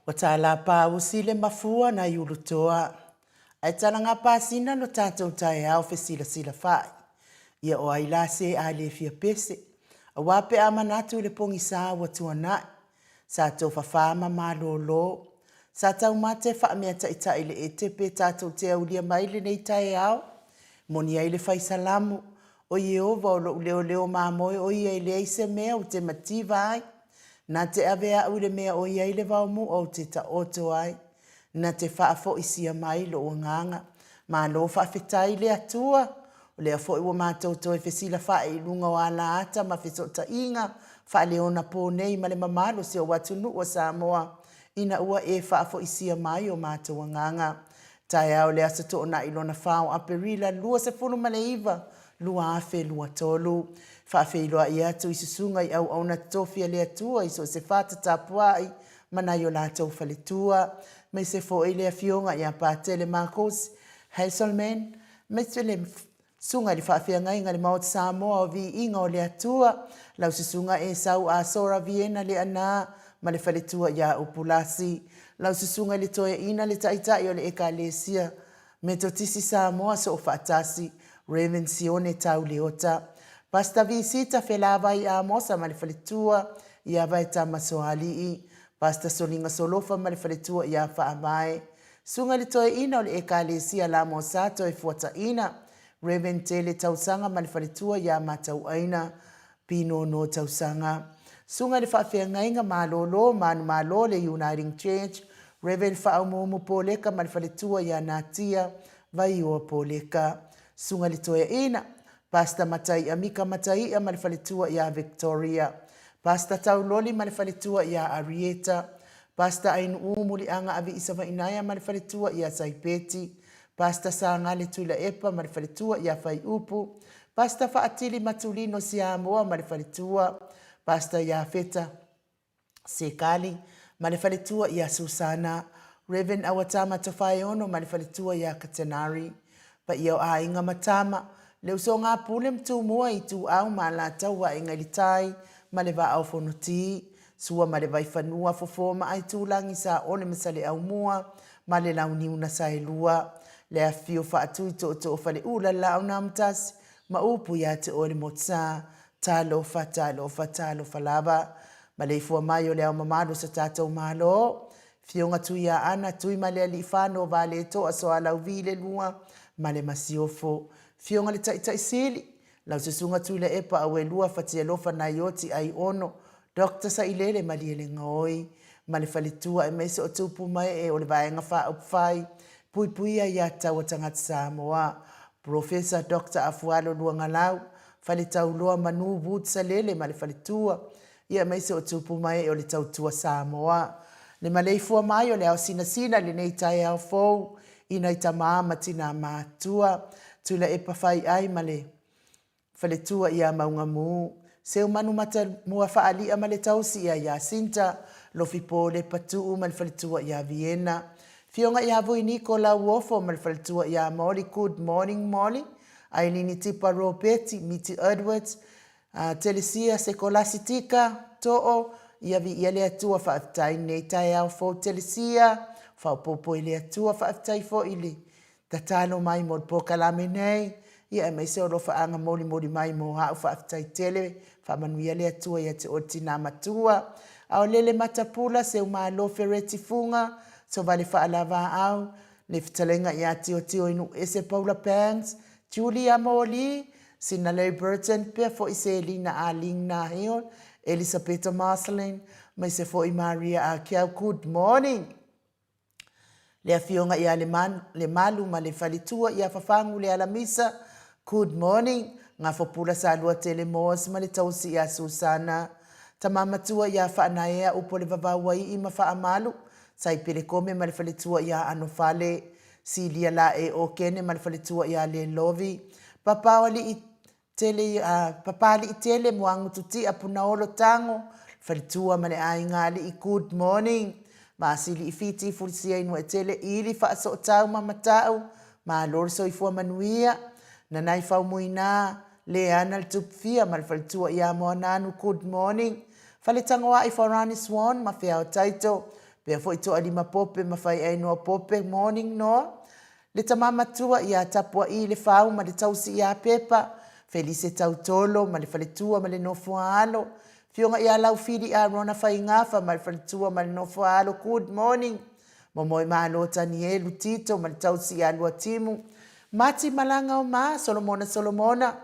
Ua tala pāusi le mafua nai Ulutoa, ae talaga pasina lo tatou taeao fesilasila fa'i. Ia o ai la se a le fia pese, aua pe a manatu i le pogisa ua tuana'i, sa tofafā ma malōlō. Sa taumate faameataita'i le ete pe tatou te aulia mai lenei taeao. Moni ai le fai Salamo, O Ieova o lo'u leoleo mamoe o ia e leai se mea ou te mativa ai. Na te ave a'u i le mea o i ai le vaomu'a ou te taoto ai. Na te faafoisia mai lo'u agaga. Malo faafetai i le Atua! O lea foi ua matou toe fesilafa'i i luga o alaata ma fesootaiga faaleonapō nei ma le mamalu o si ou atunuu o Samoa ina ua e faafoisia mai o matou agaga. Taeao le aso Toonai lona fa o Aperila 29, 2023. Faafeiloai atu i susuga i auauna totofi a le Atua i so o se fata tapuai ma nai o latou faletua, aemaise foi le Afioga ia Patele Marcos Hazelman, aemaise le Susuga i le Faafeagaiga i le Maota Samoa o Viiga o le Atua, lau Susuga Esau Asora Viena Leaana ma le faletua ia Upulasi, lau Susuga i le Toeaina le Taitai o le Ekalesia Metotisi Samoa Soofaatasi, Rev. Sione Tau Leota, Pastor Visita Felavai Amosa ma le faletua ia Vaetama Soalii, Pastor Soliga Solofa ma le faletua ia Faavae, Susuga i le Toeaina o le Ekalesia Lamosa Toefuataina, Rev. Tele Tausaga ma le faletua ia Matauaina Pinono Tausaga. Susuga i le Faafeagaiga Malolo Manumalo le Uniting Church, Rev. Faaumuumu Poleka ma le faletua ia Natia Vaioa Poleka. Susuga i le Toeaina, Pastor Mataia Mika Mataia ma le faletua ia Victoria. Pastor Tauloli ma le faletua ia Arieta. Pastor Ainuu Muliaga Aviisavainaea ma le faletua ia Saipeti. Pastor Sagale Tuilaepa ma le faletua ia Faiupu. Pastor Faatili Matulino Siamoa ma le faletua. Pastor Iafeta Sekali ma le faletua ia Susana. Rev. Auatama Tofaeono ma le faletua ia Katenari. Paia o aiga ma tama, le usoga pule ma Tumua, Ituau ma Alataua, Aiga i le Tai ma le Vaa o Fonoti. Sua ma le Vaifanua, Fofo ma Aitulagi, Saole ma Saleaaumua ma le Launiu na Saelua. Le afifio faatui tootoo faleula le Laau na Amotasi ma upu ia te oe le Motusa. Talofa, talofa, talofa lava. Maleifua mai o le ao mamalu o so tatou Malo. Fioga Tuiaana, Tuimalealiifano, Valetoa, Soalauvi le Lua ma le Masiofo. Fioga le Taitai Sili, Lau Susuga Tuilaepa Auelua Fatialofa Naioti Aiono, Doctor Sailele Malielegaoi ma le faletua aemaise o tupu mae o le Vaega Faaupufai Puipuia ia Taua Tagata Samoa, Professor Doctor Afualo Luagalau, Faletauloa Manu Wood Salele ma le faletua, ia aemaise o tupu mae o le Tautua Samoa. Le maleifua mai o le ao sinasina i lenei taeao fou i nai tamā ma tinā matua, Tuilaepa Faiai ma le Faletua ia Maugamu, Seumanu Matamua Faali'a ma le tausi ia Iasinta, Lofipo Lepatuu ma le faletua ia Viena, Fioga ia Vuiniko Lauofo ma le faletua ia Molly Good morning Molly, Ailini Tipa Ropeti, Miti Edwards, Telesia Sekolasi Tika, Too, ia viia le Atua faafetai i lenei taeao fou Telesia, faaopoopo i le Atua faafetai foi i le Tatalo mai mo le polokalame nei, ia aemaise o alofaaga molimoli mai mo a'u faafetai tele, faamanuia le Atua ia te oe le tina matua. Aolele Matapula, Seumalo Fereti Fuga, Sovale Faalavaau, le fetalaiga ia Tiotio Inuuese Paula Bangs, Julia Moli, Sinalei Burton, pea foi Selina Arlene Nahil, Elisapeta Marceline, aemaise foi Maria Akiau. Good morning! Le Afioga ia Lemalu ma le faletua ia Fafagu Lealamisa, Good morning, Gafopula Saluatele Moores ma le tausi ia Susana, Tama matua ia Faanaea Upolevavauaii ma Faamalu, Saipele Kome ma le faletua ia Anofale, Silia Lae Okene ma le faletua ia Lelovi, Papaoalii Tele a Papaliitele Moagututia Punaolo Tago Faletua ma le Aiga Alii Good morning Vasili Ifiti Fulisia Inuaetele Ili Faasootau ma Matau Malo le soifua manuia Nanai Faumuina Leana le Tupufia ma le Faletua ia Moananu Good morning Faletagoai Farani Swan ma Feao Taito. Pea foi Toalima Pope ma Faiainoa Pope, morning Noa. Le tama matua ia Tapua'i Lefau ma le tausi ia Pepa, Felise Tautolo ma le faletua ma le nofo a alo, Fioga ia Laufili Arona Faigafa ma le faletua ma le nofo a alo, good morning. Momoe Malo Tanielu Tito ma le tausi ia Luatimu, Mati Malaga o Ma, Solomona Solomona,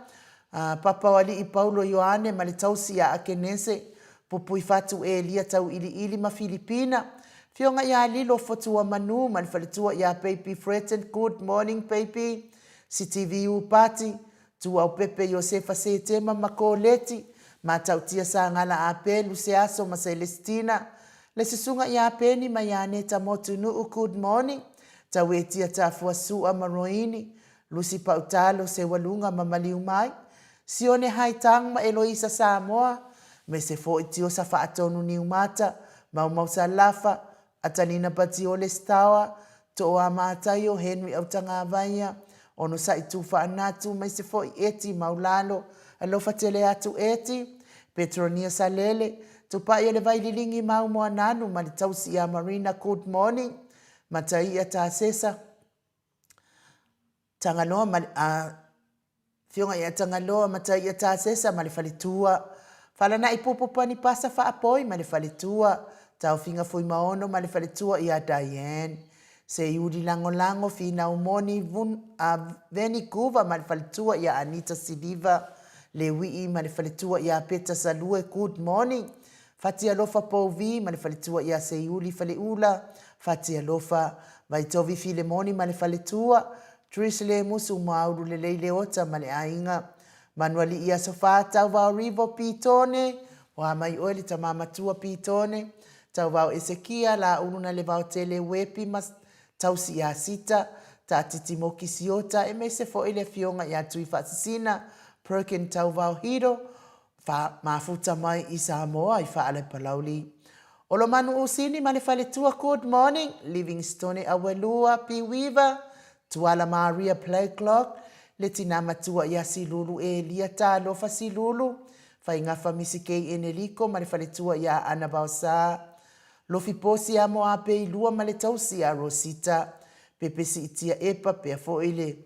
Papa o Alii Paulo Ioane ma le tausi ia Akenese, Pupui Fatu Elia Tauiliili ma Filipina, Fioga ia Lilo Fotuamanu ma le faletua ia Baby Freton, good morning baby, Sitivi Upati, Tuaupepe Iosefa Setema ma Koleti, Matautia Sagala Apelu Seaso ma Selesitina, Le Susuga ia Peni ma ia Aneta Motunuu, good morning, Tauetia Tafua Sua ma Roini, Lusi Pautalo, Seualuga ma Maliumai, Sione Haitang ma Eloisa Samoa, me se foi Tiosa Faatonu Niumata, Maumau Salafa, Atalina Batiole Stawa, Tooa Mataio, Henry Autagavaia, Onosai Tufaanatu ma se foi Eti Maulalo, Alofa tele atu Eti, Petronia Salele, Tupai o le Vaililingi Maumoananu ma le tausi ia Marina Good morning, Mataia Tasesa, Tagaloa ma le Afioga ia Tagaloa Mataia Tasesa ma le faletua, Falanai Pupu Pani Pasa Faapoi ma le faletua, Taofiga Fuimaono ma le faletua ia Diane, Seiuli Lagolago Finau Moni Vun, a, Veni Kuva ma le faletua ia Anita Siliva, Lewii ma le faletua ia Peta Salue Good morning, Fatialofa Pouvi ma le faletua ia Seiuli Faleula, Fatialofa, Vaitovi Filemoni ma le faletua, Trish Lemusu Moaulu Lelei Leota ma le aiga, Manualii Aso Fa, Tauvao Rivo Pitone, Oa mai oe le tama matua Pitone, Tauvao Esekia, Laulu na Levaotele Wepi ma Tausi ia Sita, Taatiti Moki Siota, emaise foi le afioga ia Tuifaasisina, Perkin Tauvao Hiro, Fa, mafuta mai i Samoa i Faalepalauli. Olomanu Usini ma le faletua Good morning, Livingstone Awelua, P. Weaver, Tuala Maria Playclock, le tina matua ia Silulu Elia Talofa Silulu, Faigafa Misi Kei Eneliko ma le faletua ia Ana Vaosa, Lofi Posi Amo Ape Ilua ma le tausi ia Rosita, Pepe Siitia Epa pea foi le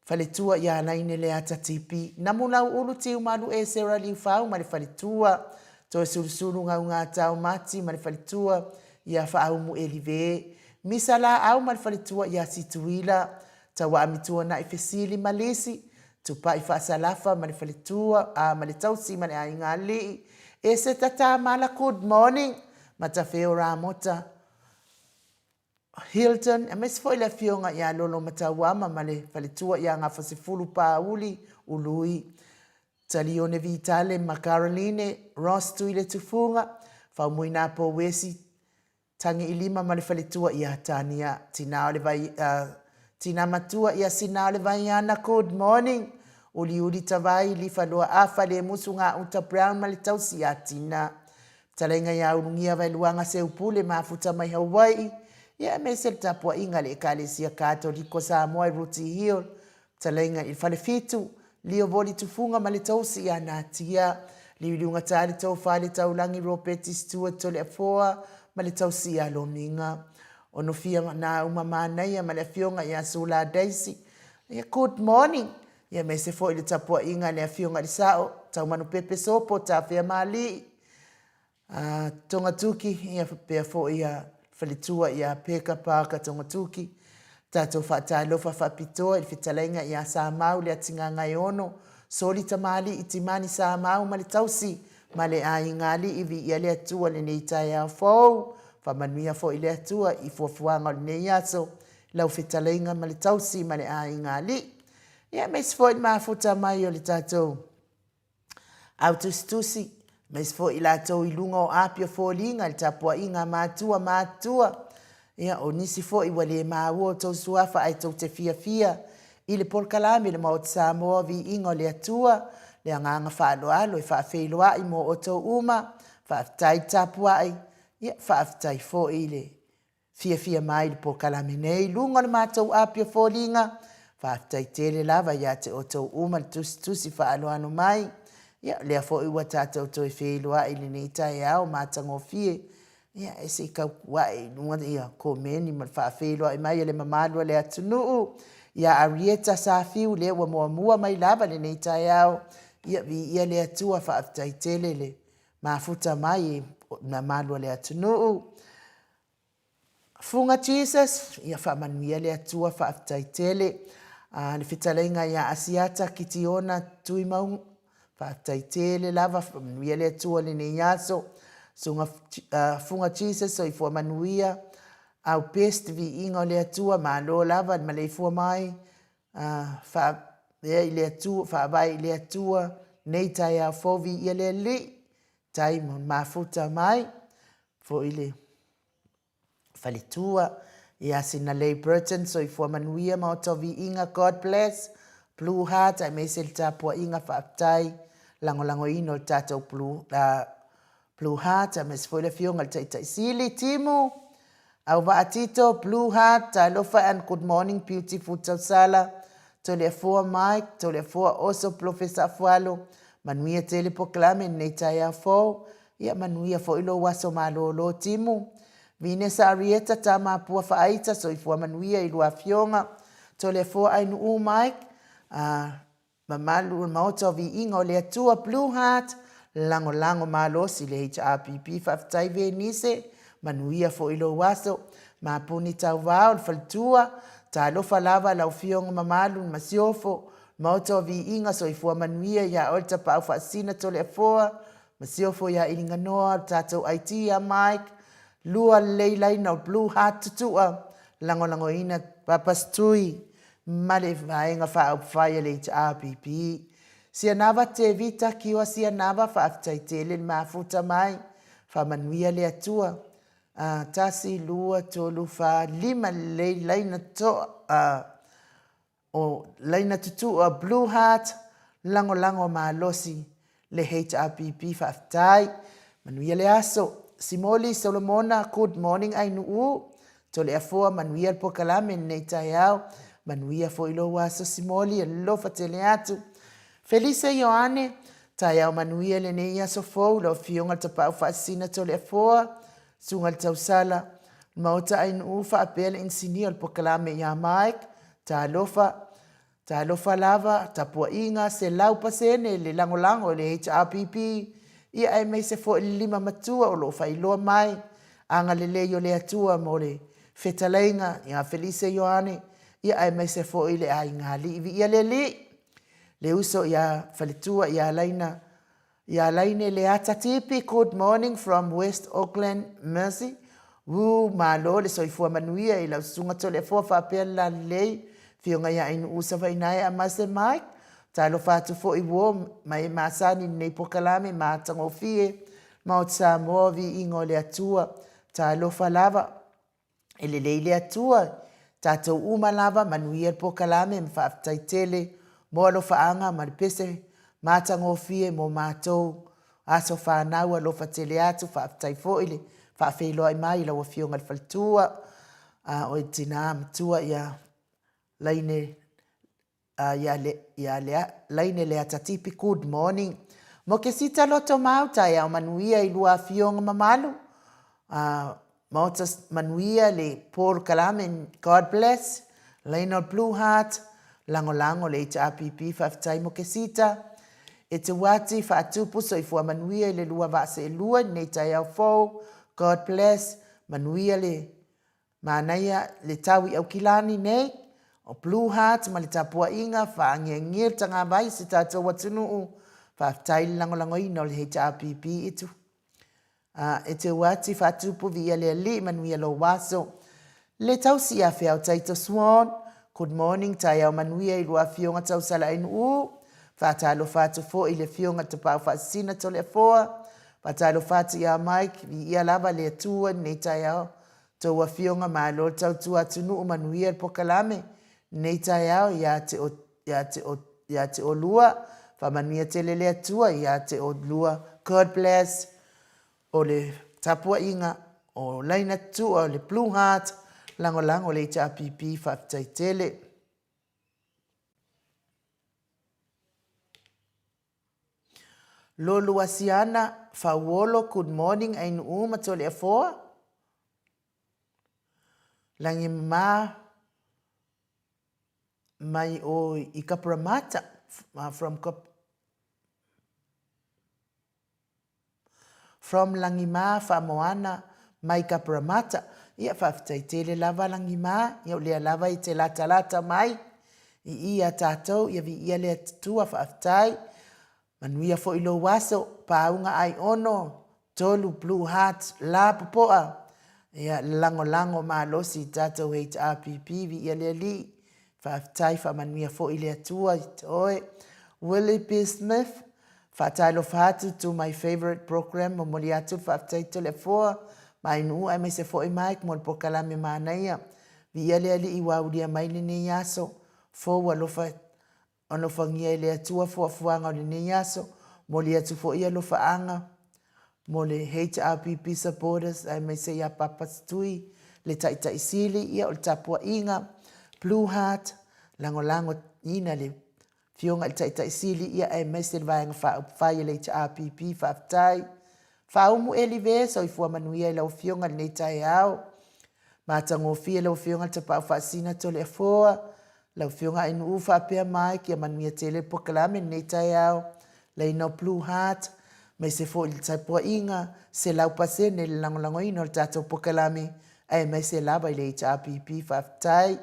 Faletua ia Alaine Leata Tipi, Namulau Ulu Tiumalu Esera Liufau ma le Faletua, Toesulusulu Gaugatao Mati ma le Faletua ia Faaumu Elive, Misa Laau ma le Faletua ia Situila, Tauaami Tuanai Fesili ma Lisi, Tupai Faasalafa ma le Faletua, a ma le Tausi ma le Aiga Alii, Eseta Tamala Good morning, Matafeo Ramota, Hilton, aemaise foi le afioga ia Lolo Matauama ma le faletua ia Gafasefulu Pāuli Ului, Talione Vitale ma Caroline Ross Tuiletufuga, Faumuina Pouesi Tagiilima ma le faletua ia Tania, tina o le vai, uh, tina matua ia Sina o le Vaiana, good morning, Uliuli Tavai, Lifaloa Afa, Lemusu Gauta Brown ma le tausi ia Tina. Fetalaiga ia Ulugia Vaeluaga Seupule mafuta mai Hawai'i, ia aemaise le tapuaiga a le Ekalesia Katoliko Samoa i Rooty Hill, Fetalaiga i le Falefitu, Lio Voli Tufuga ma le Tausi ia Natia, Liuliugatā le Tofa le Taulagi Ropeti Stewart Toleafoa ma le Tausi ia Lomiga. Onofia Nāuma Manaia ma le Afioga ia Sula Daisy. Ia good morning. Ia aemaise foi le tapuaiga a le Afioga i le Sao, Taumanupepe Sopo Tafea Mali'i, A Togatuki, ia pea foi a Faletua ia Peka Parker Togatuki, tatou faatalofa faapitoa i le fetalaiga ia Samau Leatigagaeono, Soli Tamalii Timani Samau ma le tausi ma le aiga alii viia le Atua lenei taeao fou, faamanuia foi le Atua i fuafuaga o lenei aso, lau fetalaiga ma le tausi ma le aiga alii. Ia aemaise foi le mafuta mai o le tatou Autusitusi, aemaise foi i latou i luga o api o foliga i le tapuaiga a matua matutua. Ia, o nisi foi ua le maua outou suafa ae tou te fiafia i le polokalame le Maota Samoa Viiga o le Atua, le agaga faaaloalo e faafeiloai mo outou uma. Faafetai le tapuai, ia faafetai foi i le Fiafia mai le polokalame nei i luga o le matou api o foliga. Faafetai tele lava ia te outou uma le tusitusi faaaloalo mai. Ia, o lea foi ua tatou toe feiloai i lenei taeao matagofie. Ia, e se i tautuae i luga ia komeni ma le faafeiloai mai a le mamalu o le atunuu ia Arieta Safiu lea ua muamua mai lava lenei taeao. Ia, viia le Atua, faafetai tele le mafuta mai i mamalu o le atunuu. Fuga Jesus, ia faamanuia le Atua, faafetai tele. A, le fetalaiga ia Asiata Kitiona Tuimauga, faafetai tele lava, faamanuia le Atua i lenei aso. Suga, uh, Fuga Jesus, soifua manuia. Our best viiga o le Atua, malo lava le maleifua mai. Uh, faavea i le Atua, faavae i le Atua, nei taeao fou viia le Alii, tai mo mafuta mai, foi le faletua ia Sinalei Burton, soifua manuia Maota o Viiga, God bless, Blue Heart aemaise le tapuaiga faafetai lagolagoina o le tatou Blue, Blue Heart aemaise foi le afioga i le Taitai Sili, Timu, Auvaa Tito, Blue Heart, Talofa and good morning beautiful Tausala, Toleafoa Mike, Toleafoa Oso, Polofesa Afualo, manuia tele polokalame i lenei taeao fou. Ia manuia foi lou aso malolo Timu. Vinesa Arieta Tamapua Faaita soifua manuia i lua afioga. Toleafoa Ainuu Mike, a mamalu o le Maota o Viiga o le Atua Blue Heart, lagolago malosi le HRPP faafetai Venise, manuia foi lou aso. Mapuni Tauvao le faletua, talofa lava lau afioga mamalu le Masiofo, Maota o Viiga soifua manuia ia oe le Tapaau Faasisina Toleafoa, Masiofo ia Iliganoa, lo tatou IT ia Mike, lua lelei laina o Blue Heart Tutua, lagolagoina Papas Tui ma le Vaega Faaupufai a le HRPP. Sianava Tevita Kiwa Sianava, faafetai tele le mafuta mai, faamanuia le Atua. A, tasi, lua, tolu, fa, lima lelei laina toa, a, O laina tutu'a Blue Heart, lagolago malosi le HRPP faafetai. Manuia le aso. Simoli Solomona good morning Ainuu Toleafoa manuia le polokalame lenei taeao. Manuia foi lou aso Simoli alofa tele atu. Felise Ioane, taeao manuia lenei aso fou lau afioga le Tapaau Faasisina Toleafoa, Susuga i le Tausala, Maota Ainuu faapea le inisinia o le polokalame ia Mike, Talofa, talofa lava, tapuaiga, 100% le lagolago i le HRPP, ia aemaise foi le lima matua o lo o faailoa mai agalelei o le Atua mo le fetalaiga ia Felise Ioane, ia aemaise foi le aiga alii. Viia le Alii, le uso ia Faletua ia Laina Ia Laine Leata Tipi, good morning from West Auckland, Mercy. Woo, malo le soifua manuia i lau susuga Toleafoa faapea le lalelei, Afioga ia Ainuu Savainae Amase Mike. Talofa atu foi uo ma e masani i lenei polokalame matagofie, Maota Samoa, viiga o le Atua. Talofa lava. E lelei le Atua, tatou uma lava, manuia le polokalame ma faafetai tele mo alofaaga ma le pese matagofie mo matou aso fanau alofa tele atu, faafetai foi le faafeiloai mai i lau Afioga i le Faletua, a o le tina matua ia Laine ia, le, ia lea, Laine Leatatipi, good morning. Mo ke sita loto mau, taeao manuia i lua afioga mamalu. Maota manuia le Paul Kalame, God bless. Laina Blue Heart, lagolago le HRPP, faafetai mo ke sita. E te wati, faatupu soifua manuia i le lua vaa seelua i lenei taeao fou. God bless. Manuia le Manaia le tau i Aukilani nei, o Blue Heart ma le tapuaiga faangiangia le tagavai i si tatou atunuu. Faafetai le lagolagoina o le HRPP e tu a e te uati faatupu viia le Alii manuia lou aso. Le tausi ia Feao Taito Swan, good morning taeao manuia i lua afioga Tausala Ainuu. Faatalofa atu foi i le afioga Tapaau Faasisina Toleafoa. Faatalofa atu ia Mike, viia lava le Atua i lenei taeao Tou afioga malo le tautua atunuu manuia le pokalame lenei taeao ia te o ia te o ia te olua faamanuia tele le Atua ia te olua God bless o le tapuaiga o Laina Tutua o le Blue Heart lagolago le HRPP faafetai tele. Lolu Asiana, Fauolo, good morning Ainuu ma Toleafoa. Lagima mai o i Kaparamata, from From Lagima Faamoana mai Kaparamata. Ia faafetai tele lava Lagima, ia o lea lava e te latalata mai i i ia tatou, ia viia le Atua faafetai. Manuia foi lou aso, paauga ai ono, tolu blue heart la popoa. Ia lagolago malosi i tatou HRPP, viia le Alii. Faafetai faamanuia foi le Atua i te oe. Willie B. Smith, Faatalofa atu to my favourite program momoli atu le faafetai Toleafoa ma Ainuu aemaise foi Mike mo le polokalame manaia. Viia le Alii ua aulia mai lenei aso fou alofa alofagia e le Atua fuafuaga o lenei aso. Momoli atu foi alofaaga mo le HRPP supporters aemaise ia Papa Tui le Taitai Sili ia o le tapuaiga Blue Heart lagolagoina le Afioga i le Taitai Sili ia aemaise le Vaega Faaupufai a le HRPP, faafetai. Faaumu Elive, soifua manuia i lau Afioga i lenei taeao. Matagofie lau Afioga i le Tapaau Faasina Toleafoa, lau Afioga Ainuu faapea Mike, ia manuia tele le polokalame i lenei taeao. Laina o Blue Heart, aemaise foi le tapuaiga, 100% le lagolagoina o le tatou polokalame, aemaise lava i le HRPP, faafetai.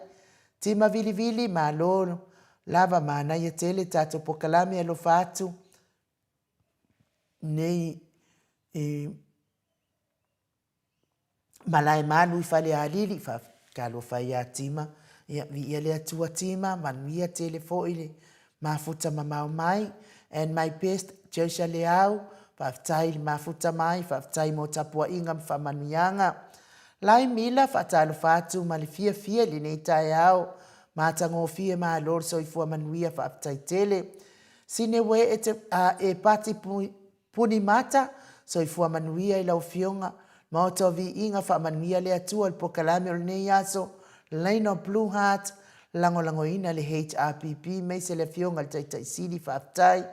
Tima vilivili, malo lava manaia tele tatou pokalame alofa atu nei i malae malu i Falealili, talofa ia Tima, ia viia le Atua Tima, manuia tele foi le mafuta mamao mai. And my best Josia Leau, faafetai i le mafuta mai, faafetai mo tapuaiga ma faamanuiaga. Lai Mila, faatalofa atu ma le fiafia i lenei taeao, matagofie malo le soifua manuia, faafetai tele. Sinewe e te, a, e Pati Puni Mata, soifua manuia i lau Afioga, Maota o Viiga, faamanuia le Atua i le polokalame o lenei aso, Laina o Blue Heart, lagolagoina le HRPP maise le Afioga i le Taitai Sili, faafetai.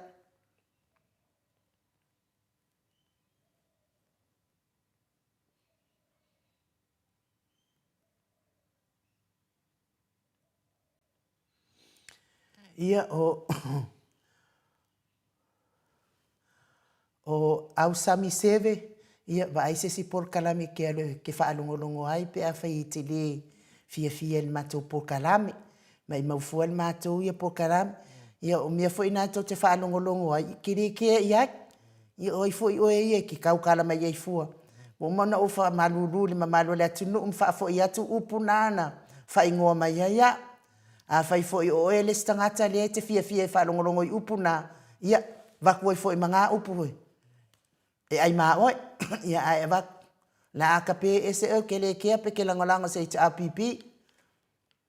Ia, o O Ausami Seve, ia, vaai se isi polokalame e te alu e te faalogologo ai pe afai e te le fiafia i le matou polokalame. Maimau fua le matou ia polokalame. Ia, o mea foi na tou te faalogologo ai, e te le kea i ai. Ia, o ai foi oe ia e te tautala mai ai fua. Ua uma ona ou faamalulu i le mamalu o le atunuu ma faafoi atu upu na na faaigoa mai ai au. Afai foi o oe le isi tagata lea e te fiafia e faalogologo i upu na, ia, avatu ai foi ma na upu e ai ma oe. Ia, ae avatu, la a tape ese oe, ke le kea pe ke lagolago i se HRPP.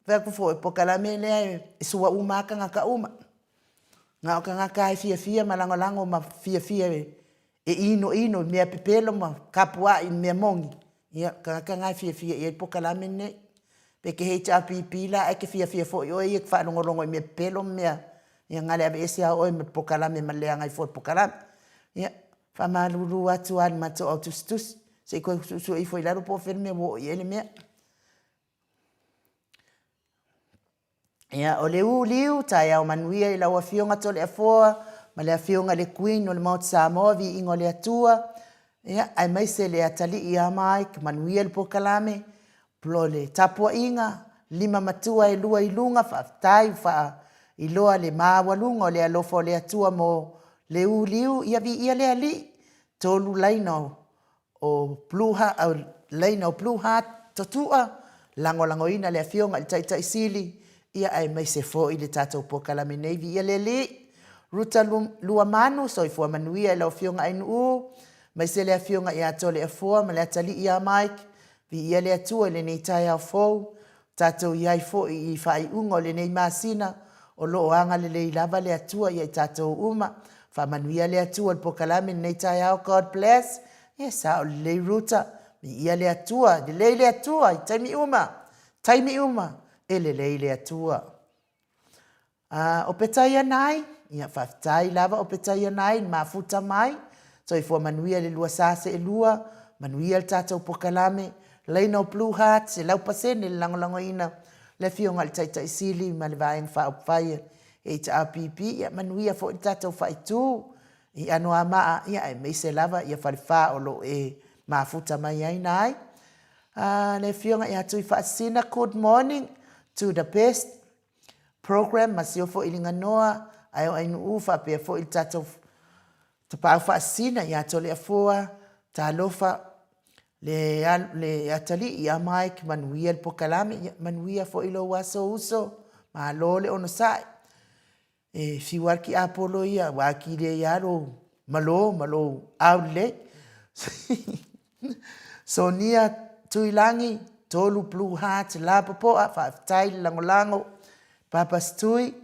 Fai atu foi, polokalame lea e sua uma lava tagata uma. Na o tagata lava e fiafia ma lagolago ma fiafia e inoino i mea pepelo ma kapuaʻi i mea moni, ia, o tagata na e fiafia i ai le polokalame lenei. Pe te HRPP la ae te fiafia foi oe ia e te faalogologo i mea pepelo ma mea, ia na o le aveese lava o oe ma le polokalame ma le leaga ai fua o le polokalame. Ia, faamalulu atu lava i le matou au tusitusi, se i toe suesue ifo i lalo po o fea le mea ua oo i ai le mea. Ia, o le uliu, taeao manuia i lau Afioga Toleafoa ma le Afioga i le Queen o le Maota Samoa, viiga o le Atua, ia, aemaise le atalii ia Mike, manuia le polokalame, o le tapuaiga, lima matua e lua i luga, faafetai ua faailoa le maualuga o le alofa o le Atua mo le uliu, ia viia le Alii, tolu laina o o Blue Heart, laina o Blue Heart Totua, lagolagoina le Afioga i le Taitai Sili, ia aemaise foi le tatou polokalame nei, viia le Alii. Ruta Luamanu, soifua manuia i lau Afioga Ainuu, aemaise le Afioga ia Toleafoa ma le atalii ia Mike, viia le Atua i lenei taeao fou, tatou i ai foi i faaiuga o lenei masina, o lo o agalelei lava le Atua ia i tatou uma. Faamanuia le Atua i le polokalame i lenei taeao. God bless. Ia sao lelei Ruta. Viia le Atua. Lelei le Atua i taimi uma. Taimi uma e lelei le Atua. A, o Petaia Nai, ia faafetai lava o Petaia Nai i le mafuta mai. Soifua manuia i le lua sa seelua, manuia le tatou pokalame. Laina o Blue Heart, 100% le lagolagoina le Afioga i le Taitai Sili ma le Vaega Faaupufai a le HRPP. Ia manuia foi le tatou faaitu i Anoamaa, ia aemaise lava ia Falefa o lo o e mafuta mai ai na ai. Le Afioga ia Tuifaasisina, good morning to the best program ma siofo i Liganoa, ae o Ainuu faapea foi le tatou Tapaau Faasisina ia Toleafoa, talofa le, le atalii ia Mike, manuia le pokalame, ia manuia foi lou aso uso, malo le onosai. E fiu lava le tiapolo ia, ua atili ai lava lou malo ma lou aulelei. Sonia Tuilagi, Tolu Blue Heart Lapopoa, faafetai le lagolago. Papa Stui,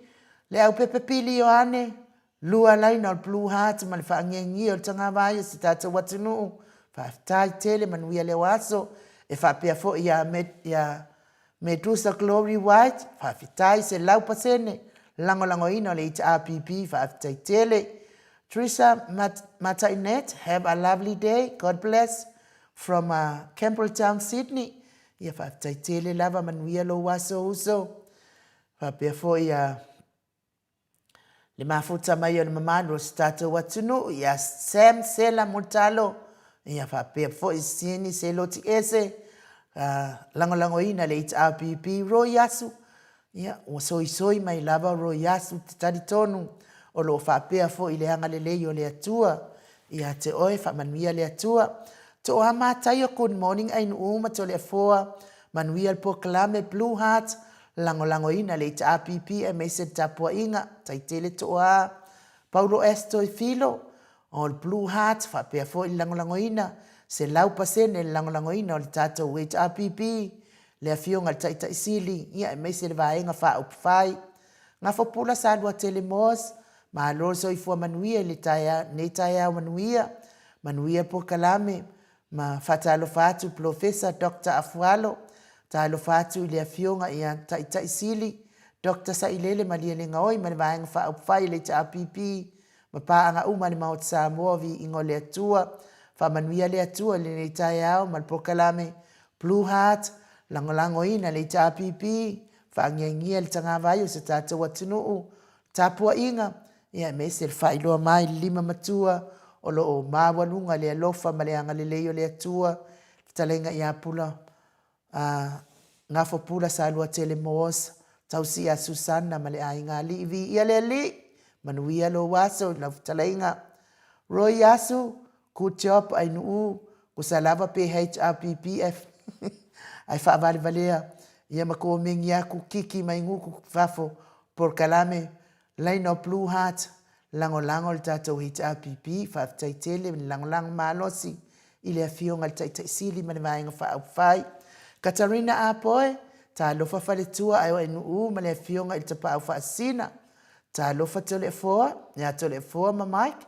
Leaupepe Pili Ioane, lua laina o le Blue Heart ma le faangiangia o le tagavai o si tatou atunuu, faafetai tele, manuia leo aso. E faapea foi ia, ia Medusa Glory White, faafetai 100% lagolagoina o le HRPP, faafetai tele. Trisha Matainet, have a lovely day, God bless, from Campbelltown, Sydney. Ia faafetai tele lava, manuia lou aso uso. Faapea foi ia le mafuta mai o le mamalu o si tatou atunuu ia Sam Sela Mulitalo, ia faapea foi Sieni Seloti Ese, lagolagoina le HRPP Roy Asu, ia ua soisoi mai lava Roy Asu, te talitonu o lo o faapea foi le agalelei o le Atua ia te oe, faamanuia le Atua. Toa Mataio, good morning Ainuu ma Toleafoa, manuia le polokalame Blue Heart, Lagolagoina le HRPP aemaise le tapuaiga, Taitele Toa, Paulo S. Toifilo, o le Blue Heart, faapea foi le lagolagoina, 100% le lagolagoina o le tatou HRPP, le Afioga i le Taitai Sili, ia aemaise le Vaega Faaupufai. Gafopula Saluatele Moss, malo le soifua manuia i le taeao, lenei taeao manuia, manuia polokalame, Ma faatalofa atu Polofesa Doctor Afualo, talofa atu i le Afioga ia Taitai Sili Doctor Sailele Malielegaoi ma le Vaega Faaupufai a le HRPP ma paaga uma a le Maota Samoa, viiga o le Atua. Faamanuia le Atua i lenei taeao ma le polokalame Blue Heart, lagolagoina le HRPP, faangiangia le tagavai o si o tatou atunuu, tapuaiga, ia aemaise le faailoa mai le lima matua o lo o maualuga le alofa ma le agalelei o le Atua, le fetalaiga ia Pula a Gafopula Saluatele Moos, tausi ia Susana ma le aiga alii. Viia le Alii, manuia lou aso i lau fetalaiga. Roy Asu, good job Ainuu, kusa lava pe HRPPF ae faavalevalea ia ma komeni aku kiki mai guku fafo polokalame Laina o Blue Heart, lagolago le tatou HRPP, faafetai tele le lagolago malosi i le Afioga i le Taitai Sili ma le Vaega Faaupufai. Katarina Apoe, talofa faletua ae o Ainuu ma le Afioga i le Tapaau Faasisina. Talofa Toleafoa, ia Toleafoa ma Mike,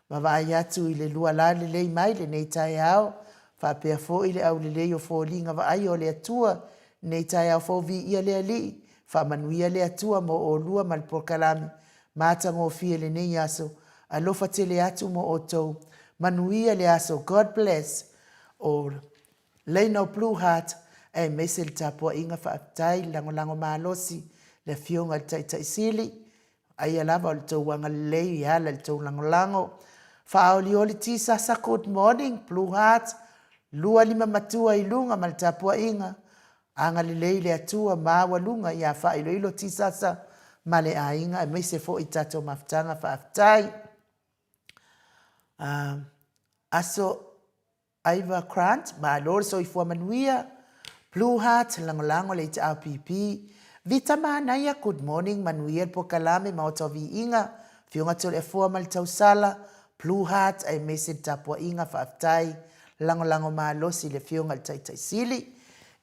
vaavaai atu i le luala lelei mai lenei taeao, faapea foi le aulelei o foliga vaaia o le Atua lenei taeao fou viia le Alii, Faamanuia le Atua mo olua ma le polokalame matagofie lenei aso. Alofa tele atu mo outou. Manuia le aso. God bless all. Leina o Blue Heart aemaise le tapuaiga faafetai le lagolago malosi le Afioga i le Taitai Sili. Aia lava o le tou agalelei e ala i le tou lagolago. Faaolioli Tisasa Good morning Blue Heart. Lua lima matua i luga ma le tapuaiga. Agalelei le Atua maualuga ia faailoilo Tisasa ma le aiga aemaise foi tatou mafutaga faafetai. Aso Aiva Grant, malo le soifua manuia. Blue Heart, lagolago le HRPP. Vita Manaia, good morning, manuia le polokalame Maota o Viiga, Afioga Toleafoa ma le Tausala, Blue Heart aemaise le tapuaiga faafetai, lagolago malosi i le Afioga i le Taitai Sili.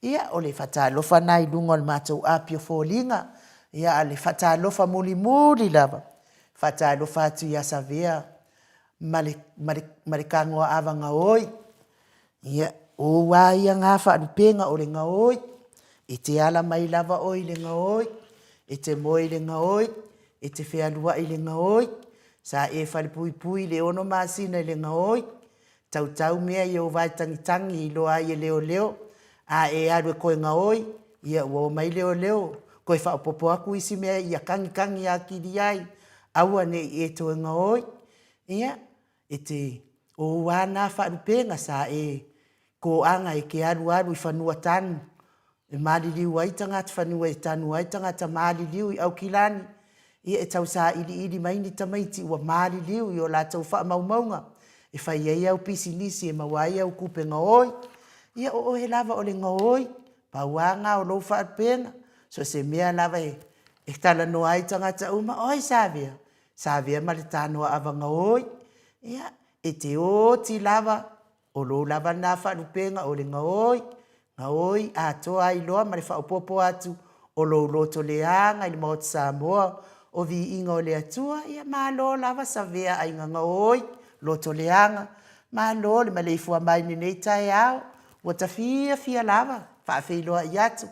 Ia, o le faatalofa lena i luga o le matou api o foliga, ia, a o le faatalofa mulimuli lava, faatalofa atu ia Savea ma le, ma le, ma le Kagoa Ava Gaoi. Ia, o ou a ia ngā faalupega o le gaoi, e te ala mai lava oe i le gaoi, e te moe i le gaoi, e te fealuai i le gaoi, sa e falepuipui i le ono masina i le gaoi, tautau mea i ou vae tagitagi e iloa ai e leoleo, A e alu e koe gaoi, ia ua omai leoleo, toe faaopoopo atu isi mea ia kagikagi atili ai, aua ne i e toe gaoi. Ia, e te ou a na faalupega sa e toaga e te alualu i fanua tanu e maliliu ai tagata fanua e tanu ai tagata maliliu i Aukilani, ia e tau sailiili mai ni tamaiti ua maliliu i o latou faamaumauga e fai ai au pisinisi e maua ai au tupe gaoi. Ia o oe lava o le gaoi, pau lava lena o lou faalupega, so o se mea lava e talanoa ai tagata uma, oi Savea, Savea ma le ta Noaava gaoi. Ia, e te oti lava, o lou lava lena faalupega o le gaoi, gaoi atoa ai loa ma le faaopoopo atu o lou loto leaga i le Maota Samoa o viiga o le Atua, ia malo lava Savea aiga gaoi, loto leaga, malo le maleifua mai i lenei taeao, ua ta fiafia lava faafeiloai atu,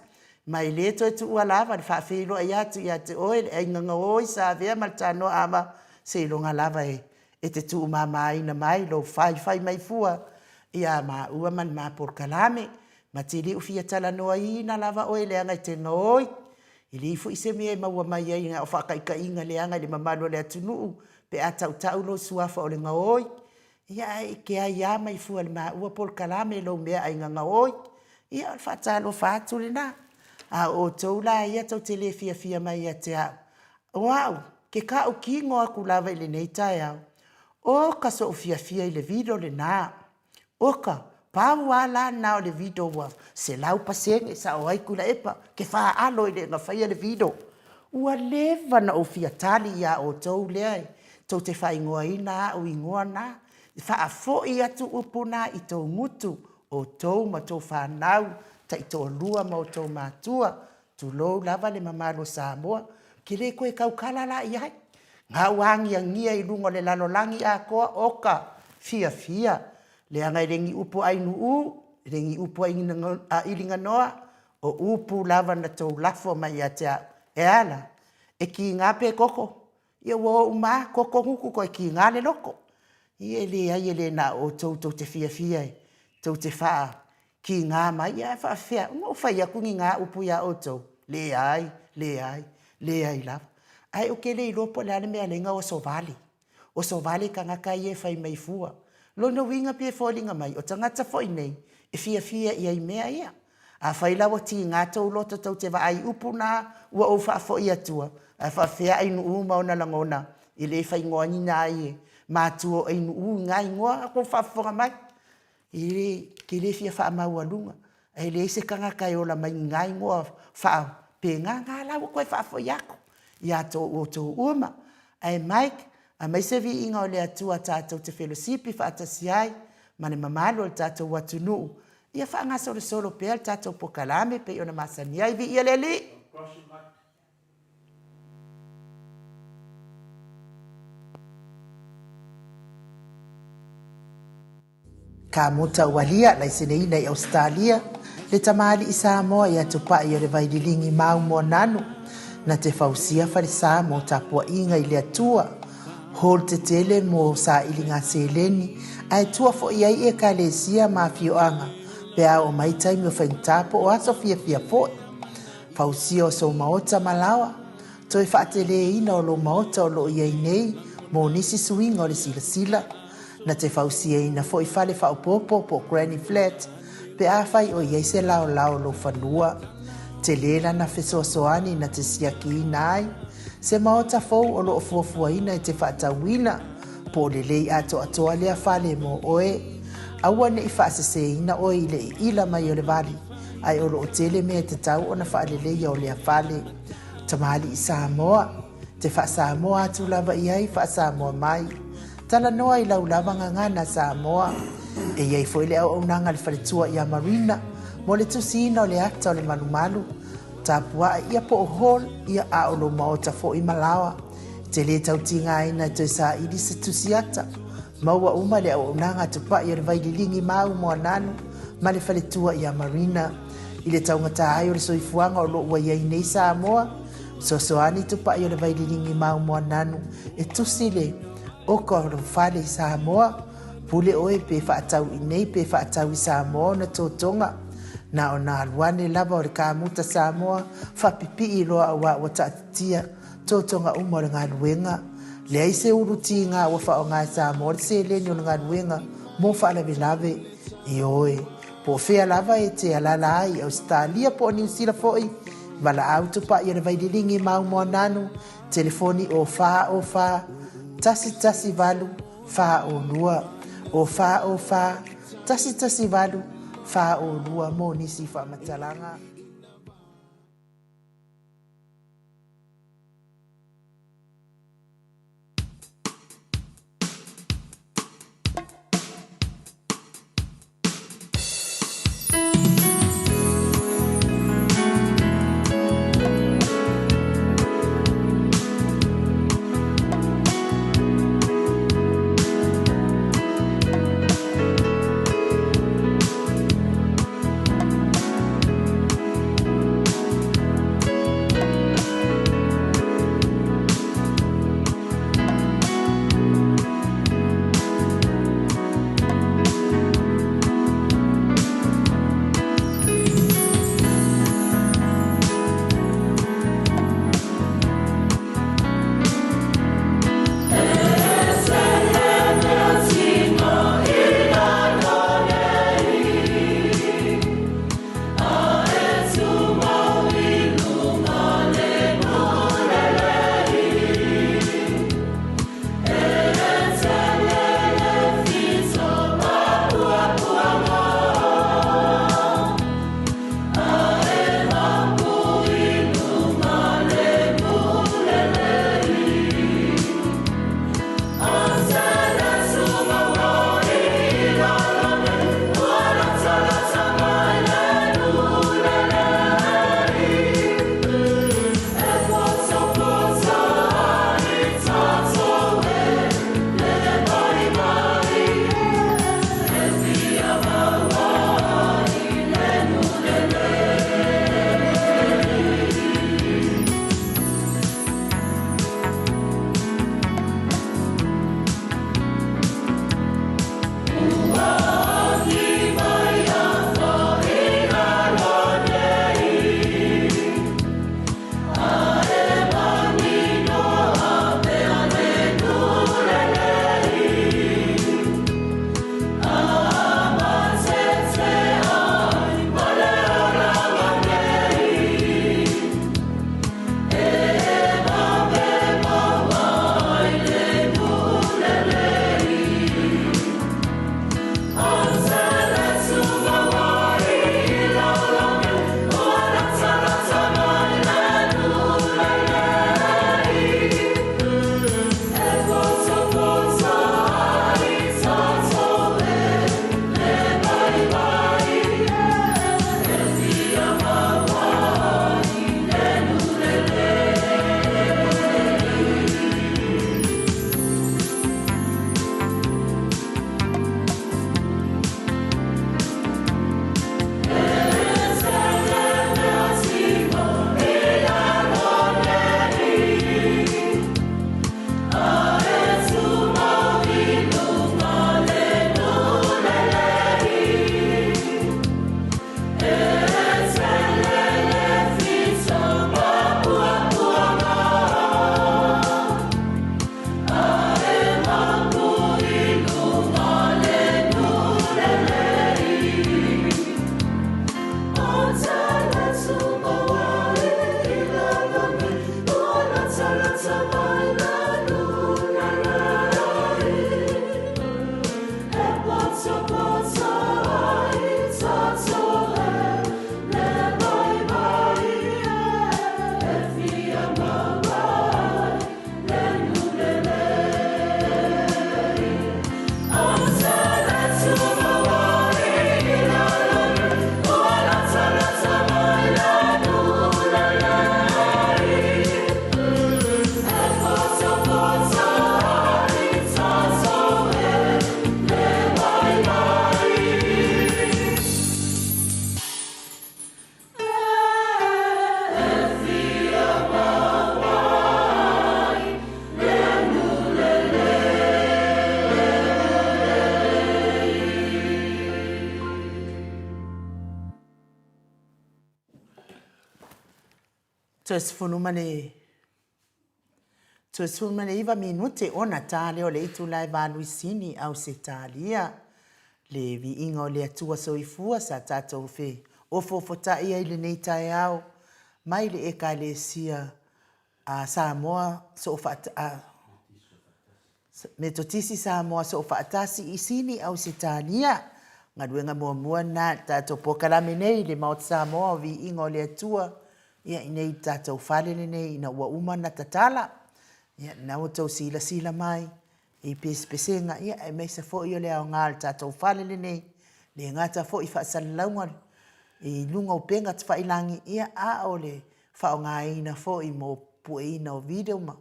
ma e le toe tuua lava le faafeiloai atu ia te oe le aiga gaoi Savea ma le ta Noaava, seiloga lava e te tuumamaina mai lou faifai mai fua ia maua ma le ma polokalame. Ma te le o fia talanoaina lava oe leaga e te gaoi, e leai foi se mea e maua mai ai na o faataitaiga leaga i le mamalu o le atunuu pe a tautau lou suafa o le gaoi, ia ae e te aia mai fua i le maua polokalame lou meaai gagaoi. Ia o le faatalofa atu lena. A o outou la ia tou te le fiafia mai ia te au, o au, ke tautino atu lava i lenei taeao, oka so'u fiafia i le video lena. Oka, pau a la lena o le video ua 100% sao ai Tuilaepa, ke faalo i le na faia le video. Ua leva ona ou fia tali ia outou lea e tou te faaigoaina au igoa na, faafoi atu upu na i tou gutu, outou ma tou fanau taitoalua ma outou matua, Tulou lava le mamalu o Samoa, ou te le toe tautala la i ai. Na ua agiagia i luga o le lalolagi atoa, oka, fiafia, leaga e le ni upu a Ainuu, e le ni upu a Iliganoa, o upu lava na tou lafo mai ia te au. E a la? E kiga pe koko? Ia ua o uma lava, koko gutu toe kiga le loto. Ia e leai e le na o outou tou te fiafia tou te faa kiga mai, ia ae faafefea, ona ou fai atu ni na upu ia outou? Leai, leai, leai lava. Ae ou te le iloa po o le a le mea e ala ai ona oso vale. Oso vale tagata ia e fai mai fua. Lona uiga pei e foliga mai, o tagata foi nei, e fiafia i ai mea ia. Afai la ua tiga tou loto tou te vaai i upu na ua ou faafoi atua, ae faafefea Ainuu ma ona lagona e le faaigoaina ai e matua o Ainuu i na igoa a tou faafofoga mai. E le, te le fia faamaualuga, ae leai se tagata e ola mai i na igoa faapena, na la ua toe faafoi atu ia outou uma. Ae Mike, aemaise viiga o le Atua tatou te felosipi faatasi ai ma le mamalu o le tatou atunuu, ia faagasolosolo pea le tatou pokalame pei ona masani ai. Viia le Alii! Ka muta ualia laiseneina i Ausetalia le tamalii Samoa ia Tupai o le Vaililigi mau Moananu na te fausia falesa mo tapuaiga i le Atua hall tetele mo sailiga seleni ae tua foi ai Ekalesia ma afioaga pe a oo mai taimi o faigata po o aso fiafia foi. Fausia o sou maota ma laoa, toe faateleina o lou maota o lo o i ai nei mo nisi suiga o le silasila. Na te fausiaina foi fale faaopoopo po o granny flat pe afai o i ai se laolao o lou fanua. Tele lana fesoasoani na te siakiina ai se maota fou o lo o fuafuaina e te faatauina po o lelei atoatoa lea fale mo oe. Aua ne i faaseseina oe i le iila mai o le vali. Ae o lo o tele mea e tatau ona faaleleia o lea fale. Tamalii Samoa, te faa-Samoa atu lava i ai faa-Samoa mai. Talanoa i lau lava gagana Samoa. E i ai foi le auaunaga a le faletua ia Marina mo le tusiina o le ata o le malumalu, tapua'i ia po o hall ia a o lou maota foi ma laoa. E te le tau tigaina e toe saili se tusi ata. Maua uma le auaunaga a Tupai o le Vaililigi Mau Moananu ma le faletua ia Marina. I le taugata ai o le soifuaga o lo o ua i ai nei Samoa, fesoasoani Tupai o le Vaililigi Mau Moananu e tusi le oka o lou fale i Samoa. Pule oe pe faatau i nei pe faatau i Samoa ona totoga. Na ona alu ane lava o le kamuta Samoa faapipii loa auā ua taatitia totoga uma o le galuega. Leai se ulu tiga ua faaaoga e Samoa le seleni o le galuega mo faalavelave. Ioe, po o fea lava e te alaala ai i Ausetalia po o Niu Sila foi, valaau tupai o le Vaililigi ma Moananu, telefoni o 4 o 4 118 42 o 4 o 4 118 42 mo nisi faamatalaga. Toe 19 minute ona ta lea o le itula e valu i Sini, Ausetalia. Le viiga o le Atua Soifua sa tatou feofoofotai ai i lenei taeao mai le Ekalesia a Samoa Metotisi Samoa Soofaatasi i Sini, Ausetalia. Galuega muamua lena i le tatou polokalame nei i le Maota Samoa o Viiga o le Atua, ia i inei i le tatou fale lenei ina ua uma ona tatala. Ia, lena ua outou silasila mai i pesepesega, ia, aemaise foi o le aoga o le tatou fale lenei, le gata foi i faasalalauga i luga o upega tafailagi, ia, a o le faaaogaina foi mo pueina o video ma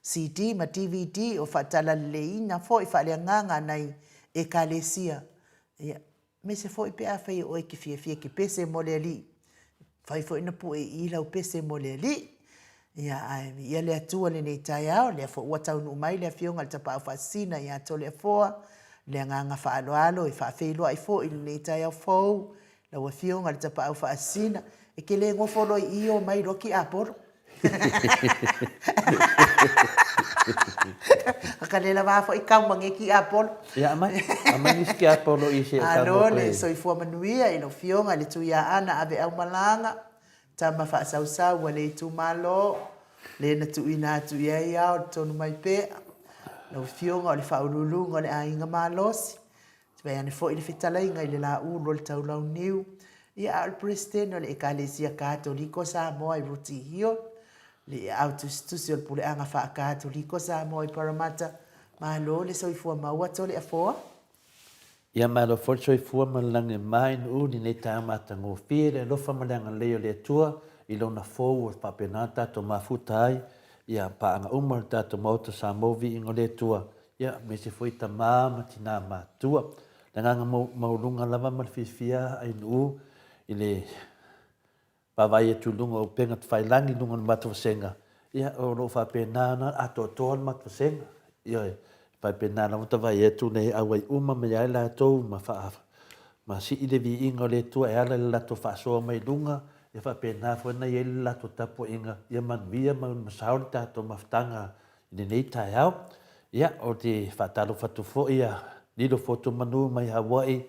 CD ma DVD, o faatalaleleina foi faaleagaga a nai Ekalesia, ia, aemaise foi pe afai o oe e te fiafia e te pese mo le Alii, mafai foi ona pue i i lau pese mo le Alii. Ia, ae viia le Atua i lenei taeao, lea foi ua taunuu mai le Afioga i le Tapaau Faasisina ia Toleafoa, le agaga faaaloalo e faafeiloai foi i lenei taeao fou Lau Afioga i le Tapaau Faasisina, e te le nofo loa i i omai loa tiapolo. Aka le lava foi kau ma nge tiapolo. Ia aumai, aumai nisi tiapolo i se o kau Malo le soifua manuia i lau Afioga i le Tuiaana Aveau Malaga, tama faasausau a le itumalo, le na tuuina atu i ai ao le tonu mai pea. Lau Afioga o le Faauluuluga o le Aiga Malosi, Vae ane foi le fetalaiga i le Laulu o le Taulauniu, ia a o le Peresetene o le Ekalesia Katoliko Samoa i Roti Hill, le Aao Tusitusi o le Puleaga Faa-Katoliko Samoa i Parramatta, malo le soifua maua Toleafoa. Ia malo foi le soifua ma le lagi e ma i Nu'u i lenei taeao matagofie i le alofa ma le agalelei o le Atua i Lona fou ua faapena ona tatou mafuta ai ia paaga uma o le tatou Maota Samoa Viiga o le Atua Ia, aemaise foi tama ma tina matutua. Le agaga maualuga lava ma le fiafia a Ainuu i le vaavaai atu i luga o upega tafailagi i luga o le matou vasega, ia, o lo o faapena ona atoatoa le matou vasega. Ioe, e faapena lava ta vaai atu le auai uma mai ai latou ma faa, ma sii le viiga o le Atua e ala i le latou faasoa mai luga, ia faapena foi ona i ai le latou tapuaiga, ia manuia ma masao le tatou mafutaga I lenei taeao, ia, ou te faatalofa atu foi ia Lilo Fotumanu mai Hawaii,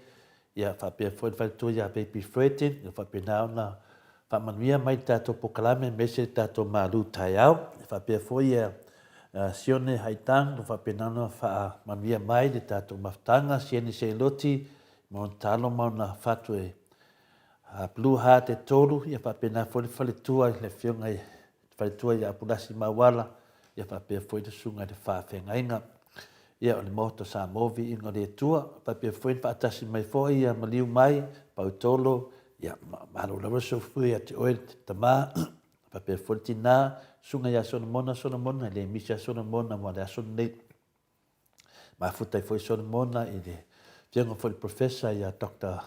ia, faapea foi le faletua ia Baby Fredin, ia faapena ona faamanuia mai i le tatou polokalame aemaise le tatou malu taeao. Ia faapea foi ia Sione Haitang, ua faapena ona faamanuia mai le tatou mafutaga, Sieni Seiloti, ma ona talo ma ona fatu e Blue Heart e tolu, ia faapena foi le faletua i le afioga i le faletua ia Apulasi Mauala, ia faapea foi le susuga i le faafeagaiga. Ia o le Maota Samoa Viiga o le Atua, faapea foi ona faatasi mai foi ia maliu mai, Pautolo, ia malo lava le soifua ia te oe le tama, faapea foi le tina, susuga ia Solomona Solomona, e le misi a Solomona mo le aso lenei. Mafuta ai foi Solomona i le afioga foi i le Professor ia Doctor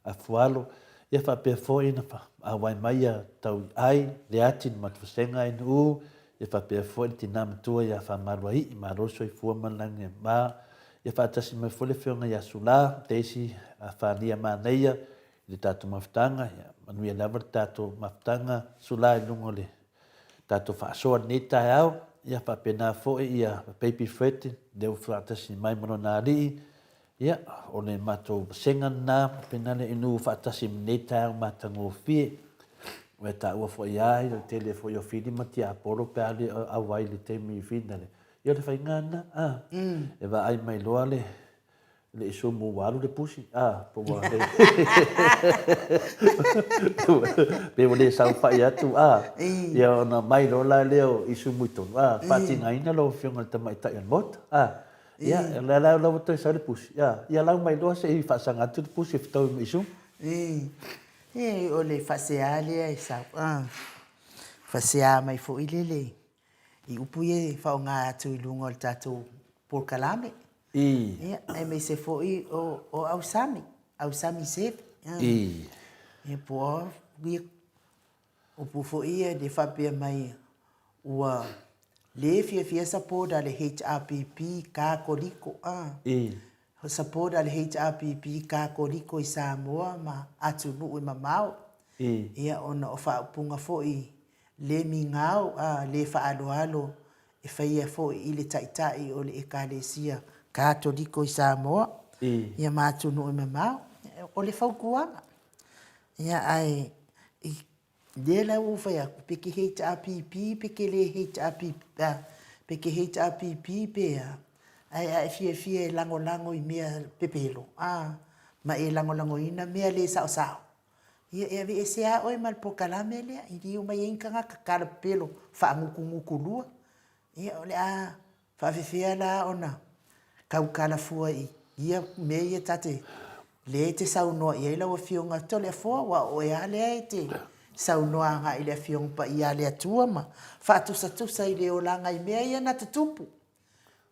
Afualo, ia faapea foi ona auai mai ia Tauiai, Leati na matou vasega NU, ia faapea foi le tina matua ia Faamaluaii, malo le soifua ma le lagi e mama. Ia faatasi mai foi le afioga ia Sula, Daisy Fania Manaia i le tatou mafutaga, ia manuia lava le tatou mafutaga Sula i luga o le tatou faasoa i lenei taeao, ia faapena foi ia Baby Fred lea ua faatasi mai ma lona alii, ia o le matou vasega lena, faapena le inu faatasi i lenei taeao matagofie. Ua taua foi lava le tele foi o filima tiapolo pe a le auai i le taimi finale. Ia o le faiga lena, a, e vaai mai loa le Le i sumu ua alu le pusi, a, po ua le... pe ua le saofai atu, a, ia ona mai loa la lea o isumu i totonu, a, faatigaina lau Afioga i le Tamaitai o le Maota, a, ia, o lea la ua toe sau le pusi, a, ia lau mai loa se i faasaga atu le pusi e fetaui ma isumu. E, o le faasea lea e sau, a, faasea mai foi lele i upu ia e faaaoga atu i luga o le tatou polokalame. Ia, aemaise foi o, o Ausami, Ausami Seve. Ia, po o ia, upu foi ia le faapea mai ua le fiafia support a le HRPP Katoliko, a. Support a le HRPP Katoliko i Samoa ma atunuu e mamao. Ia, ona o faaupuga foi le migao a le faaaloalo e faia foi i le Taitai o le Ekalesia Katoliko i Samoa ia ma atunuu e mamao. O le fautuaga, ia ae i lea la ua ou fai atu, pe te HRPP pe te le HRPP, pe te HRPP pe a, ae a e fiafia e lagolago i mea pepelo, a, ma e lagolagoina mea le saosao, Ia, e aveese lava oe ma le polokalame lea, i liu mai ai ni tagata talapepelo faagutugutu lua. Ia, o le a faafefea la ona tautala fua i ia mea ia ta te, lea e te saunoa i ai lau Afioga Toleafoa, aua o oe lava lea e te saunoa agai i le Afioga Paia a le Atua ma faatusatusa i le olaga i mea ia na tutupu.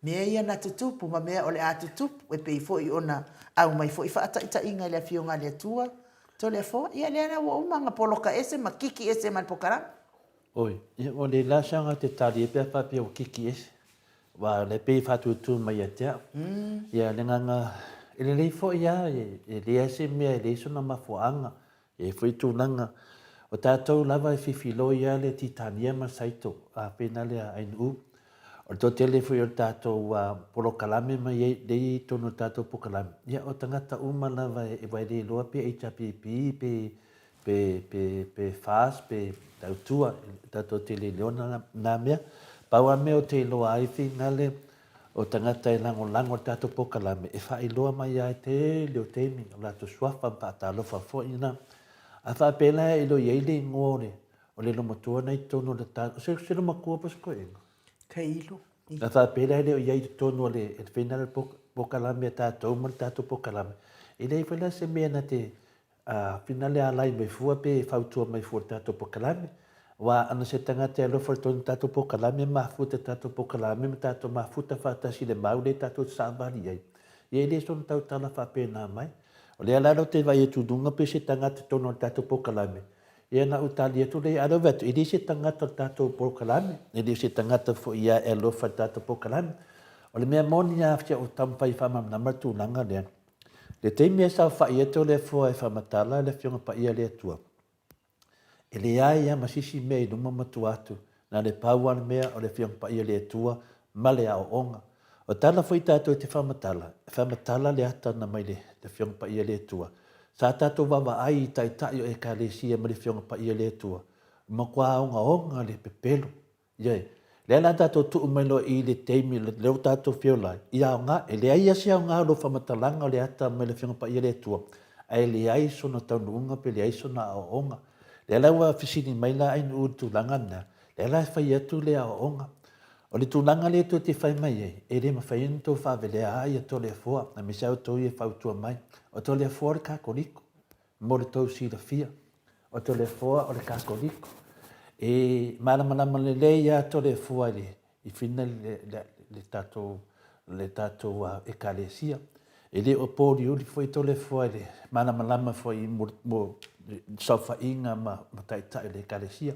Mea ia na tutupu ma mea o le a tutupu, e pei foi ona aumai foi faataitaiga e le Afioga a le Atua, Toleafoa, ia lea la ua uma ona poloka ese ma kiki ese ma le pokalame. Oi, ia ua le la se aoga te tali ai pe a faapea ua kiki ese. Aua o lea e pei e faatutu mai ia te au. Ia le agaga, e lelei foi lava, e leai se mea e leai sona mafuaaga. E i ai foi tulaga, o tatou lava e fifiloi lava le titania ma le saito, a pena lea ainuu. O le toatele foi o le tatou polokalame ma lea e i totonu o le tatou polokalame, ia o tagata uma lava e aua e le iloa pe HRPP pe pe pe pe FAST pe Tautua, tatou te le iloa na mea. Pau lava mea ou te iloa ai finagale o tagata e lagolago i le tatou polokalame, e faailoa mai lava i le tele o taimi o latou suafa ma faatalofa foi na. A faapea la e le o i ai le igoa o le, o le loomatua na i totonu o le ta, o se, se loomatua po o se toeaina? Tailo. A faapea la e le o i ai i totonu o le, le fina le polokalame a tatou ma le tatou polokalame, e leai foi la se mea na te A whina le alai mai fua pe fautua mai fua le tatou pokalame. Aua ana se tagata e alofa i tonu tatou pokalame, mafuta tatou pokalame ma tatou mafuta faatasi i le mau lea tatou te saavali ai, ia e le soona tautala faapena mai. O lea la ou te vaai atu i luga pe se tagata i totonu o le tatou pokalame, ia na ou tali atu lea, a o lea ua vaai atu, e le se tagata o le tatou pokalame, e le o se tagata foi ia e alofa i le tatou pokalame. O le mea moni lava se i taumafai e faamalamalama le tulaga lea, Le taimi e saofai ai Toleafoa e faamatala le Afioga Paia a le Atua, e leai lava ma se isi mea i luma ma tua atu, na o le pau lava le mea o le Afioga Paia a le Atua ma le aoaoga. O tala foi tatou te faamatala, e faamatala le ata na mai le Afioga Paia a le Atua. Sa tatou vaavaai i Taitai o Ekalesia ma le Afioga Paia a le Atua, matua ogaoga le pepelo Ioe. Lea la tatou tuu mai loa i le taimi lea ua tatou feola ai, i aoga, e leai lava se aoga o lou faamatalaga o le ata mai le Afioga Paia le Atua, ae leai sona taunuuga pe leai sona aoaoga. Lea la ua fesili mai la Ainuu i le tulaga lena, lea la e fai atu le aoaoga. O le tulaga lea tou te fai mai ai, e le mafai ona outou faavelea ia Toleafoa, aemaise lava outou ia e fautua mai. O Toleafoa o le Katoliko, mo le tou silafia. O Toleafoa o le Katoliko. E malamalama lelei lava Toleafoa i le i fina le, le, le tatou le tatou ekalesia. E le o pōliuli foi Toleafoa i le malamalama foi mo, mo saofaiga ma, ma taitai o le ekalesia.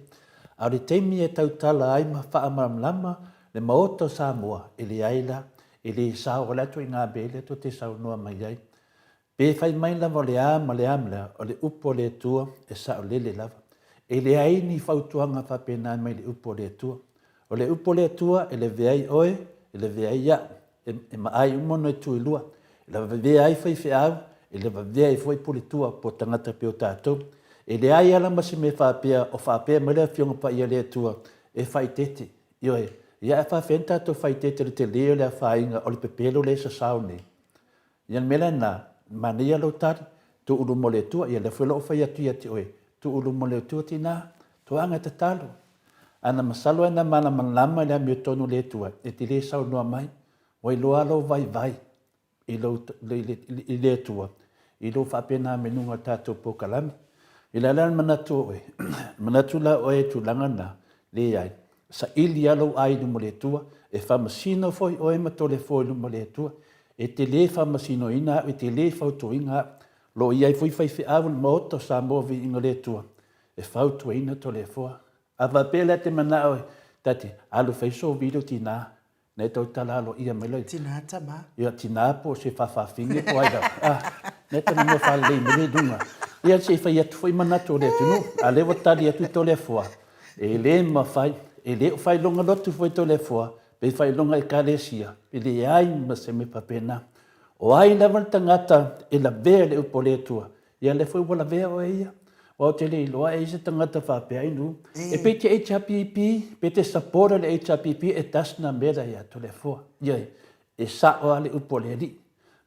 A o le taimi e tautala ai ma faamalamalama le Maota o Samoa, e leai la, e le sao, o le a ituaiga mea lea tou te saunoa mai ai. Pe fai mai lava o le a ma le a ma le a, o le upu a le Atua e saolele lava. E leai ni fautuaga faapena mai le upu a le Atua. O le upu a le Atua e lavea ai oe, e lavea ai au, e, e maai uma ona itu e lua. E lavea ai faifeau, e lavea ai foi puletua po o tagata pei o tatou. E leai lava la ma se mea faapea o faapea mai le Afioga Paia a le Atua e faaeteete. Ioe, ia ae faapefea ona tatou faaeteete i le tele o le afaina o le pepelo lea e sasao nei? Ia le mea la lena, manaia lou tali, tuu luma o le Atua, ia lea foi la ua fai atu ia te oe, tuu luma o le Atua tinā, toaga e tatalo. Ana masalo e na malamalama i le amiotonu o le Atua, e te le saunoa mai, ua iloa lou vaivai i, lou, i, le, i le Atua, i lou faapena mai luga o le tatou polokalame. I le ala le manatu o oe, manatu la oe i tulaga na, leai, saili lava lou ai i luma o le Atua, e faamasino foi oe ma Toleafoa i luma o le Atua, E te le faamasinoina au, e te le fautuaina au. O lo o i ai foi faifeau o le Maota o Samoa Viiga o le Atua e fautuaina Toleafoa. A faapea la e te manao ta te alu e fai sou video tina, na e tautala aloaia mai loa. Tina tama. Ia tina po o se faafafine po o ai lava. Ah, na e talanoa faalelei mai lea i luga. Ia se i fai atu foi manatu o le atunuu. A lea ua tali atu Toleafoa. E le mafai, e le o faailoga lotu foi Toleafoa, pe faailoga Ekalesia, e leai ma se mea faapena. O ai lava le tagata e lavea i le upu a le Atua, ia lea foi ua lavea oe ia. Aua ou te le iloa e i ai se tagata faapea i nuu. E pe te HRPP, pe te support le HRPP, it does not matter ia Toleafoa. Ioe, e sao lava le upu a le Alii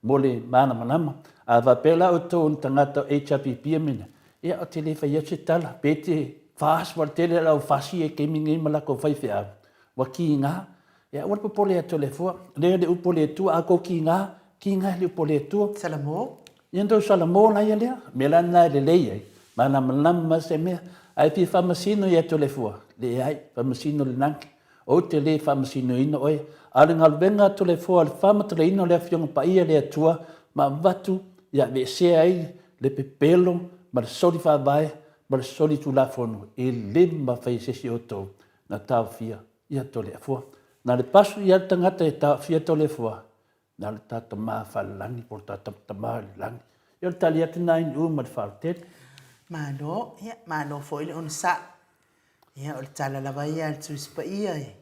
mo le malamalama. A faapea la outou o ni tagata o HRPP a mea, ia ou te le fai atu se tala. Pe te FAST, aua o le tele o le au FAST ia i le taimi lenei ma latou faifeau, ua kiga. Ia aua le popole ia Toleafoa, lea le upu a le Atua, a outou kiga, kiga i le upu a le Atua. Salamo. Ia na tou salamo la ia lea. O le mea la lena e lelei ai, malamalama se mea. A e fia faamasino ia Toleafoa, leai, faamasino i le lagi. Ou te le faamasinoina oe, a o le galuega a Toleafoa o le faamatalaina o le Afioga Paia a le Atua ma avatu ia aveesea ai le pepelo ma le soli faavae ma le soli tulafono e le mafai e se isi o outou na taofia ia Toleafoa. Na o le pasu i ai le tagata e taofia Toleafoa, na o le ta Tama Falelagi po o le ta Tama i le Lagi. Ia o le tali atu lena i Nu'u ma le faalatele. Malo, ia malo foi le onosai. Ia o le tala lava ia a le Tusi Paia e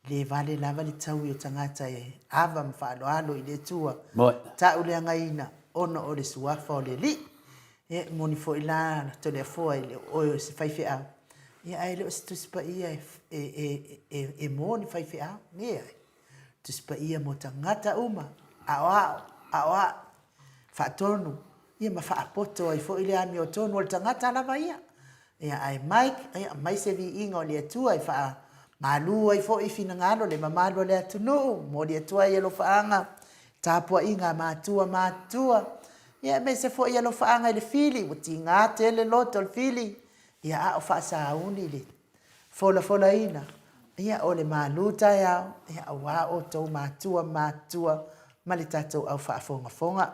le vale lava le taui o tagata e ava ma faaaloalo i le Atua, tauleagaina ona o le suafa o le Alii. Ia e moni foi la Toleafoa e le o oe o se faifeau, ia ae le o se Tusi Paia e mo ni faifeau, leai. Tusi Paia mo tagata uma, aoao, aoai, faatonu, ia ma faapoto ai foi le amiotonu o le tagata lava ia. Ia ae Mike, ia aumai se viiga o le Atua e faamalu ai foi finagalo le mamalu o le atunuu, momoli atu ai alofaaga, tapuaiga a matua matutua, ia aemaise foi alofaaga i le fili, ua tiga tele loto o le fili, ia a o faasauni le folafolaina, ia o le malu taeao, ia aua outou matua matutua ma le tatou au faafogafoga.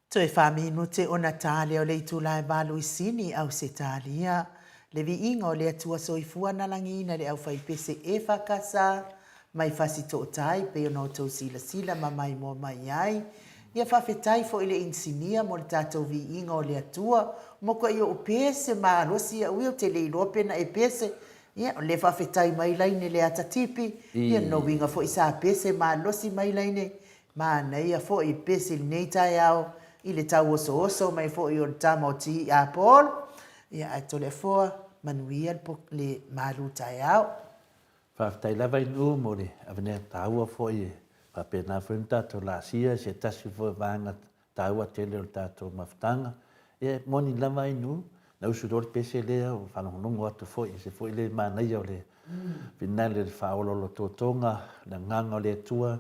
Toe faaminute ona ta lea o le itula e valu i Sini, Ausetalia. Le viiga o le Atua Soifua na lagiina le aufaipese EFKS mai Fasitootai pei ona outou silasila ma maimoa mai ai. Ia faafetai foi i le inisinia mo le tatou viiga o le Atua. Matuai ou pese malosi au ia ou te le iloa pe na e pese. Ia o lea faafetai mai laine le ata tipi, ia lona uiga foi sa pese malosi mai laine. Manaia foi le pese i lenei taeao i le tauosooso mai foi o le tama o Tiapolo. Ia ae Toleafoa, manuia le malu taeao. Faafetai lava i Nu'u mo le avanoa taua foi e faapena foi ona tatou laasia i se tasi foi o vaega taua tele o le tatou mafutaga. Ia e moni lava i Nu'u, na usu loa le pese lea ua faalogologo atu foi i se foi le manaia o le finale o le faaoloolo totoga, le agaga o le Atua,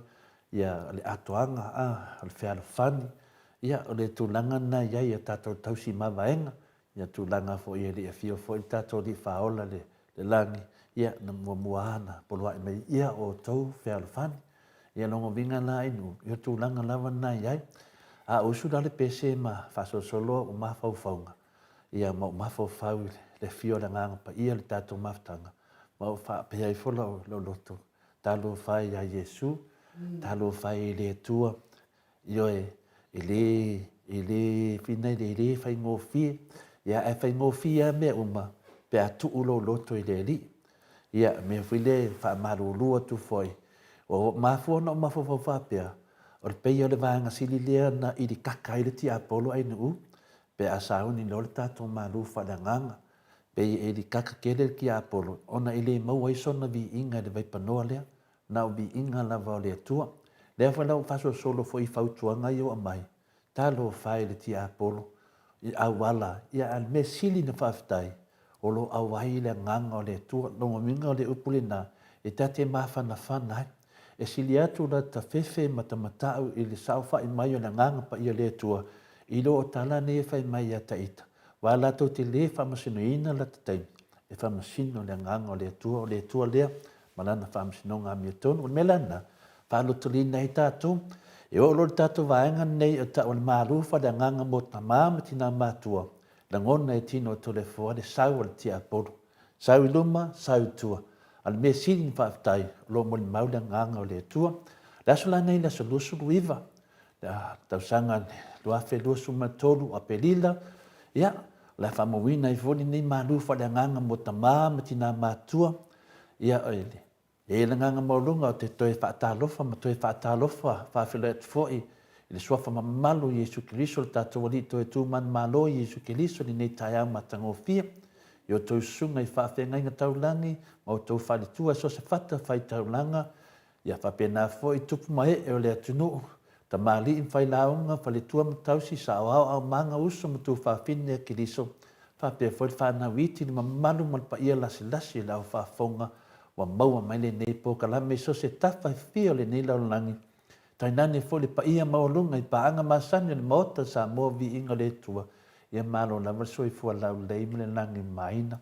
ia le atoaga, a, o le fealofani, ia o le tulaga lena e i ai i a tatou tausi mavaega, ia tulaga foi e le i afio foi le tatou Alii Faaola i le lagi, ia na muamua lava ona poloai mai ia outou fealofani. Ia lona uiga la i nuu, ia o tulaga lava na e i ai. A usu la le pese ma faasolosolo au mafaufauga, ia ma ou mafaufau i le afio o le Agaga Paia i le tatou mafutaga, ma ou faapea ifo lau loto, Talofa e ia Iesu, talofa e i le Atua, Ioe, e le, e le fina, e le faigofie. Ia, ae faigofie lava mea uma pe a tuu lou loto i le Alii. Ia, mea foi lea e faamalulu atu foi, ua mafua ona ou mafaufau faapea, o le pei o le vaega sili lea na ilikaka ai le tiapolo Ainuu, pe a sauni loa le tatou malu faaleagaga. Pei e ilikaka tele le tiapolo ona e le maua ai sona viiga i le vaipanoa lea. Na o viiga lava o le Atua. Lea foi la ua faasolosolo foi i fautuaga ia ua aumai, talofa e i le tiapolo, i auala, ia a o le mea sili na faafetai, o lo o auai le agaga o le Atua. Lona uiga o le upu lena, e ta te mafanafana ai. E sili atu lata fefe ma ta matau i le saofai mai o le Agaga Paia o le Atua, i lo o tala nei e fai mai ia Taita, aua latou te le faamasinoina lata taimi, e faamasino le Agaga o le Atua, o le Atua lea ma Lana faamasinoga amiotonu. O le mea la lena, faalotoliina ai tatou, e oo loa i le tatou vaega lenei o tau o le malu faaleagaga mo tama ma tina matua, lagona e tino o Toleafoa le sau a le tiapolo. Sau i luma, sau i tua. A o le mea sili na faafetai, o lo o molimau le Agaga o le Atua. O le aso la lenei, le aso 29, le tausaga 2023, Aperila, ia, o le a faamauina ai foi lenei malu faaleagaga mo tama ma tina matua, ia, e i ai le agaga maualuga ou te toe faatalofa ma toe faatalofa faafeiloai atu foi i le Suafa mamalu o Iesu Keriso, le tatou Alii toe tu manumalo Iesu Keriso i lenei taeao matagofie, i outou susuga i faafeagaiga taulagi ma outou faletua i so o se fata faitaulaga, Ia faapena foi tupu ma ee o le atunuu, tamalii ma failauga, faletua ma tausi, saoao, aumaga, uso ma tuafafine a Keriso, faapea foi le fanau iti, le mamalu ma le paia lasilasi o le aofaafofoga ua maua mai lenei polokalame i so o se tafa e fia o lenei lalolagi, tainane foi le paia maualuga i paaga masani o le Maota o Samoa Viiga o le Atua, ia malo lava le soifua laulelei ma le lagi e mamaina.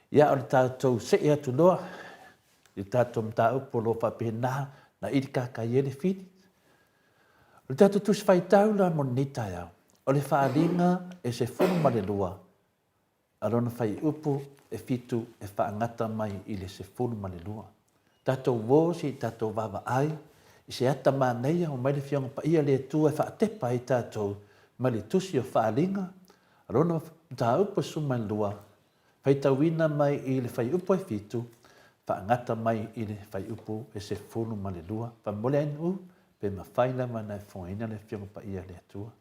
Ia o le tatou see atu loa i le tatou mataupu o lo o faapena na ilikaka ai le fili. O le tatou tusi faitau la mo lenei taeao, o le faaaliga e 12 a lona fuaiupu e fitu e faagata mai i le 12. Tatou o se i tatou vaavaai i se ata manaia ua mai le Afioga Paia le Atua e faatepa ai tatou mai le tusi o faaaliga a lona mataupu e 12 Faitauina mai i le fuaiupu e fitu, faagata mai i le fuaiupu e 12. Faamolemole ai pe mafai lava ona e fofogaina le Afioga Paia a le Atua.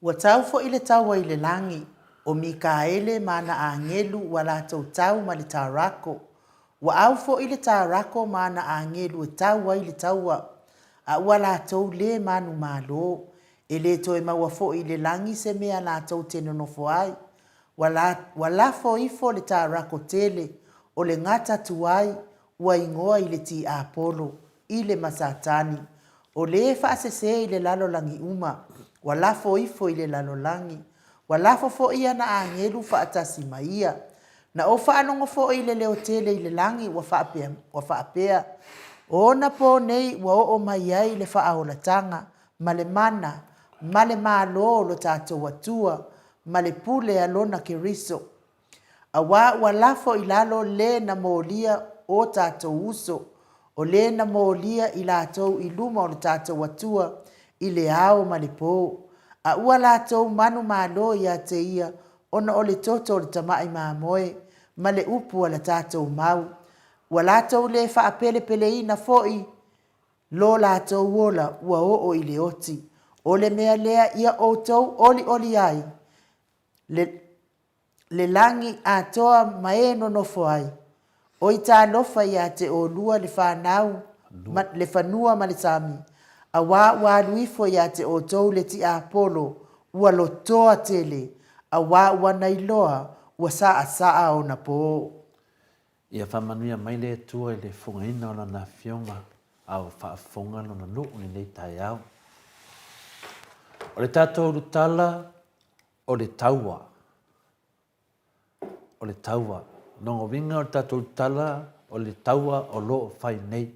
Ua tau foi le taua i le lagi, o Mikaele ma ana agelu ua latou tau ma le Tarako. Ua au foi le Tarako ma ana agelu e tau ai le taua, a ua latou lē manumalo. E lē toe maua foi i le lagi se mea latou te nonofo ai. Ua la, ua lafo ifo le Tarako tele, o le gata tuai, ua igoa i le tiapolo, i le ma Satani, o lē faasesē i le lalolagi uma, ua lafo ifo i le lalolagi. Ua lafo foi ana agelu faatasi ma ia. Na ou faalogo foi i le leo tele i le lagi ua faapea, ua faapea, O ona pō nei ua oo mai ai le faaolataga. ma le mana, ma le Malo o lo tatou Atua, ma le pule a Lona Keriso. Auā ua lafo i lalo le na molia o tatou uso, o le na molia i latou i luma o lo tatou Atua i le ao ma le pō, a ua latou manumalo iā te ia ona o le toto o le Tamai Mamoe ma le upu a la tatou mau. Ua latou le faapelepeleina foi lo latou ola ua oo i le oti. O le mea lea ia outou olioli ai le le lagi atoa ma e nonofo ai. Oi talofa iā te olua le fanau ma le fanua ma le sami, auā ua alu ifo iā te outou le tiapolo ua lotoa tele, auā ua nailoa ua saasaa ona pō. Ia faamanuia mai le Atua i le fofogaina o Lana Afioga a o faafofoga Lona nuu i lenei taeao. O le tatou ulutala o le taua. O le taua. Lona uiga o le tatou tala, o le taua o lo o fai nei.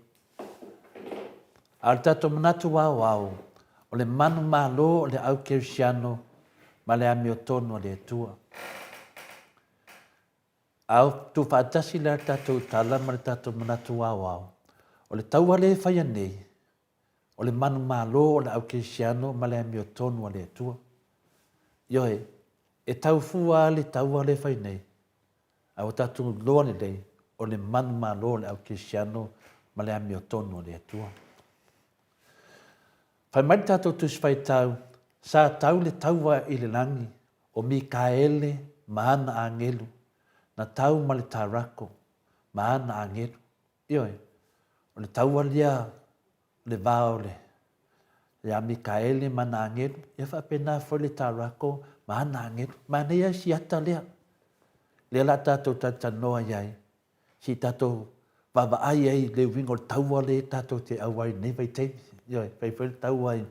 A o le tatou manatu aoao, o le manumalo o le au kerisiano ma le amiotonu a le Atua. A o tuufaatasi la le tatou tala ma le tatou manatu aoao, o le taua lea e faia nei, o le manumalo o le au kerisiano ma le amiotonu a le Atua. Ioe, e tau fua lava le taua lea e fai nei, a ua tatou iloa lelei, o le manumalo o le au kerisiano ma le amiotonu a le Atua. Fai mai le tatou Tusi Faitau, Sa tau le taua i le lagi, o Mikaele ma ana agelu, na tau ma le Tarako ma ana agelu. Ioe, o le taua lea o le va o le ia Mikaele ma ana agelu, ia faapena foi le Tarako ma ana agelu. Manaia si ata lea, lea o le a tatou talatalanoa i ai, se i tatou vaavaai ai i le uiga o le taua lea tatou te auai i lenei vaitaimi. Ioe, fai foi le taua i,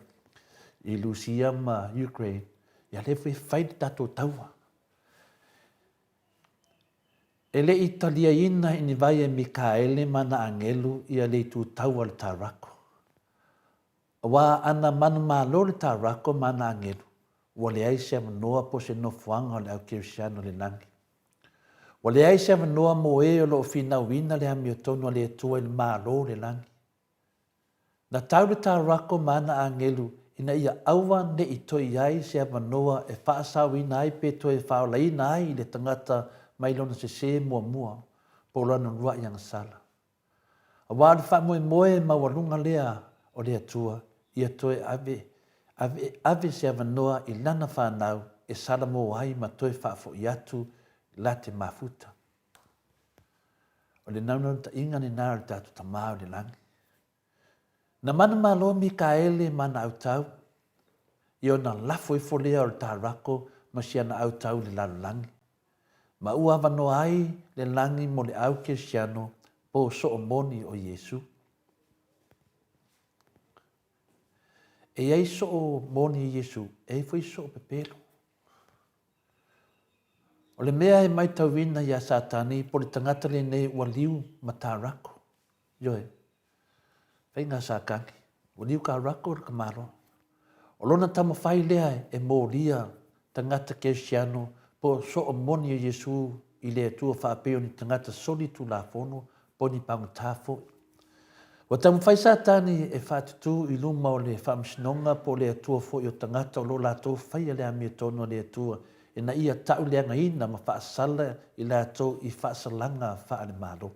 i Lusia ma Ukraine, ia lea foi e fai le tatou taua. E le i taliaina i ni vai e Mikaele ma ana agelu ia le itu taua le Tarako. Aua ana manumalo le Tarako ma ana agelu, ua leai se avanoa po o se nofoaga o le au Kerisiano i le lagi. Ua leai se avanoa mo e o lo o finauina le amiotonu a le Atua i le Malo o le lagi. Na tau le Tarako ma ana agelu ina ia aua ne i toe i ai se avanoa e faasaoina ai pe toe faaolaina ai le tagata mai lona sesē muamua po o lana uluai agasala. Aua o le faamoemoe maualuga lea o le Atua ia toe ave, ave, ave se avanoa i lana fanau e salamo ai ma toe faafoi atu la te mafuta. O le naunautaiga lena o le tatou Tama o le Lagi. Na manumalo Mikaele ma ana autau, ia ona lafo ifo lea o le Tarako ma si ana autau i le lalolagi, ma ua avanoa ai le lagi mo le au kerisiano po o soo moni o Iesu. E i ai soo moni o Iesu, e i ai foi soo pepelo. O le mea e maitauina iā Satani po o le tagata lenei ua liu ma Tarako. Ioe. Faiga a Satani. Ua liu ka rako le tamaloa. O lona taumafai lea e molia tagata kerisiano po o soo moni o Iesu i le Atua faapei o ni tagata soli tulafono po o ni pagota foi. Ua taumafai Satani e faatutū i luma o le faamasinoga po o le Atua foi o tagata o lo latou faia le amiotonu a le Atua ina ia tauleagaina ma faasala i latou i faasalaga faale-Malo.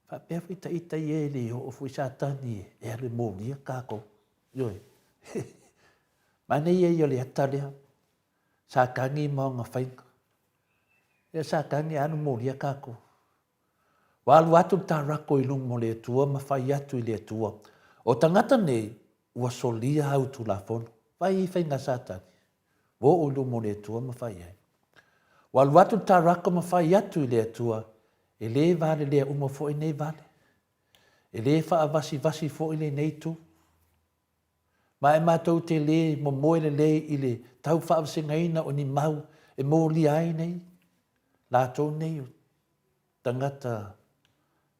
Faapea foi ita ia e le oo foi Satani e alu e molia tatou. Ioe. Manaia ia o le ata lea. Satani ma ona faiga. Ia Satani alu molia tatou. Ua alu atu le tarako i luma o le Atua ma fai atu i le Atua, O tagata nei, ua solia au Tulafono. Fai i faiga a Satani. Ua oo i luma o le Atua ma fai ai. Ua alu atu le tarako ma fai atu i le Atua, E lē valelea uma foi nei vale. E lē faavasivasi foi lenei itu. Ma e matou te lē momoe lelei i le tau faavasegaina o ni mau e molia ai nei latou nei o tagata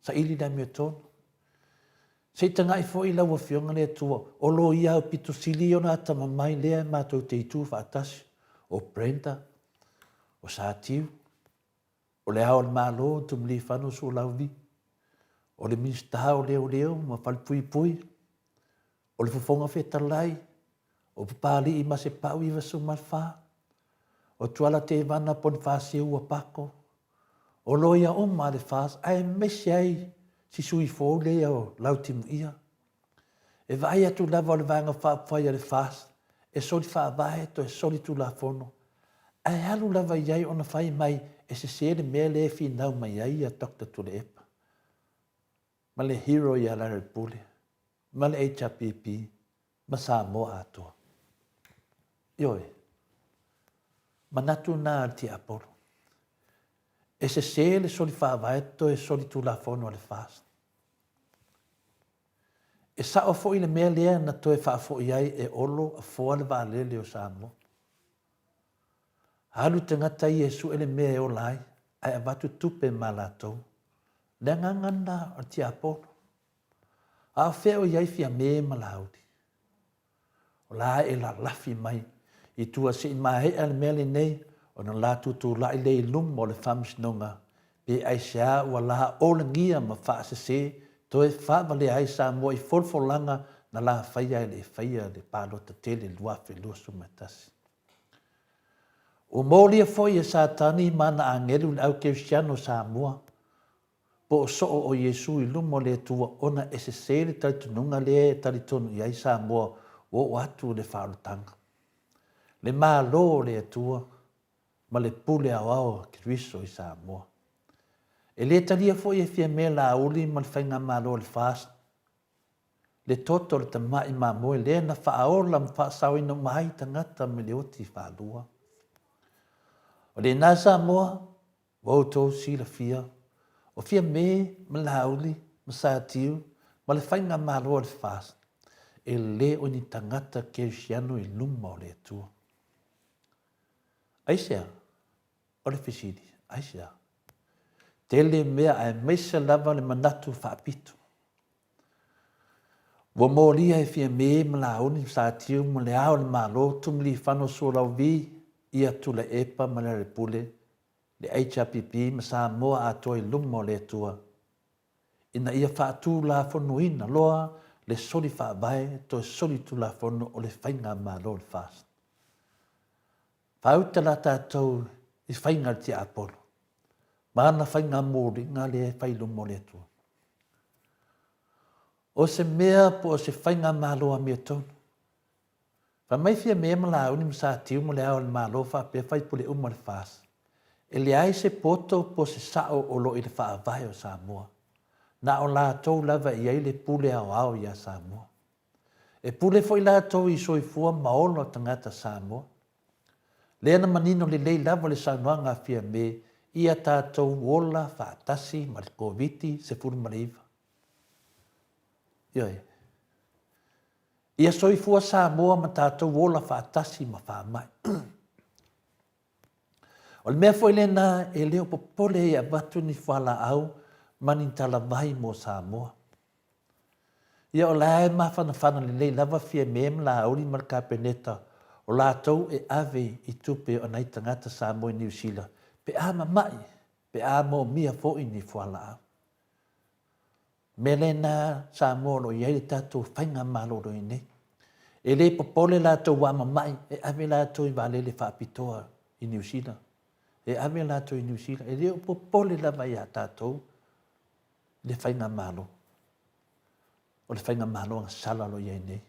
saili le amiotonu. Se i tagai foi lau Afioga le Atua, o loia aupito sili ona atamamai lea e matou te itu faatasi, o Brenda, o Satiu, o Le Ao o le Malo Tumilifano Sualauvi, o le Minisita o Leoleo ma Falepuipui, o le Fofoga Fetalai, o Papalii Masepau 94, o Tuala Tevana Ponifasio Uapako, o loia uma a le FAST aemaise ai si sui fou lea o Lautimuia. E vaai atu lava o le Vaega Faaupufai a le FAST e soli faavae toe soli tulafono, ae alu lava i ai ona fai mai e sese le mea lea e finau mai ai ia Doctor Tuilaepa ma le hero ia Larry Pule ma le HRPP ma Samoa atoa. Ioe. Manatu na a le tiapolo. E sese le soli faavae toe soli tulafono a le FAST. E sao foi le mea lea na toe faafoi ai e Olo afoa le vaalele o Samoa. Alu tagata ia e sue le mea e ola ai, ae avatu tupe ma latou. Le agaga lena o le tiapolo. A o fea o i ai Fiame ma Laauli? O la e lalafi mai i tua se i maea le mea lenei ona la tutulai lea i luma o le Faamasinoga pe aisea ua la olegia ma faasese toe faavalea ai Samoa i folafolaga na la faia e le i faia le palota tele 2021. Ua molia foi e Satani ma ana agelu le au kerisiano o Samoa Po o soo o Iesu i luma o le Atua ona e sese le talitonuga lea e talitonu i ai Samoa ua oo atu le faaolataga. Le Malo o le Atua ma le pule aoao a Keriso i Samoa. E le talia foi e Fiame Laauli ma le Faigamalo a le FAST le toto o le tamai mamoe lea na faaola ma faasaoina uma ai tagata mai le oti faalua. O lena Samoa Ua outou silafia, o Fiame ma Laauli ma Satiu ma le Faigamalo a le FAST, e le o ni tagata kerisiano i luma o le Atua. Aisea? O le fesili, aisea? Tele mea aemaise lava le manatu faapito. Ua molia e Fiame ma Laauli ma Satiu ma Le Ao o le Malo, Tumilifano Sualauvi, ia Tuilaepa ma Lealailepule le HRPP ma Samoa atoa i luma o le Atua, ina ia faatulafonoina loa le soli faavae toe solitulafono o le Faigamalo o le FAST. Faauta la tatou i faiga a le tiapolo ma ana faigamoliga lea e fai i luma o le Atua. O se mea po o se faigamalo amiotonu Fai mai Fiame ma Laauli ma Satiu ma Le Ao o le Malo faapea faipule uma o le FAST, e leai se poto po o se sao o lo o i le Faavae o Samoa. Na o latou lava e i ai le pule aoao iā Samoa. E pule foi latou i soifua ma ola o tagata Samoa. Lea na manino lelei lava le saunoaga a Fiame ia tatou ola faatasi ma le Koviti-19. Ioe. Ia soifua Samoa ma tatou ola faatasi ma faamai. O le mea foi lena e le o popole ai e avatu ni fualaau ma ni talavai mo Samoa. Ia o la e mafanafana lelei lava Fiame ma Laauli ma le Kapeneta o latou e ave i tupe o nai tagata Samoa i Niu Sila pe a mamai, pe a moomia foi ni fualaau. Mea lena Samoa o lo o i ai le tatou faigamalo o lo o i ai nei. E le popole latou ua mamai e ave latou i vaalele faapitoa i Niu Sila. E ave latou i Niu Sila. E le o popole lava ia tatou le faigamalo. O le faigamalo agasala o lo o i ai nei.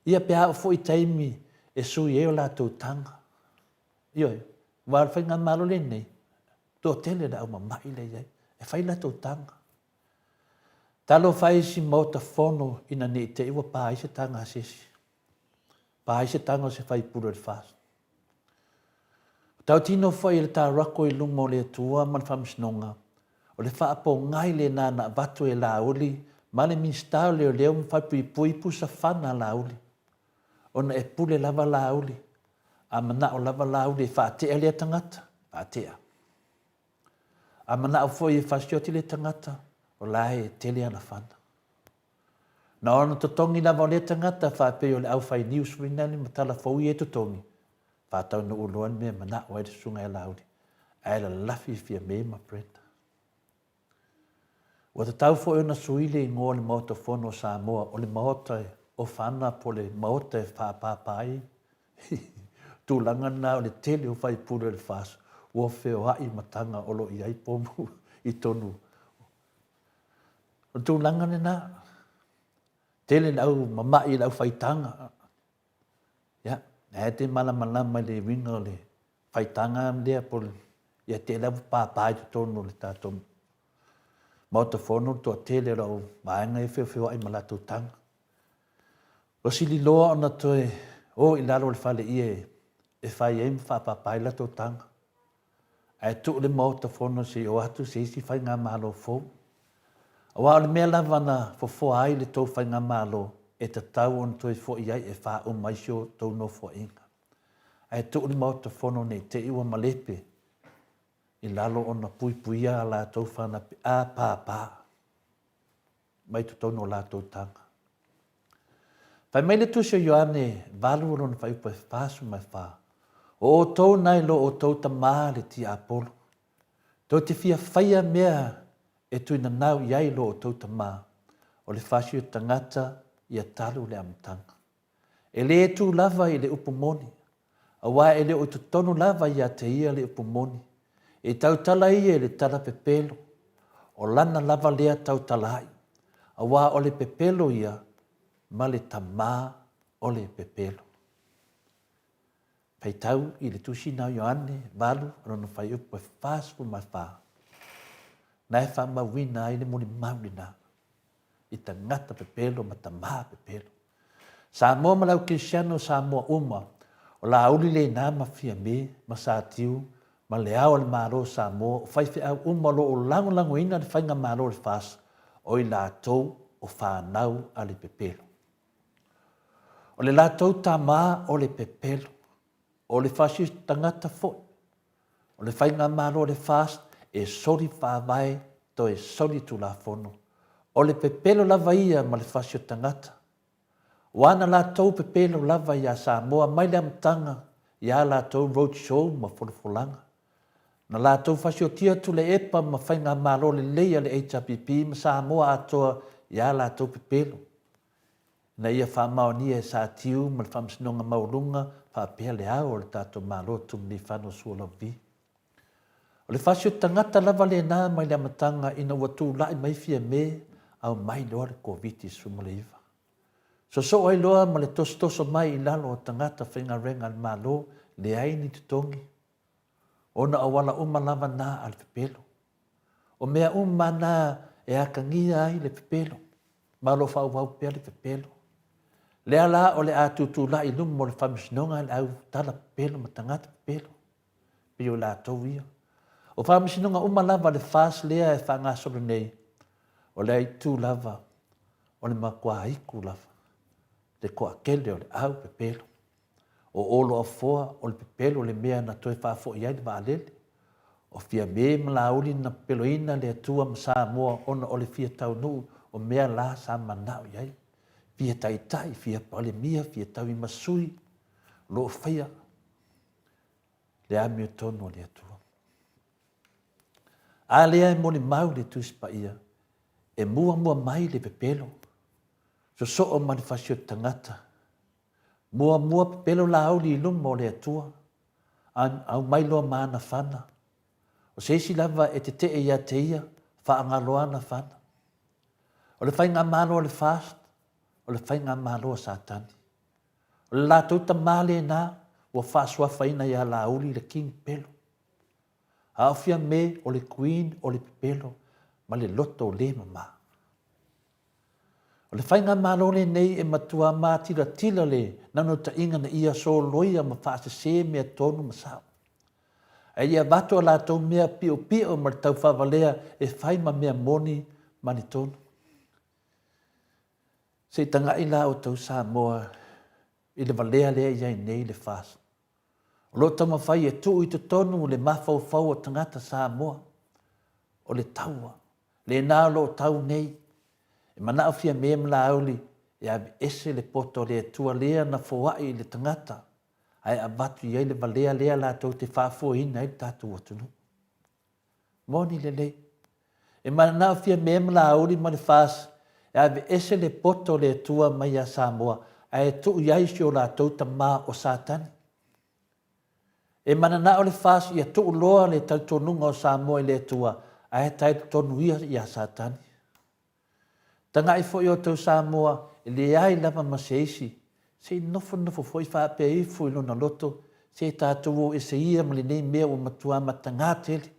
Ia pe a oo foi taimi e sui ai o latou taga. Ioe, aua o le faigamalo lenei, toatele le au mamai lea e i ai, e fai latou taga. Talofa e i si Maota Fono ina ne i te i ua pa ai se taga a se isi, pa ai se taga o se faipule o le FAST. O tautino foi e le Tarako i luma o le Atua ma le Faamasinoga, o le faapogai lena na avatu e Laauli ma le Minisita o Leoleo ma Falepuipui Pusa Fana Laauli, ona e pule lava Laauli, a manao lava Laauli e faatea lea tagata, faatea. A manao foi e fasioti le tagata, o la e tele ana fana. Na ona totogi lava o lea tagata faapei o le aufai news foi nani ma tala fou ia e totogi, faataunuu loa le mea e manao ai le susuga ia Laauli, ae lalafi Fiame ma Brenda. Ua tatau foi ona sui le igoa o le Maota Fono o Samoa, o le Maota o Fana po o le Maota e faapaapa ai tulaga na o le tele o faipule o le FAST ua feoai ma taga o lo o i ai pomu i totonu. O le tulaga lena, tele le au mama'i i le au faitaga. Ia, lea e te malamalama i le uiga o le faitaga lea po o le, ia te lea ua pāpā i totonu o le tatou Maota Fono le toatele o lau vaega ia feofeoai ma latou taga. Ua sili loa ona toe o i lalo o le faleie e fai ai ma faapāpā ai latou taga. Ae tuu le Maota Fono se i o atu se isi faigamalo fou. Aua o le mea lava na fofoa ai le tou faigamalo e tatau ona toe foi ai e faauma ai si o tou nofoaiga. Ae tuu le Maota Fono ne i te i ua malepe i lalo ona puipuia a latou fana pe a pāpā mai totonu o latou taga. Fai mai le Tusi o Ioane 8 o lona fuaiupu e 44, O outou nai lo outou tamā le tiapolo, tou te fia faia mea e tuinanau i ai lo outou tamā, o le fasi o tagata ia talu le amataga. E lē tu lava i le upu moni, aua e le o i totonu lava ia te ia le upu moni. E tautala ia i le tala pepelo, o lana lava lea tautala ai, aua o le pepelo ia ma le tamā o le pepelo. Faitau i le Tusi na o Ioane 8 lona fuaiupu e 44, na e faamauina ai le molimau lena i tagata pepelo ma tamā pepelo. Samoa ma le au kerisiano o Samoa uma, o Laauli lena ma Fiame ma Satiu ma Le Ao o le Malo o Samoa, o faifeau uma o lo o lagolagoina le Faigamalo o le FAST, o i latou o fanau a le pepelo. O le latou tama o le pepelo, o le fascist tagata foi. O le faigamalo a le FAST e soli faavae toe soli tulafono. O le pepelo lava ia ma le fasi o tagata. Ua ana latou pepelo lava ia Samoa mai le amataga i a latou road show ma folafolaga. Na latou fasiotia Tuilaepa ma faigamalo lelei a le HRPP ma Samoa atoa i a latou pepelo. Ina ia faamaonia e Satiu ma le Faamasinoga Maualuga faapea le ao o le tatou Malo Tumulifano Sualauvi. O le fasi o tagata lava lena mai le amataga ina ua tulai mai Fiame aumai loa le Koviti-19. Sosoo ai loa ma le tosotoso mai i lalo o tagata faigaluega a le Malo leai ni totogi Ona auala uma lava na a le pepelo. O mea uma na e atagia ai le pepelo, ma o lo o faaauau pea le pepelo. Lea la o le a tutulai i luma o le faamasinoga le au tala pepelo ma tagata pepelo, pei o i latou ia. O faamasinoga uma lava a le FAST lea e faagasolo nei, o le aitu lava o le matua aitu lava, le toatele o le au pepelo. O Oloafoa, o le pepelo le mea na toe faafoi ai le vaalele. O Fiame ma Laauli na pepeloina le Atua ma Samoa ona o le fia taunuu o mea la sa manao i ai. Fia taitai, fia palemia, fia tauimasui, o lo o faia le amiotonu a le Atua. A lea e molimau le Tusi Paia, e muamua mai le pepelo, sosoo ma le fasi o le tagata, Muamua pepelo Laauli i luma o le Atua, a aumai loa ma ana fana. O se isi lava e tetee ia te ia, faagaloa ana fana. O le faigamalo a le FAST, o le faigamalo a Satani. O le latou tamā lena ua faasuafaina ia Laauli le King Pelo. A o Fiame o le Queen o le pepelo ma le loto le mamā. O le faigamalo lenei e matua matilatila le naunautaiga na ia soloia ma faasese mea tonu ma sao. A ia avatu a latou mea piopio ma le taufaavalea e fai ma mea moni ma ni tonu. Se i tagai la outou Samoa i le valea lea e i ai nei le FAST. O lo o taumafai e tuu i totonu le mafaufau o tagata Samoa o le taua lena o lo o tau nei. E manao Fiame ma Laauli E aveese le poto a le Atua lea na foai i le tagata, ae avatu i ai le valea lea latou te faafoeina ai le tatou atunuu. Moni lelei. E mananao Fiame ma Laauli ma le FAST e aveese le poto a le Atua mai ia Samoa ae tuu i ai si o latou tama o Satani. E mananao le FAST ia tuu loa le talitonuga o Samoa i le Atua ae talitonu ia ia Satani. Tagai foi outou Samoa e leai lava ma se isi, se i nofonofo foi faapea ifo i lona loto, se tatou o ese ia ma lenei mea ua matua matagā tele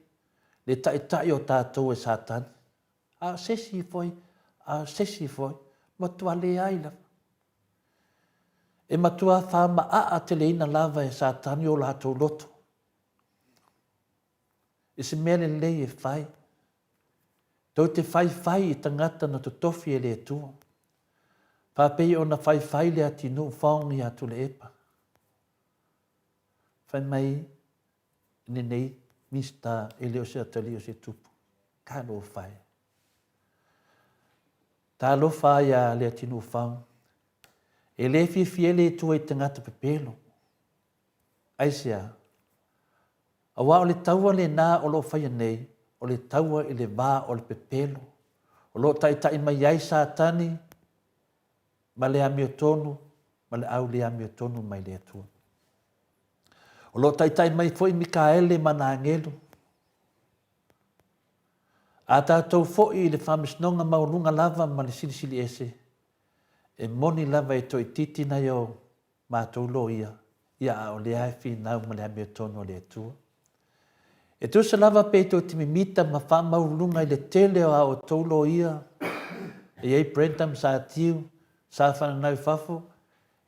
le taitai o tatou e Satani. A o se isi foi, a o se isi foi, matua leai lava. E matua faamaaa teleina lava e Satani o latou loto i se mea lelei e fai. Tou te faifai i tagata na totofi e le Atua, faapei ona faifai le atinuu faogi ia Tuilaepa. Fai mai lenei Minisita e le o se atalii o se tupu. Talofa e. Talofa a ia Leatinuufau. E le fiafia le Atua i tagata pepelo. Aisea? Aua o le taua lena o lo o faia nei, o le taua i le va o le pepelo, o lo o taitai mai ai Satani ma le amiotonu ma le au le amiotonu mai le Atua. O lo o taitai mai foi Mikaele ma ana agelu. A tatou foi i le Faamasinoga Maualuga lava ma le Silisili Ese, e moni lava e toaitiiti nai o matou loia, ia a o lea e finau ma le amiotonu a le Atua. E tusa lava pe tou te mimita ma faamaualuluga i le tele o a outou loia, e i ai Brenda ma Satiu, sa fananau i fafo,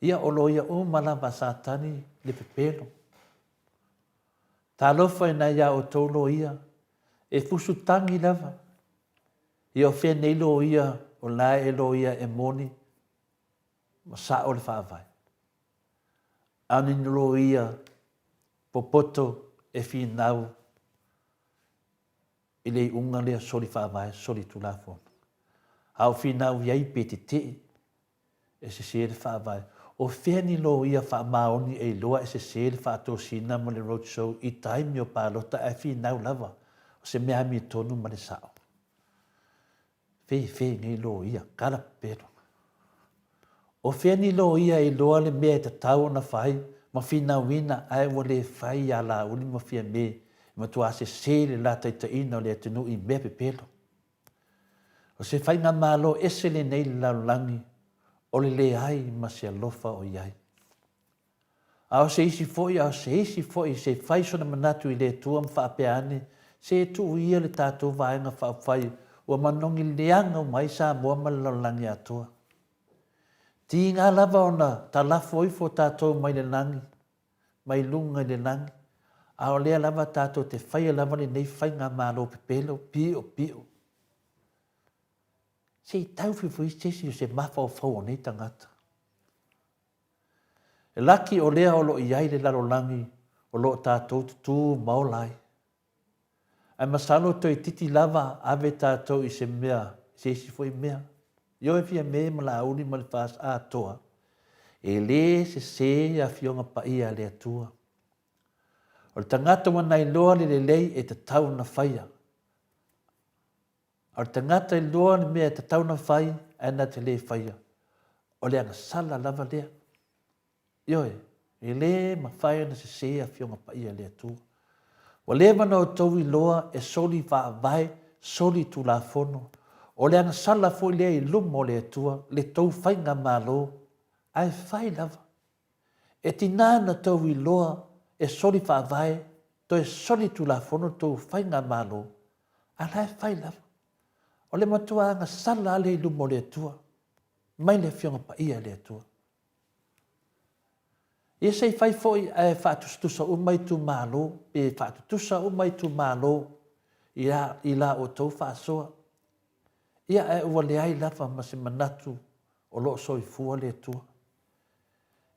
ia o loia uma lava a Satani le pepelo. Talofa i nai a outou loia, e fusu tagi lava. Ia o fea nei loia o la e loia e moni ma sao le faavae. A o ni loia popoto e finau i le iuga lea soli faavae, soli tulafono. A o finau i ai pe tetee, e sese le faavae. O fea ni loia faamaoni e iloa e sese le faatosina ma le road show i taimi o palota ae finau lava o se mea amiotonu ma le sao. Fefe nei loia, kala pepelo. O fea ni loia e iloa le mea e tatau ona fai ma finauina ae ua le fai iā Laauli ma Fiame e matuā sese le la taitaiina o le atunuu i mea pepelo. O se faigamalo ese lenei i le lalolagi o le leai ma se alofa o i ai. A o se isi foi, a o se isi foi se fai sona manatu i le Atua ma faapea ane, se tuu ia le tatou Vaega Faaupufai ua manogi leaga uma ai Samoa ma le lalolagi atoa. Tiga lava ona talafo ifo tatou mai le lagi, mai luga i le lagi, a o lea lava tatou te faia lava lenei faigamalo pepelo piopio. Se i tau fuifui se isi o se mafaufau o nei tagata. E laki o lea o lo o i ai le lalolagi o lo o tatou tutū ma ola ai. Ae masalo toeitiiti lava ave tatou i se mea, i se isi foi mea. Ioe Fiame ma Laauli ma le FAST atoa, e le sese Afioga Paia a le Atua. O le tagata ua nailoa le lelei e tatau ona faia. A o le tagata iloa le mea e tatau ona fai ae na te le faia, o le agasala lava lea. Ioe, e le mafai ona sese Afioga Paia a le Atua. Ua leva ona outou iloa e soli faavae, soli tulafono. O le agasala foi lea i luma o le Atua le tou faigamalo, ae fai lava. E tiga ona tou iloa e soli faavae, toe soli tulafono tou faigamalo, a la e fai lava. O le matua agasala lava lea i luma o le Atua, mai le Afioga Paia a le Atua. Ia se i fai foi ae faatusatusa uma itumalo, pe faatutusa uma itumalo i la, i la outou faasoa. Ia ae ua leai lava ma se manatu o lo o soifua le Atua.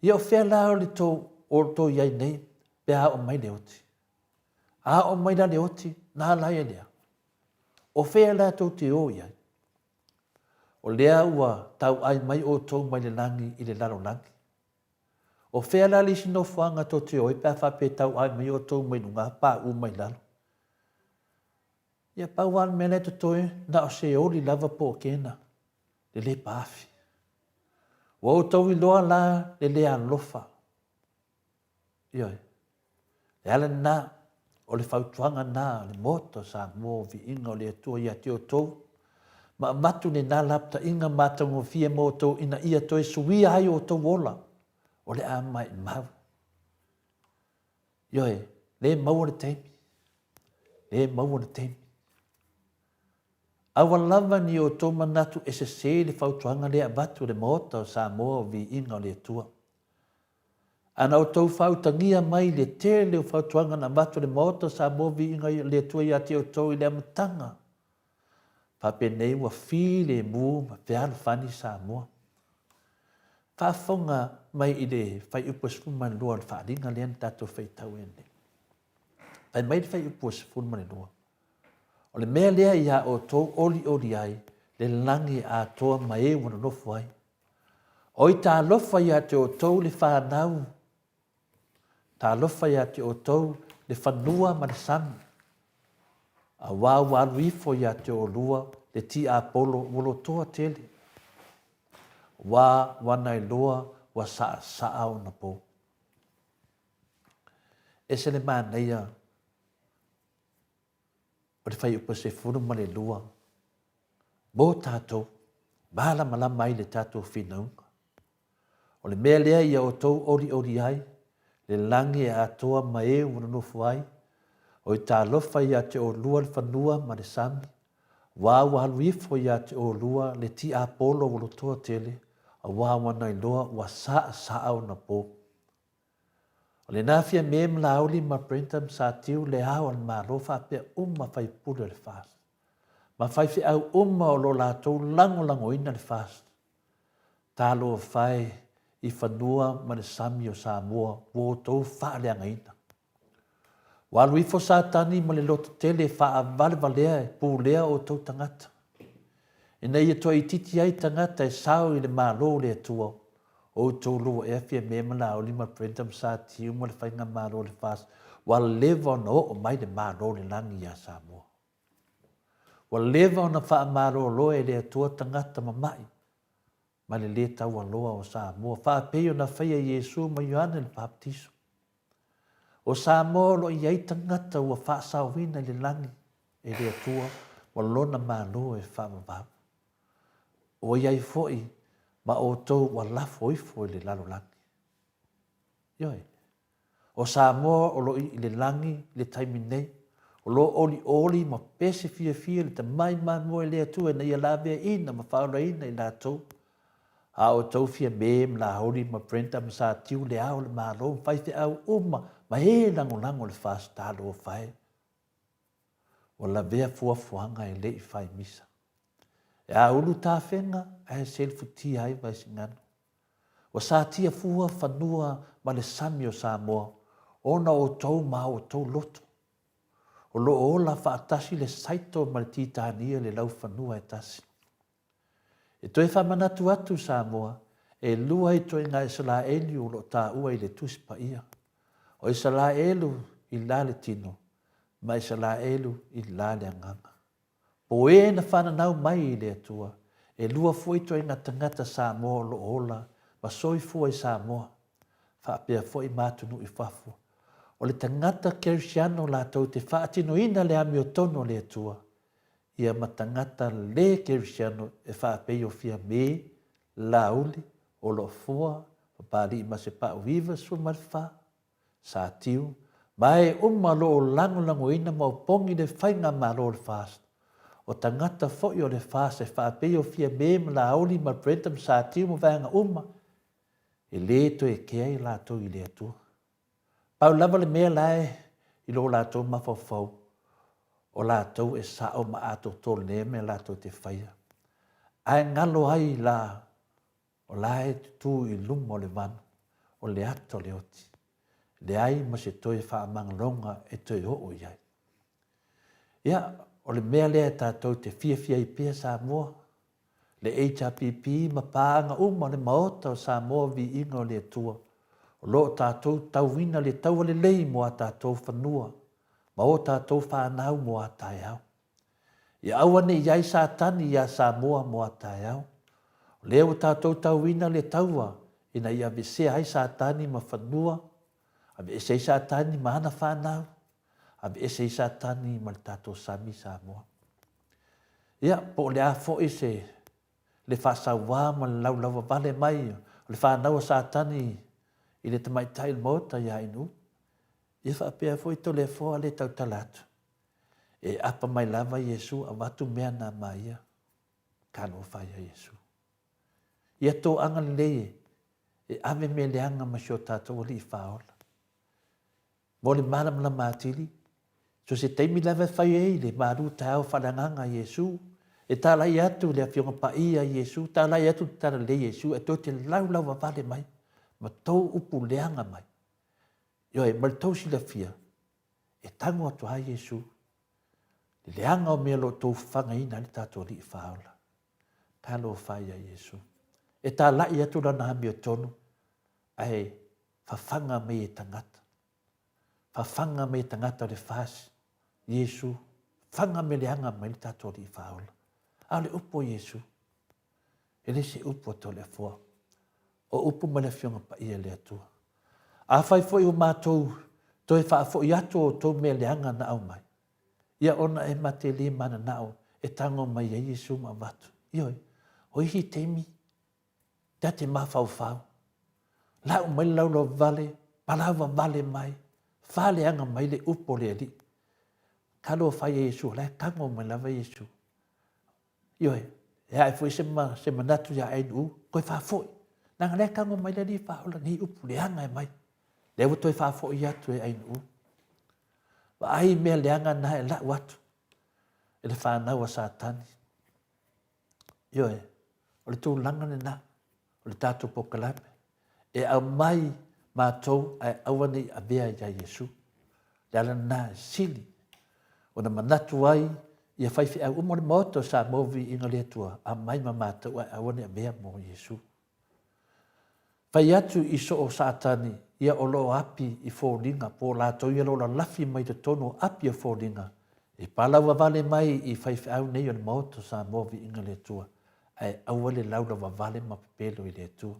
Ia o fea la o le tou, o outou i ai nei pe a oo mai le oti? A oo mai la le oti, na ala ai lea. O fea la tou te o i ai? O lea ua tau'ai mai outou mai le lagi i le lalolagi. O fea la le isi nofoaga tou te o ai pe a faapea e tau'ai mai outou mai luga pauu mai lalo? Ia pau lava le mea la e totoe, na o se oli lava po o kena, le lē paafi. Ua outou iloa la le lē alofa. Ioe. Le ala lena, o le fautuaga lena a le Maota o Samoa o Viiga o le Atua ia te outou, ma avatu lena lapataiga matagofie mo outou ina ia toe suia ai outou ola, o le a maimau. Ioe, le maua le taimi. Le maua le taimi. Aua lava ni outou manatu e sese i le fautuaga lea e avatu e le Maota o Samoa o Viiga o le Atua. A na outou faautagia mai le tele o fautuaga na avatu e le Maota o Samoa Viiga o le Atua ia te outou i le amataga, faapenei ua filemu ma fealofani Samoa. Faafofoga mai i le fuaiupu e 12 o le faaaliga lea na tatou faitauina nei. Fai mai le fuaiupu e 12, O le mea lea iā outou olioli ai le lagi atoa ma e ua nonofo ai. Oi talofa ia te outou le fanau, talofa ia te outou le fanua ma le sami, auā ua alu ifo ia te oulua le tiapolo ua lotoa tele, auā ua nailoa ua saasaa ona pou. Ese le manaia o le fuaiupu e 12 mo tatou, malamalama ai le tatou finauga. O le mea lea ia outou olioli ai, le lagi e atoa ma e ua nonofo ai, oi talofa ia te oulua le fanua ma le sami, auā ua alu ifo ia te oulua le tiapolo ua lotoa tele, auā ua nailoa ua saasaa ona pou. O lena Fiame ma Laauli ma Brenda ma Satiu le ao a le Malo faapea uma faipule o le FAST ma faifeau uma o lo latou lagolagoina le FAST. Talofa e i fanua ma le sami o Samoa ua outou faaleagaina. Ua alu ifo Satani ma le loto tele e faavalevalea e pulea outou tagata, ina ia toe itiiti ai tagata e sao i le Malo o le Atua, outou lua ea Fiame ma Lauli ma Brenda ma Satiu ma le Faigamalo o le FAST, ua leva ona oo mai le Malo o le Lagi ia Samoa. Ua leva ona faamalolo e le Atua tagata mama'i ma le lē taualoa o Samoa, faapei ona faia Iesu ma Ioane le Papatiso. O Samoa o lo o i ai tagata ua faasaoina i le lagi e le Atua ma Lona Malo e faavavau. Ua i ai foi ma outou ua lafo ifo i le lalolagi. Ioe. O Samoa o lo o i le lagi i le taimi nei, o lo o olioli ma pese fiafia le tamai mamoe e le Atua ina ia laveaiina ma faaolaina i latou. A outou Fiame ma Lauli ma Brenda ma Satiu le Ao o le Malo ma faifeau uma ma e lagolago le FAST talofa e. Ua lavea fuafuaga e le i fai misa. E aulu tafega ae selefutia ai Vaisigano. Ua satia fua fanua ma le sami o Samoa ona o outou ma outou loto. O lo o ola faatasi le saito ma le titania i le laufanua e tasi. E toe faamanatu atu Samoa, e lua ituaiga Isalaelu o lo o taua i le Tusi Paia. O Isalaelu i la le tino, ma Isalaelu i la le agaga. Po e na fananau mai i le Atua, e lua foi ituaiga tagata Samoa o lo o ola ma soifua i Samoa, faapea foi ma atunuu i fafo. O le tagata Kerisiano latou te faatinoina le amiotonu o le Atua, ia ma tagata le kerisiano e faapei o Fiame, Laauli, Olofoa, Papalii ma Sepau 94, Satiu, ma e uma o lo o lagolagoina ma opogi le Faigamalo o le FAST. O tagata foi o le FAST e faapei o Fiame ma Laauli ma Brenda ma Satiu ma vaega uma, e le toe kea i latou i le Atua. Pau lava le mea la e i lo latou mafaufau, o latou e sao ma atoatoa lea mea latou te faia. Ae galo ai la o la e tutū i luma o le vanu, o le ata o le oti. Leai ma se toe faamagaloga e toe oo i ai. Ia, o le mea lea tatou te fiafia ai pea Samoa. Le HRPP ma paaga uma o le Maota o Samoa Viiga o le Atua, o lo o tatou tauina le taua lelei mo a tatou fanua ma o tatou fanau mo a taeao. Ia aua ne i i ai Satani iā Samoa mo a taeao. O lea ua tatou tauina le taua ina ia aveesea ai Satani ma fanua, aveese ai Satani ma ana fanau, aveese ai Satani ma le tatou sami Samoa. Ia, po o le a foi se le faasauā ma le laulauavale mai o le fanau a Satani i le tamaitai o le Maota iā Inu'u, ia faapea foi Toleafoa le tautala atu, e apa mai lava Iesu avatu mea na ma ia, talofa ia Iesu. Ia toaga lelei e, e ave mea leaga ma si o tatou Alii Faaola. Mo le malamalama atili, so se taimi lava e fai ai le malu taeao faaleagaga a Iesu, e talai atu le Afioga Paia a Iesu, talai atu le Talalelei a Iesu, e tou te laulauvavale mai ma tou upu leaga mai. Ioe, ma le tou silafia, e tago atu lava Iesu, le leaga o mea o lo o tou fagaina ai le tatou Alii Faaola. Talofa ia Iesu. E talai atu lana amiotonu, ae fafaga mai e tagata. Fafaga mai e tagata o le FAS, Iesu, faga mea leaga mai le tatou Alii Faaola. A o le upu a Iesu, e le se upu a Toleafoa, o upu mai le Afioga Paia i le Atua. Afai foi ua matou toe faafoi atu o outou mea leaga na aumai, ia ona e ma te le mananao e tago mai ai Iesu ma avatu. Ioe, o isi taimi, ta te mafaufau, lau mai le laulauvale, palavavale mai, faaleaga mai le upu o le Alii. Talofa ia Iesu, o la e tago mai lava Iesu. Ioe, e ae foi se, ma, se manatu ia Ainu, toe faafoi. Leaga lea e tago mai le Alii faaola nei upu leaga e mai. Lea ua toe faafoi atu e Ainu. Vaai mea leaga na e lau atu e le fanau a Satani. Ioe, o le tulaga lena o le tatou polokalame e aumai matou ae aua ne i avea ia Iesu. Le ala lena e sili ona manatu ai ia faifeau uma o le Maota o Samoa Viiga le Atua, aumai ma matou ae aua ne i avea mo Iesu. Fai atu i so o Satani ia o lo o api i foliga po o latou ia o lo o lalafi mai totonu o api o foliga e palauavale mai i faifeau nei o le Maota o Samoa Viiga le Atua ae aua le laulavavale ma pepelo i le Atua.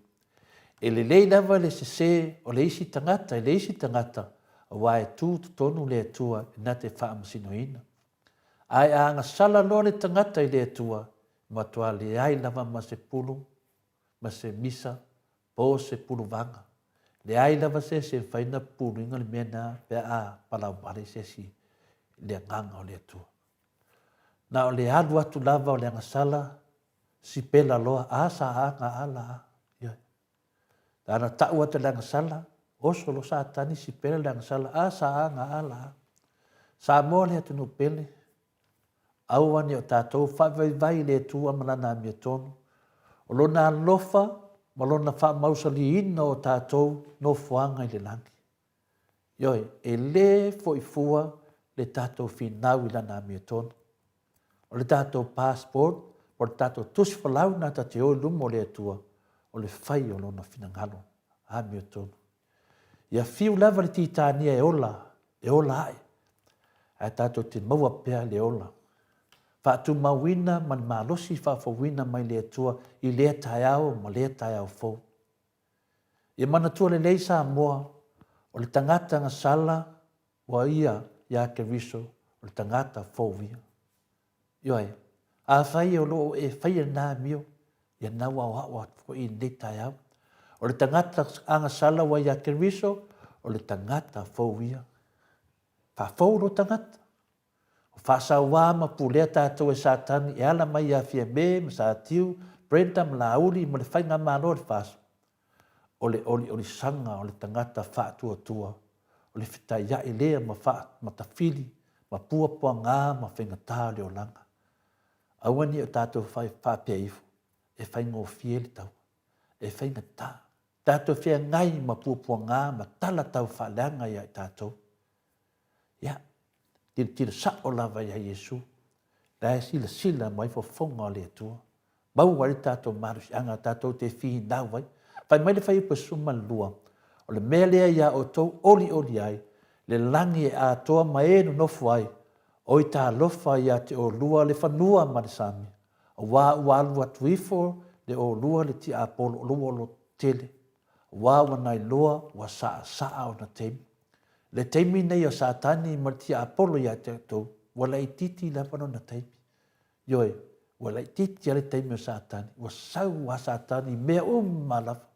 E lelei lava le sese o le isi tagata i le isi tagata aua e tu totonu le Atua e na te faamasinoina. Ae a agasala loa le tagata i le Atua, e matua leai lava ma se pulu ma se misa po se puluvaga. Leai lava se esi e mafai ona pupuluina le mea lena pe a palauvale se esi i le agaga o le Atua. Na o le alu atu lava o le agasala, sipela loa, a sa a ga a la a. Ioe. Lana tau atu le agasala, oso loa Satani sipela le agasala, a sa a ga a la a. Samoa le atunuu pele, Aua ne i o tatou faavaivai i le Atua ma Lana amiotonu, o Lona alofa ma Lona faamausaliina o tatou nofoaga i le lagi. Ioe, e lē fo'i fua le tatou finau i Lana amiotonu. O le tatou passport po o le tatou tusi folau na ta te o i luma o le Atua, o le fai o Lona finagalo amiotonu. Ia fiu lava le Titania e ola, e ola ae, ae tatou te maua pea le ola. Faatumauina ma le malosi faafouina mai le Atua i lea taeao ma lea taeao fou. Ia manatua lelei Samoa, o le tagata gasala ua ia ia Keriso, o le tagata fou ia. Ioe, afai o lo o e faia lena amio, ia na ua aoao atu foi i lenei taeao. O le tagata agasala ua ia Keriso, o le tagata fou ia. Faafou lo tagata. O faasauā ma pulea tatou e Satani e ala mai ia Fiame ma Satiu, Brenda ma Laauli ma le Faigamalo a le FAST. O le oliolisaga o le tagata faatuatua, o le fetaia'i lea ma faamatafili ma puapuagā ma faigata o le olaga. Aua ne i o tatou faapea ifo, e faigofie le taua, e faigata. Tatou feagai ma puapuagā ma tala tau faaleaga ia i tatou. Ia, tilotilo sa'o lava ia Iesu, la e silasila mai fofoga o le Atua. Maua ai le tatou malosiaga tatou te finau ai. Fai mai le Fuaiupu 12, O le mea lea iā outou olioli ai, le lagi e atoa ma e nonofo ai, oi talofa iā te olua le fanua ma le sami, auā ua alu atu ifo le olua le tiapolo o lou olo tele, auā ua nailoa ua saasaa ona taimi. Le taimi nei o Satani ma le tiapolo iā te outou, ua laititi lava lona taimi. Ioe, ua laitiiti lava le taimi o Satani, ua sau lava Satani i mea uma lava.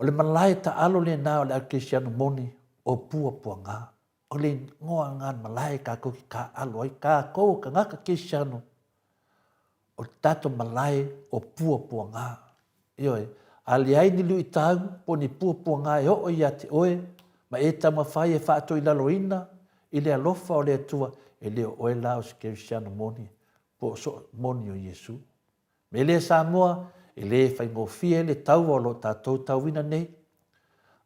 O le malae taalo lena o le au-kerisiano moni o Puapuaga. O le igoa lena o le malae tatou te taaalo ai, tatou o tagata kerisiano, o le tatou malae o Puapuaga. Ioe, a leai ni luitau po o ni puapuaga e oo ia te oe ma e taumafai e faatoilaloina i le alofa o le Atua, e le o oe la o se kerisiano moni po o soo moni o Iesu. Me lea Samoa, e le faigofie le taua o lo o tatou tauina nei.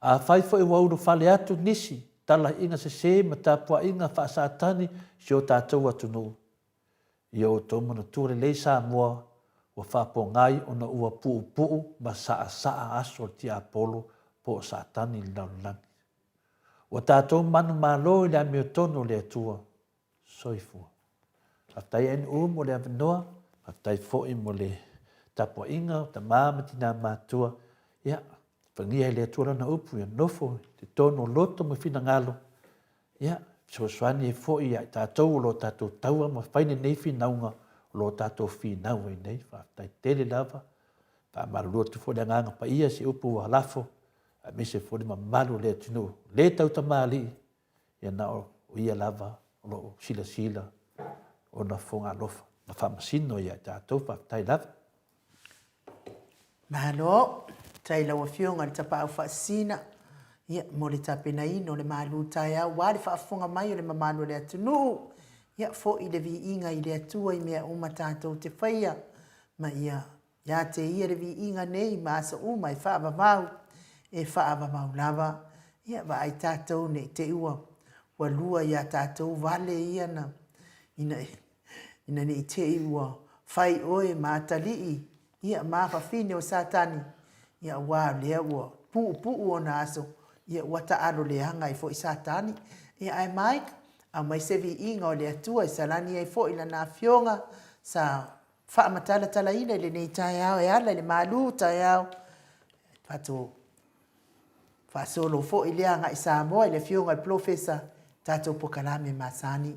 Afai foi ua ulufale atu nisi talaiga sese ma tapuaiga faa-Satani i si o tatou atunuu, Ia outou manatua lelei Samoa ua faapogai ona ua puupuu ma saasaa aso o le tiapolo po o Satani i le lalolagi. Ua tatou manumalo i le amiotonu o le Atua. Soifua. Faafetai NU mo le avanoa, faafetai foi mo le tapuaiga o tama ma tina matutua. Ia, fagia e le Atua lana upu ia nofo i totonu o loto ma finagalo. Ia, fesoasoani ai foi ia i tatou o lo o tatou taua ma fai lenei finauga o lo o tatou finau ai nei. Faafetai tele lava. Faamalulu atu foi le Agaga Paia i se upu ua lafo, aemaise foi le mamalu o le atunuu le tautamalii, ia na o ia lava o lo o silasila ona fofoga alofa ma faamasino ia i tatou. Faafetai lava. Malo, faafetai i lau Afioga i le Tapaau Faasisina, ia, mo le tapenaina o le malu taeao aua le faafofoga mai o le mamalu o le atunuu. Ia, foi le viiga i le Atua i mea uma tatou te faia, ma ia ia te Ia le viiga nei ma aso uma e faavavau, e faavavau lava. Ia, vaai tatou ne i te i ua ua lua ia tatou vale ia na, ina ina ne i te i ua fai oe ma atalii Ia, ma fafine o Satani, ia, aua o lea ua puupuu ona aso, ia, ua taalo leaga ai foi Satani. Ia, ae Mike, aumai se viiga o le Atua e salani ai foi Lana Afioga sa faamatalatalaina i lenei taeao e ala i le malu taeao. Tatou faasolo foi lea agai Samoa i le Afioga i le Polofesa, tatou polokalame masani.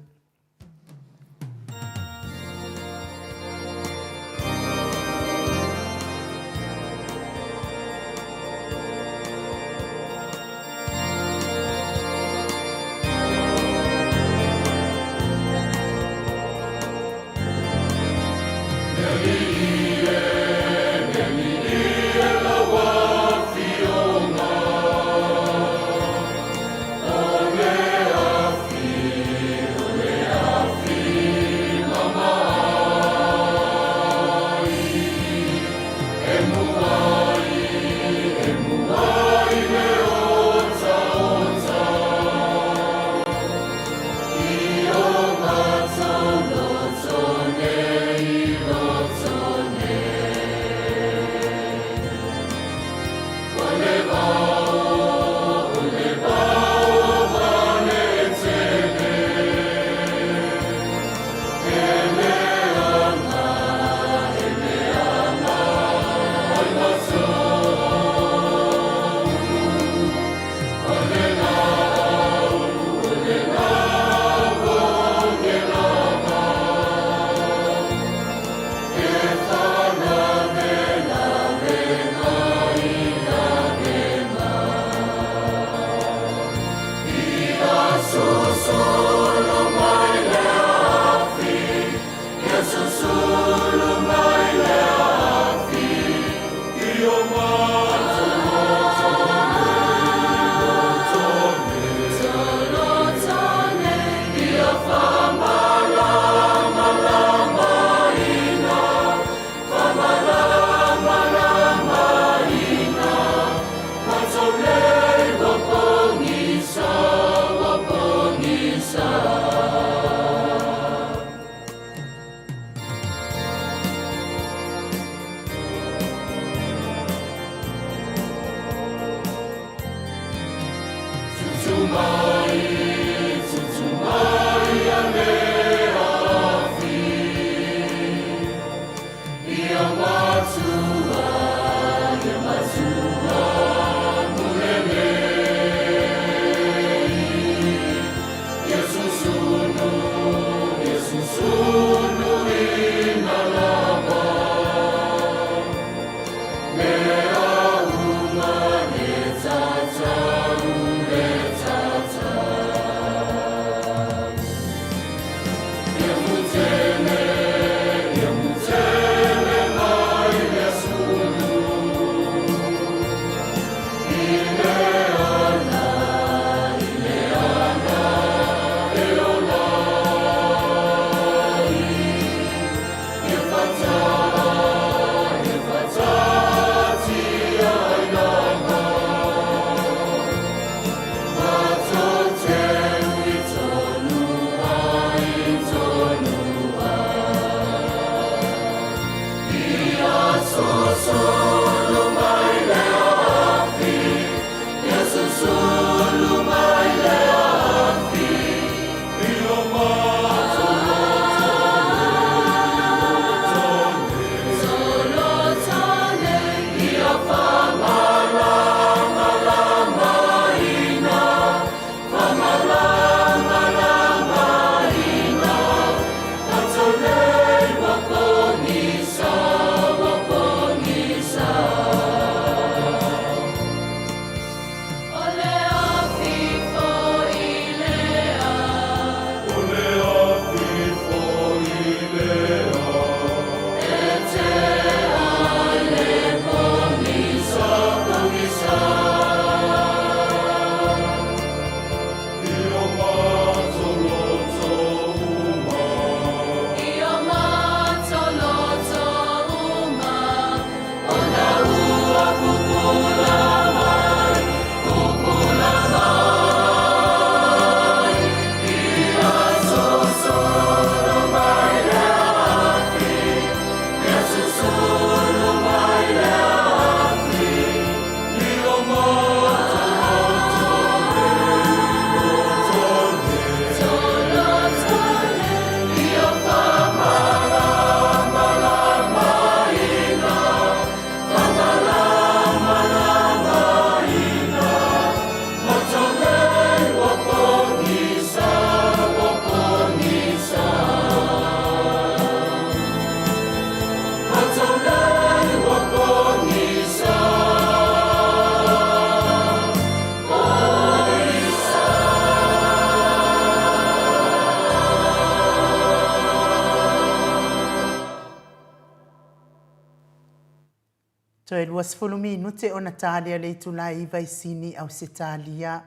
Toe 20 minute ona talia le itula e 9 i Sini, Ausetalia.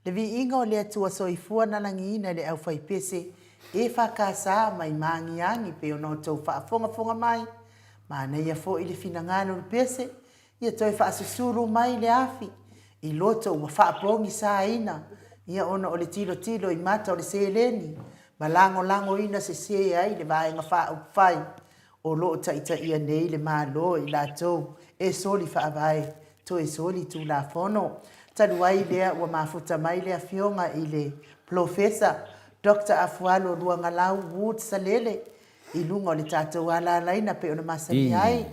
Le viiga o le Atua Soifua na lagiina e le aufaipese EFKS mai Magiagi pei ona outou faafogafoga mai. Manaia foi le finagalo o le pese ia toe faasusulu mai le afi i loto ua faapogisaina ia ona o le tilotilo i mata o le seleni ma lagolagoina sese ai le Vaega Faaupufai o lo o taitaia nei le Malo i latou e soli faavae toe soli tulafono. Talu ai lea ua mafuta mai le Afioga i le Polofesa Doctor Afualo Luagalau Wood Salele i luga o le tatou alalaina pei ona masani ai.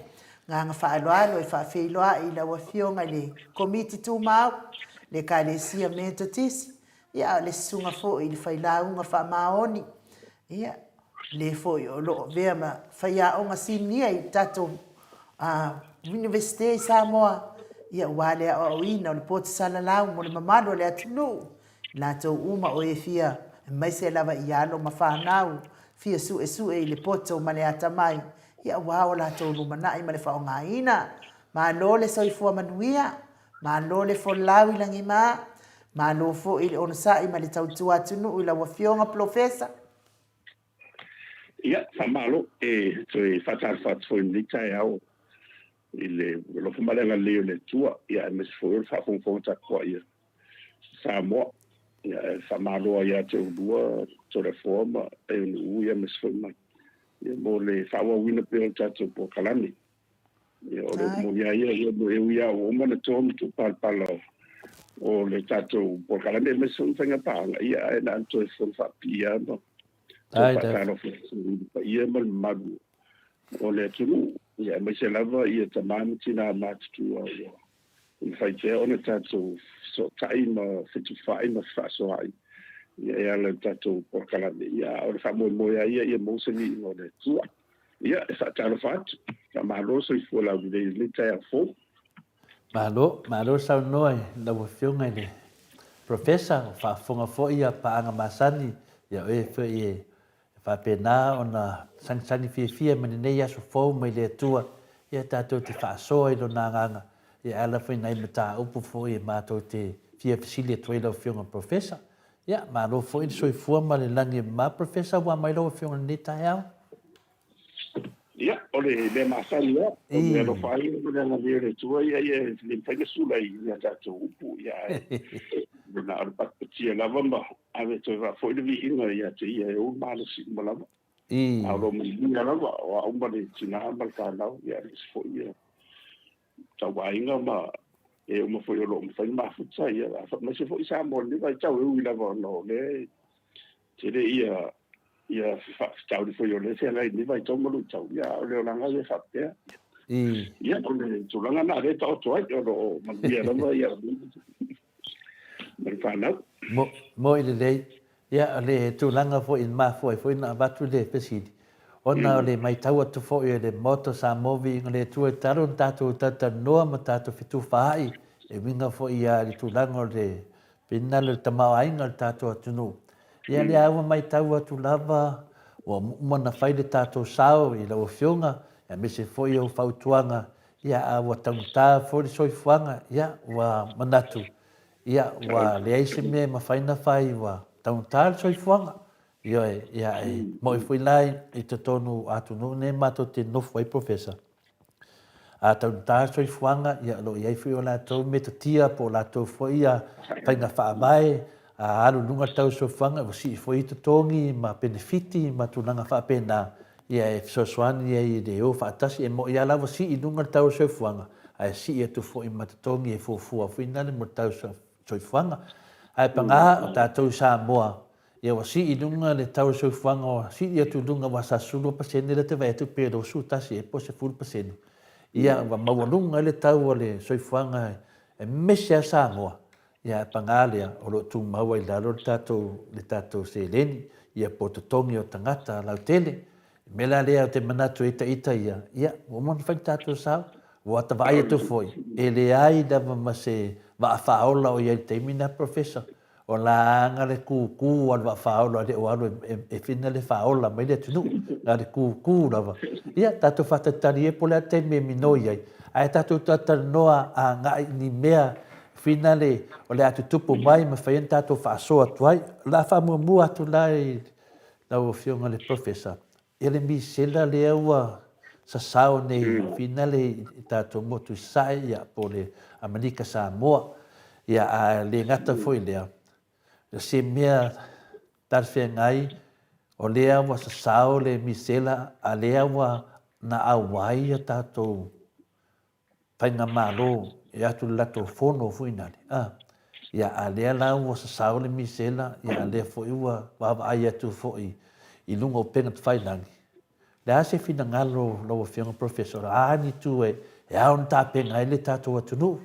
Agaga faaaloalo e faafeiloai i lau Afioga i le Komiti Tumau, le Ekalesia Metotisi, ia a o le susuga foi i le Failauga Faamaoni, ia, le foi o lo o avea ma faiaoga sinia i le tatou Iunivesite i Samoa, ia aua le aoaoina o le poto salalau mo le mamalu o le atunuu, i latou uma o e fia, aemaise lava i alo ma fanau, fia suesue i le poto ma le atamai, ia aua o latou lumanai ma le faaaogaina. Malo le soifua manuia, malo le folau i lagima, malo foi le onosai ma le tautua atunuu i lau Afioga Polofesa. Ia, faamalo. E toe faatalofa atu foi i lenei taeao i le alofa ma le agalelei o le Atua, ia aemaise foi o le faafogafoga tapuai a Samoa. Ia, e faamalo lava ia te oulua Toleafoa ma Eunu'u, ia aemaise foi ma ia mo le faaauauina pea o le tatou polokalame. Ia, o le upu moni lava ia, ia, e ui lava ua uma ona to ma tuupalapala o le tatou polokalame aemaise foi o faiga paaga, ia, ae na ona toe fono faapipii lava ma toe faatalofa atu i le paia ma le mamalu o le atunuu, ia, aemaise lava ia tama ma tina matutua ua mafai pea ona tatou fesootai ma fetufaai ma fefaasoaai ia, e ala i le tatou polokalame. Ia, a o le faamoemoe lava ia ia maua se viiga o le Atua. Ia, e faatalofa atu, faamalo le soifua laulelei i lenei taeao fou. Malo, malo saunoa i lau Afioga i le Professor, ua faafofoga foi ia paaga masani ia oe foi e faapena ona sagisagi fiafia mai lenei aso fou mai le Atua, ia tatou te faasoa i Lona Agaga, ia e ala foi i nai mataupu foi e matou te fia fesili atu ai lau Afioga i le Professor. Ia, malo foi le soifua ma le lagi e mama, Professor, ua aumai lau Afioga i lenei taeao. Ia, o le mea masani lava, o le alofa ai ma le agalelei o le Atua, ia, ia, e le mafai ona sula i a tatou upu, ia, ae na o le patipatia lava ma ave toe faafoi le viiga ia te Ia e ou le malosi uma lava. A o lo o manuia lava, o au ma le tina ma le fanau, ia, aemaise foi ia tauaiga ma e uma foi o lo o mafai ona mafuta, ia, aemaise foi Samoa i lenei vaitau, e ui lava ona o lea e tele ia ia faafitauli foi o lea e feagai i lenei vaitau ma luitau, ia, a o le olaga ia e faapea. Ia, o le tulaga lena o lea e taoto ai, o lo o manuia lava ia ma le fanau. Moe lelei. Ia, o le tulaga foi e mafua ai foi ona avatu le fesili, ona o le matau atu foi e le Maota o Samoa Viiga le Atua i talo na tatou talatalanoa ma tatou fetufaai e uiga foi ia le tulaga o le pinale o le tamaoaiga o le tatou atunuu. Ia, lea ua matau atu lava ua uma ona fai le tatou sao i lau Afioga, aemaise foi ou fautuaga, ia, a ua taugata foi le soifuaga, ia, ua manatu, Ia, ua leai se mea e mafai ona fai, ua taugata le soifuaga. Ioe, ia, e moni foi la i totonu o atunuu nei matou te nofo ai, Professor, a taugata le soifuaga, ia, o lo o i ai foi o latou metotia po o latou foi ia faiga faavae, a alu i luga le tau o le soifuaga, ua sii foi totogi ma penefiti ma tulaga faapena, ia e fesoasoani ai i le o faatasi. E moni lava la ua sii i luga le tau o le soifuaga, ae sii atu foi ma totogi e fuafua foi lale mo le tau soifuaga. Ae paga o tatou i Samoa, ia ua sii i luga le tau o le soifuaga, ua sii atu i luga aua sa 12% lea te vaai atu pe 21 ea po o le 10%. Ia ua maualuga ai le tau o le soifuaga aemaise lava Samoa. Ia ae paga lea, o lo o tumau ai i lalo le tatou, le tatou seleni, ia po o totogi o tagata lautele. O le mea la lea ou te manatu ai ita ia, ia, ua uma ona fai le tatou sao. Ua ta vaai atu foi, e leai lava ma se vaa faaola o i ai i le taimi lena, Professor. O la na le kūkū a le vaa faaola e le o alu e fina le faaola mai le atunuu, na le kūkū lava. Ia, tatou faatalitali ia po o le a le taimi e minoi ai, ae tatou talatalanoa agai i ni mea fina le o le a tutupu mai ma fai ai ona tatou faasoa atu ai. O le a faamuamua atu la i lau Afioga i le Professor, Ia le misela lea ua sasao nei finale i tatou motu i Sasae ia po o le Amerika Samoa. Ia a le gata foi lea, o se mea talafeagai o lea ua sasao le misela a lea ua na auai ia tatou Faigamalo e atu i le latou fono foi nale, a. Ia, a lea la ua sasao le misela, ia a lea foi ua vaavaai atu foi i luga o upega tafailagi. O le a se finagalo o lau Afioga Professor, o a ni itu e ao ona tapena ai le tatou atunuu?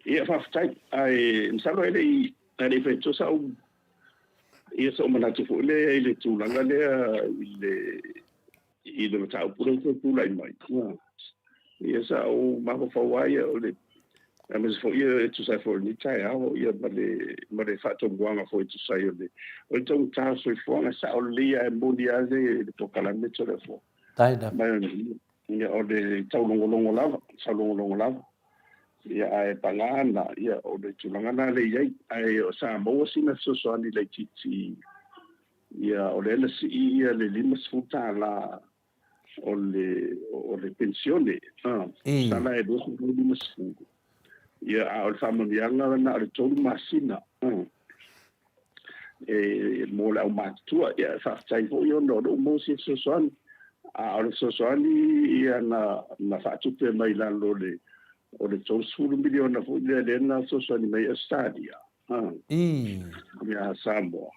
Ia, faafetai. Ae masalo e le i, ae le i fai atu sau, ia sou manatu foi lea i le tulaga lea i le i le mataupu lea ua tulai mai. Ia sa ou mafaufau lava ia o le aemaise foi ia e tusa ai foi o lenei taeao ia ma le ma le faatomuaga foi e tusa ai o le o le taugata o le soifuaga. E sao lelei lava e moni lava le le polokalame Toleafoa. Faafetai lava. Ma ia o le taulogologo lava, taulogologo lava. Ia ae paga na ia o le tulaga lena lea e i ai. Ae sa maua sina fesoasoani laitiiti Ia, o lea na sii ia le $50 o le, o le penisione, a, sala e 250. Ia, a o le faamanuiaga na o le 3 masina, a, e mo le aumatutua. Ia, faafetai foi ona o lea ua maua sia fesoasoani. A o le fesoasoani ia na, na faatupe mai lalo o le, o le $30 miliona foi lea lea na fesoasoani mai ai Ausetalia, a, ia Samoa.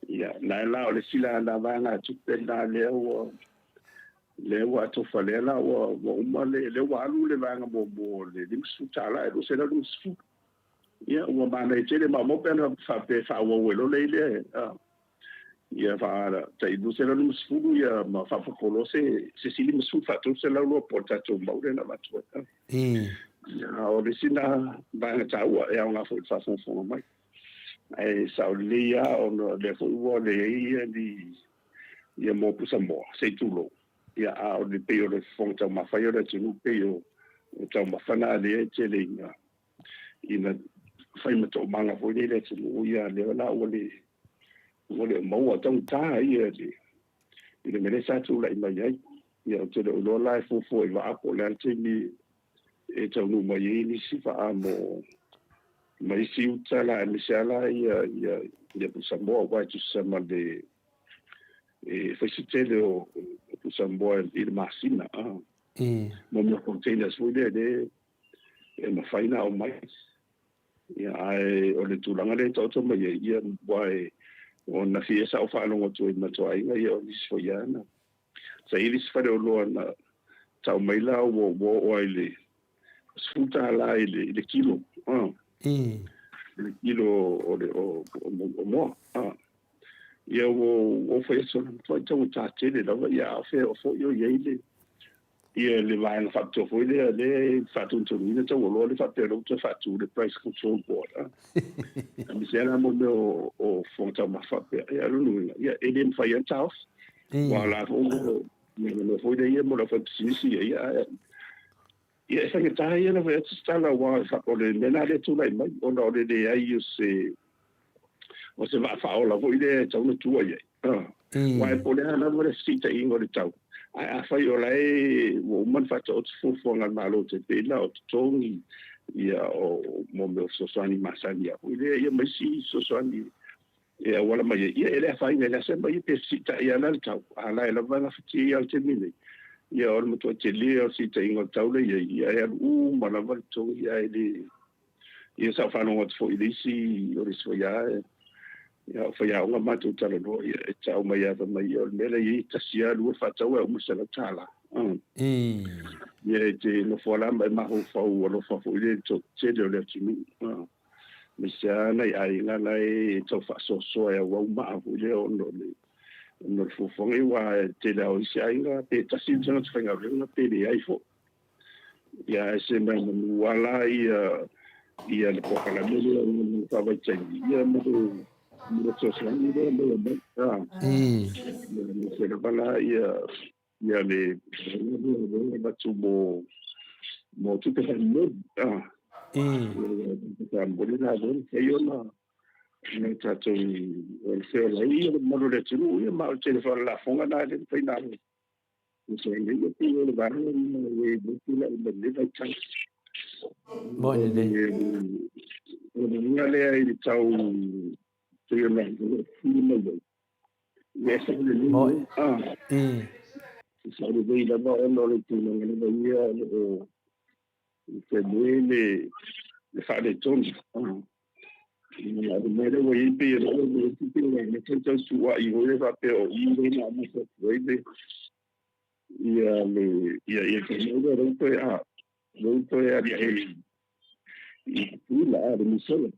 Ia, na la o le isi la na vaegatupe lena lea ua lea ua atofa lea la ua ua uma le lea ua alu le vaega muamua o le $50 e 250. Ia ua manaia tele maumau pe ana faapea e faaauau ai loa le lea a ia faa tai 250 ia ma faaopoopo loa se se isi 50 faa 300 loa po o le tatou mau lea na avatu ai. Ia o le isi lena vaega taua e aoga foi i le faafogafoga mai. Ae sao lelei lava ona o lea foi ua leai ia ni ia moa pusamoa, se i tulou. Ia a o le pei o le fofoga taumafa ia o le atunuu pei o taumafa na lea e tele ina ina fai ma toomaga foi lea i le atunuu ia lea la ua le ua le o maua taugata ia le i le mea lea sa tulai mai ai. Ia ou te le o iloa la e fuafua i vaa po o le a le taimi e taunuu mai ai nisi vaa mo ma isi uta la aemaise lava la ia ia ia pusamoa aua e tusa ma le e fai si tele o pusamoa i le masina a mo mea containers foi lea le e mafai ona aumai. Ia ae o le tulaga lea e taoto mai ai ia aua e o ananafi ea sa ou faalogo atu ai ma toaiga ia o nisi foi lava na Sa i ai le isi faleoloa na tau mai la ua ua oo lava i le $10 i le i le kilo, i le kilo o le o o moa. Ia ua ou fai atu, ua matuai taugata tele lava, ia a o fea foi o i ai le ia le vaega faapitoa foi lea lea e faatonutonuina tau oloa lea faapea o lea ua toe faatu le Price Control Board. Aemaise lava la mo mea o fofoga taumafa faapea. Ia o lona uiga, ia e le mafai lava ona taofi. Aua o la foi ua avanoa foi lea ia mo le aufaipisinisi ia, ia ae ia e faigata ia ona fai atu se tala aua o le mea lena lea e tulai mai ona o le leai o se o se vaa faaola foi lea e tatau ona tua i ai. Aua po o le a lava le fesiitaiga o le tau, ae afai o la e ua uma ona faataoto fuafuaga a le Malo e pei la o totogi ia o mo mea o fesoasoani masani a foi lea ia ma isi fesoasoani e auala mai ai, ia e le afaina i le a se mea pe fesiitai lava le tau, a la e lava e gafatia ia i le taimi nei. Ia o le matua tele lava o le fesiitaiga o le tau lea e i ai, ia e alu uma lava le totogi ae le Ia sa ou faalogo atu foi i le isi o le isi foi lava ia o faiaoga matou talanoa ia e tau mai lava fai mai ia o le mea la e i ai e tasi lava lua faatau ae uma le $100. Ia e te nofo lava la ma e mafaufau alofa foi lea i le toatele o le atunuu. Aemaise lava nai aiga la e tau faasoasoa e auau maa foi lea ona o le ona o le fuafuaga ia aua e tele lava o isi aiga pe tasi le tagata faigaluega pe leai foi. Ia ae se mai manu lava la ia Ia le polokalame lea o le faavaitaimi, ia mo le mo le fesoasoani lea mai mai. Aemaise lava la ia ia le avatu mo mo tupe faamomoli. Tupe faamomoli la lea mafai ona na tatou o le feola ai ia le mamalu o le atunuu, ia ma o le tele foi o lafoga na lea mafai na fesoasoani ai, pei o le vaega lena e tulai mai lenei vaitau. Moni lelei. O le vaega lea i le tau pei ona fili mai ai. Ia e sao lelei. E sao lelei lava ona o le tulaga lava ia o lo o tele le faaletonu. O le mea lea ua i ai pei o le pei o tau suai foi le faapea o i lea na amata atu ai le ia le ia ia te mea lea toe a lea toe aliae i Tutuila a le misela.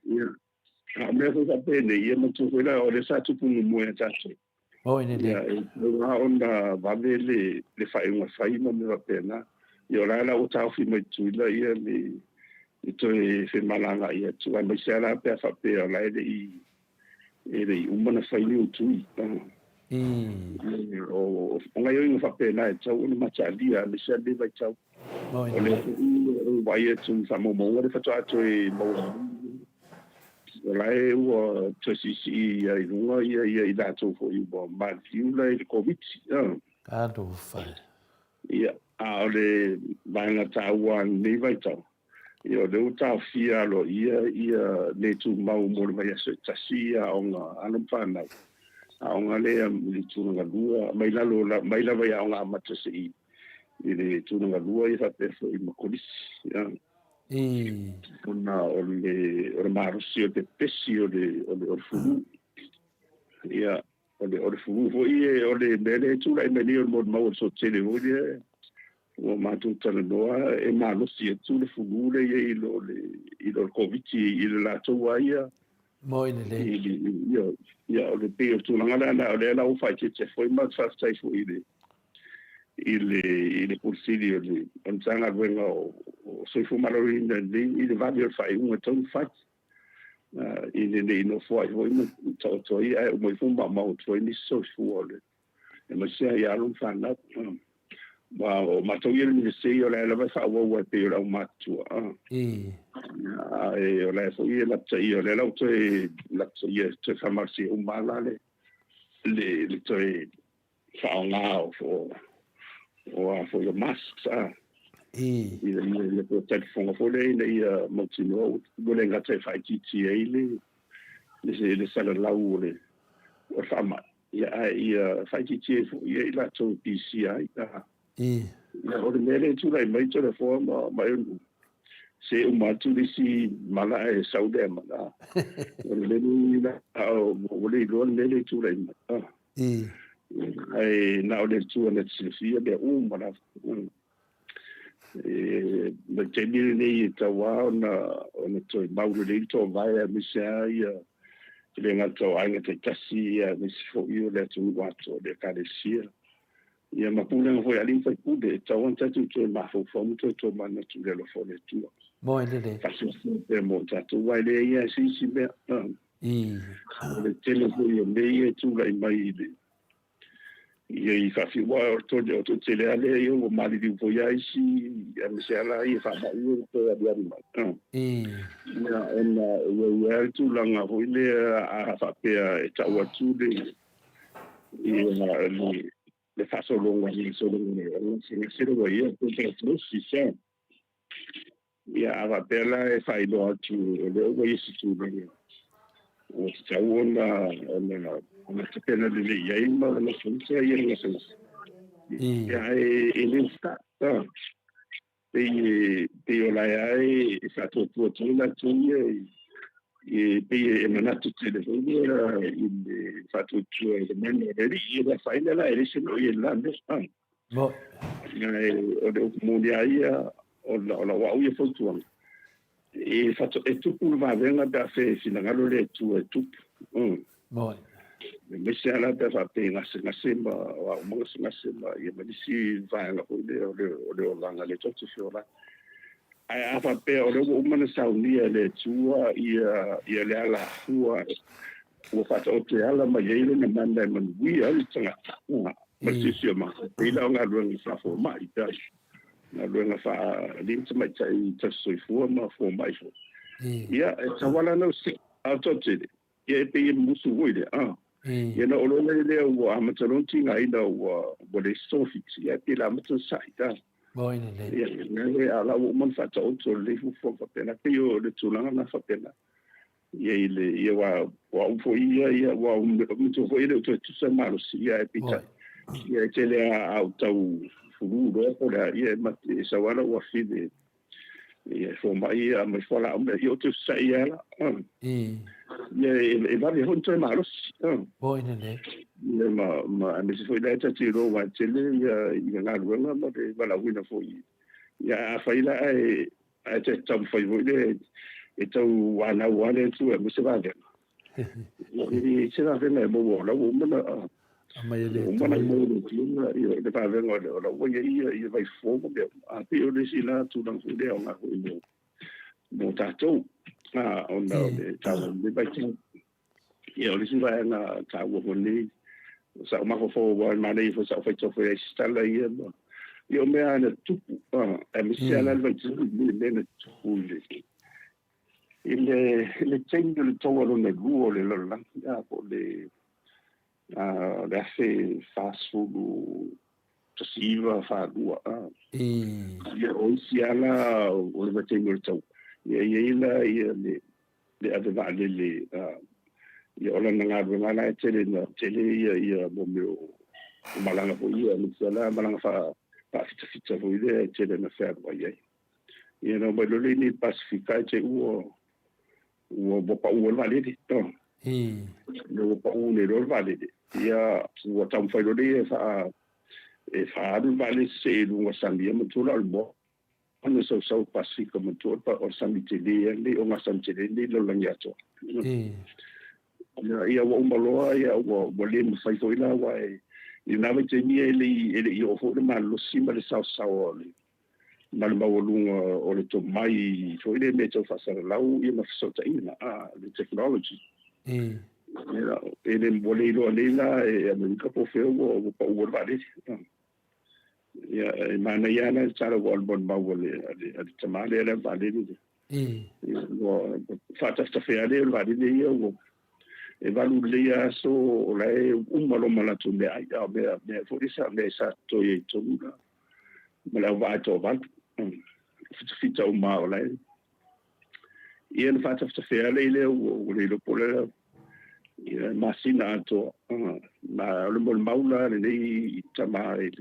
Ia a o mea foi faapenei, ia matua foi la o lea sa tupu muamua ia tatou. Moni lelei. Ia e tatau ona vave le faaiuga fai ma mea faapena. Ia o la la ua taofi mai Tutuila ia le toe femalagaai atu, aemaise lava la pe a faapea o la e le i uma ona fai ni utui. O gaoioiga faapena e tatau ona mataalia, aemaise lava lenei vaitau. O lea foi e vaai atu i faamaumauga lea faatoa toe maua mai, o la e ua toe siisii i luga ia i latou foi ua maliliu la i le Koviti. Talofa e. Ia, a o le vaega taua a lenei vaitau, ia o lea ua taofia aloaia ia le tumau mo le vaiaso e tasi ia aoga alo ma fanau, aoga lea i le tulaga lua, mai lalo mai lava i aoga amata seia i le tulaga lua, ia faapea foi ma kolisi. Ona o le malosi o le pepesi o le fulu. Ia, o le fulu foi o le mea lea e tulai mai nei o le molimau o le toatele foi lea ua matou talanoa, e malosi atu le fulu lea i ai i lo le Koviti i le latou a ia. Moni lelei. Ia, o le pei o le tulaga lea, o lea la ua faaeteete foi ma faafetai foi i le Pule Sili o le Matagaluega o Soifua Maloloina i le vave o le faaiuga tau fai, i le nei nofo ai foi ma taoto ai ae uma ifo maumau atu ai nisi soifua o le aemaise ai alo ma fanau. Ma o matou ia le Ministry o le lava e faaauau ai pei o le aumatutua. Ae o le foi e lapataia, o lea la ua toe lapataia toe faamalosia uma la le toe faaaoga o a foi o masks i le talifofoga foi lea ina ia mautinoa ua le gata e faaitiitia ai le salalau o le faamai, ia ae ia faaitiitia ai foi ia i latou e pisia ai. Ia o le mea lea e tulai mai Toleafoa ma Eunu'u, se uma atu le isi mala ae sau lea mala. O le mea lea ua le iloa le mea lea e tulai mai. Ae na o le Atua na te silafia mea uma lava. E mai taimi lenei e tatau lava ona toe mau lelei le toovae, aemaise lava ia le gata o aiga taitasi, aemaise foi o le atunuu atoa, le Ekalesia. Ia ma pulega foi a alii ma faipule, e tatau ona tatou toe mafaufau ma toe tomanatu i le alofa o le Atua. Moni lelei. Faasoasoa pea mo tatou, aua e leai lava se isi mea. O le tele foi o mea ia e tulai mai i le ia i faafiu, aua o le toatele lava lea ia ua maliliu foi lava isi, aemaise lava la ia faamai ia ua toe aliali mai. Ia ona ua i ai le tulaga foi lea a faapea e tau atu le ia le faasologa le sologa o gasegase ua ia tusi se. Ia a faapea la e faailoa atu o lea ua i se tulaga ua tatau ona tapena lelei i ai ma ona fausia ia le gasegase. Ia e le usitai. Pei o la e e faatuatua atu ai latou ia e pei e manatu tele foi lea i le faatuatua i le mana o le alii, e le afaina la e le se mea o i ai i le la mea. O le upu moni lava ia, o lau au ia fautuaga, e tupu le vavega pe a fe finagalo le Atua e tupu. Aemaise lava la pe a faapea e gasegase ma o a uma gasegase ma ia ma nisi vaega foi lea o le olaga lea tatou te feola ai. Ae a faapea o lea ua uma ona saunia e le Atua ia le alafua ua faataoto e ala mai ai Lona mana e manuia ai le tagata ma le siosiomaga, e pei la o galuega faafomai, galuega faa-alii ma tamaitai tausisoifua ma fomai foi. Ia, e tatau lava la ona usitai, a o toatele, ia e pei e musu foi lea, a. Ia ona oo loa lea ua amata loa ona tigaina ua leai se togafiti, ia e pei o le a amata ona sai, a. Ia, a o la ua uma ona faataoto lelei fuafuaga faapena, e pei o le tulaga lena faapena. Ia i le, ia aua o au foi ia, ia aua o matua foi e le o toe tusa le malosi, ia ae peitai, ia e tele lava a ou tau fulu loa po o le a, ia e sau lava lou afine ia e fomai ia aumai fualaau mea, ia ou te usitai lava la. Ia e vave foi ona toe malosi. Ia ma aemaise foi la e ta te iloa aua e tele ia galuega ma le valaauina foi. Ia ae afai la ae te taumafai foi le e tau anau lava le Atua e aumai se vavega. Ia e leai se vavega e maua o la ua uma ona Aumai e le Atua ia. Uma ona maua e le Atua le vavega o la ua i ai ia vaifofo ma mea uma. A pei o le isi la tulaga foi lea aoga foi mo tatou, ona o le taua o lenei vaitau. Ia o le isi vaega taua foi lenei, sa ou mafaufau aua e manaia foi sa ou faitau foi i isi tala ia ma ia o mea lava na tutupu, aemaise lava la le vaitaimi lenei i mea na tutupu i le taimi o le taua lona lua o le lalolagi, po o le 1942. Ia o isi lava la o le vaitaimi o le taua, ia e i ai la le ave vaalele, ia o lana galuega la e tele na tele ia mo mea o malaga foi ia, aemaise lava la malaga faafitafita foi lea e tele na fealuai ai. Ia na omai loa lea i inei i le Pasefika ae te i ua ua pau ai le vaalele. Ina ua pau nei loa le vaalele, ia ua taumafai loa lea e faaalu le vaalele sesee i luga o le sami, ia manatua la o le moana sausau o le Pasefika, manatua o le sami tele lava lenei, ogasami tele lenei i le lalolagi atoa. Ia ua uma loa, ia ua le mafai foi la, aua i lena vaitaimi e le i oo foi le malosi ma le saosaoa o le ma le maualuga o le tomai foi lea i mea tau faasalalau ia ma fesootaiga, le technology. E le ua le iloa nei la e Amerika po o fea ua pau ai le vaalele. Ia, e manaia lava la le tala ua alu maumau a le tama lea le vaalele lea. Ua faatafetafea lea o le vaalele ia ua e valu lelei lava aso o la e uma loa ma latou meaai, a o mea foi lea sa mea sa totoe ai i totonu la ma le auvaa e toavalu. Fitafita uma o la e ia na faatafetafea lea lea ua le iloa po o le ia masina atoa. Ma o le molimau la lenei tama i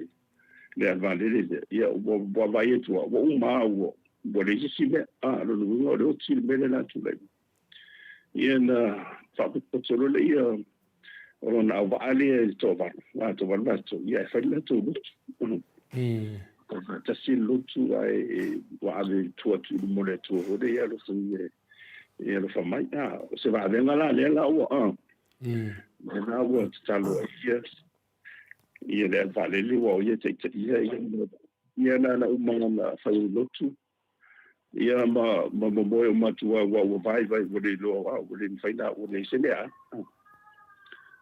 le alu vaalele lea, ia ua vaai atu ua uma ua leai se isi mea. A lona uiga o le oti le mea lea la tulai mai. Ia na faapotopoto loa lea o lona auvaa lea i le toavalu, a toavalu latou, ia e fai le latou lotu. Faatasi le lotu ae ua ave i tua atu i luma o le Atua foi lea ia alofagia e alofa mai. A, o se vavega la lea la ua, a, lea la ua tatalo ai ia, ia le vaalele ua o ia taitaia ia, ia na na uma na fai ai lotu. Ia ma ma momoe uma atu aua ua vaivai ua le iloa ua le mafai ona ua leai se mea.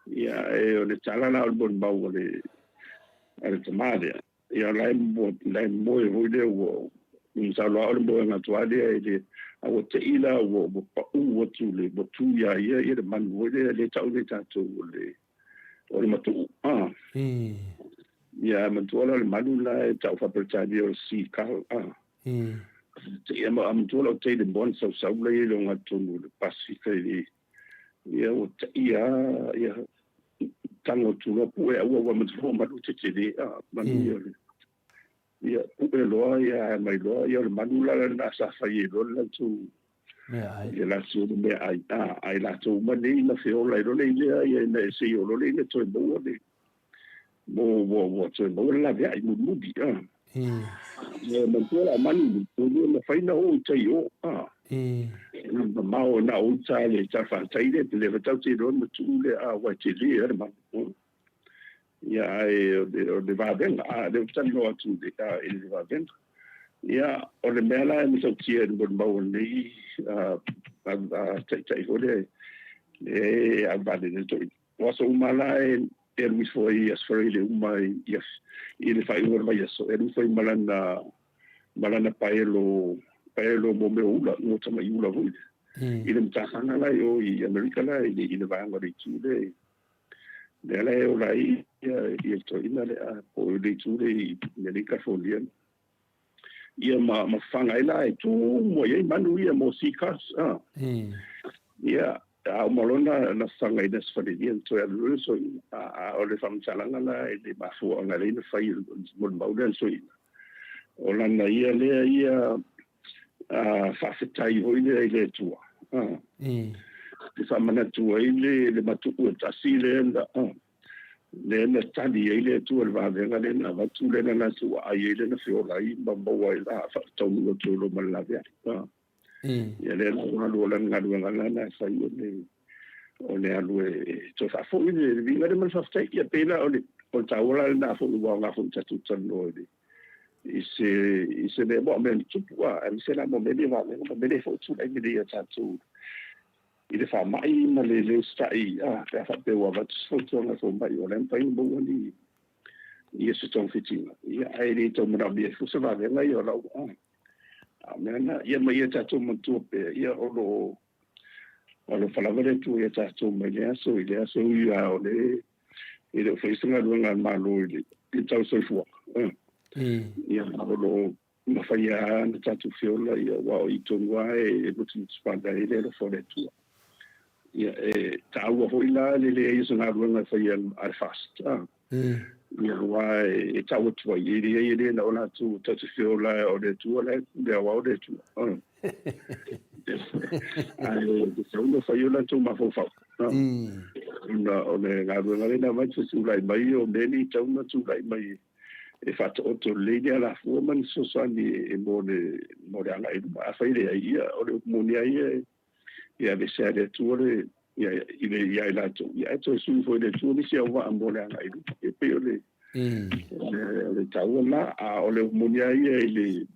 Ia e o le tala la o le molimau a le a le tama lea. Ia la e la e moe foi lea ua masalo lava o le moega atu lava lea e le a ua te i la ua ua pau atu le ua tu iā ia ia le manu foi lea lea e tau nei tatou o le o le matuu. Ia manatua la o le manu la e tau faa-Peretania o le seagull. Ia ma manatua lau teine moa na sausau la i le ogatotonu o le Pasefika i le ia ua taia ia tago atu loa pue aua ua manatua o manu tetele a manu ia le ia pue loa ia ae mai loa ia o le manu la lena sa fai ai loa le latou meaai. Ia latou meaai a ai latou uma nei na feola ai loa le lea ia ina se i oo loa lea ina toe maua le mo ua ua toe maua le laveai mulimuli a. Ia manatua la o manu nei ua le mafai ona o i tai o a. Mamao na o uta le talafatai le le tatou te iloa le matuu lea a aua e tele a le manu. Ia ae o le vavega a lea ou te talanoa atu i le vavega. Ia, o le mea la e matautia i le molimau a lenei taitai foi lea e ave vaalele le toeaina. O aso uma la e alu ifo ai i Aso Faraile uma i le faaiuga o le vaiaso, e alu ifo ai ma lana ma lana paelo paelo mo mea o ula, mo tamai ula foi i le matafana la i o i Amerika la i le vaega o le itu lea lea la e ola ai ia le toeaina lea po o le itu lea i nei California. Ia ma faga ai la e tumu ai ai manu ia mo sea cars. Ah. Ia, a uma loa na fagaina se falelia na toe alu loa le soiina. A o le faamatalaga la i le mafuaaga lea na fai molimau lea le soiina. O lana ia lea ia faafetai foi lea i le Atua. Ah. E faamanatu ai le matu'u e tasi lea na lea na tali ai le Atua i le vavega lea na avatu lea na latou aai ai lea na feola ai ma maua ai la faataunuu atu ai loa ma le laveai. Ia lea la ua alu o lana galuega la na e fai o le o le alu e toe faafoi le viiga lea ma le faafetai. Ia pei la o le o le taua la lena foi ua aoga foi i tatou talanoa i le i se i se mea mo mea na tupu a aemaise la mo mea nei vavega ma mea nei foi tulai mai nei ia tatou i le faamai ma le le usitai a pe a faapea ua avatu se fautuaga e fomai o la e mafai ona maua ni ia se togafitiga ia ae le tau manaomia ai foi se vavega ia o lau a a o mea na ia ma ia tatou manatua pea ia o lo o alofa lava le Atua ia tatou mai le aso i le aso ui lava o le e le o faia se galuega a le Malo i le tau soifuaga ia o lo o mafai lava ona tatou feola ia aua o i tonu lava e mutumutu pale ai le alofa o le Atua. Ia e taua foi la le leai o se galuega e faia a le FAST. Ia aua e tau atu ai, e leai e le na o latou tatou te feola o le Atua la e pule aoao le Atua. Ae tatau ona fai o latou mafaufau. Ona o le galuega lea na aumai tulai mai o mea nei tatau ona tulai mai e faataoto lelei le alafua ma ni fesoasoani e mo le mo le agai i luma. Afai e leai, ia o le upu moni lava ia e aveese lava e le Atua le ia i le ia i latou, ia ae toe sui foi e le Atua nisi auvaa mo le agai i luma. E pei o le o le taua lena, a o le upu moni lava ia i le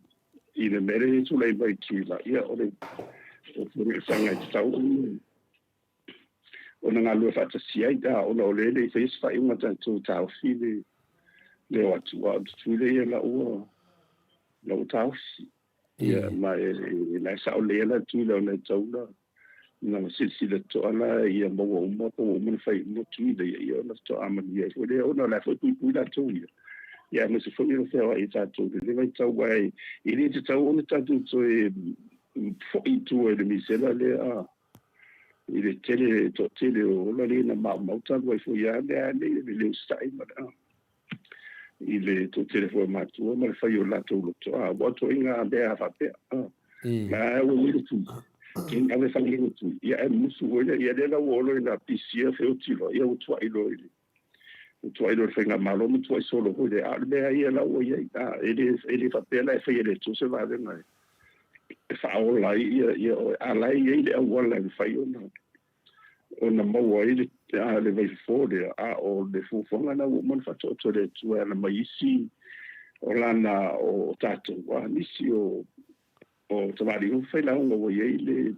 i le mea lea e tulai mai i Tutuila, ia o le o le saga e tatau ona galulue faatasi ai, a ona o lea e le i faia se faaiuga tatou taofi le le o atu, a o Tutuila ia la ua la ua taofi. Ia ma e la e sao lelei la Tutuila ona e tatau na silasila totoa la ia maua uma po ua uma ona fai uma Tutuila ia, ia ona faatoa manuia ai foi lea ona o la e foi puipui latou ia. Ia aemaise foi o le feoai i tatou i le vaitau aua e le tatau ona tatou toe foi i tua i le misela lea a i le tele toatele o ola lea na maumau talu ai foi lava lea nei le le usitai ma le i le toatele foi o matua ma le fai o latou loto a ua ituaiga mea faapea la ua i le tui ke ave fale le tui ia e musu foi lea ia lea la ua olo ina pisia feoti loa ia ua tuai loa i le ua tuai loa i le faigamalo ma tuai solo foi lea a o le mea ia la ua i ai a e le faapea la e faia e le Atua se vavega e faaola ai ia ia oe a la e i ai le auala e mafai ona ona maua ai le le vaifofo lea a o le fuafuaga lena ua uma ona faataoto e le Atua e ala mai isi o lana o tatou a nisi o o tamalii failauga ua i ai le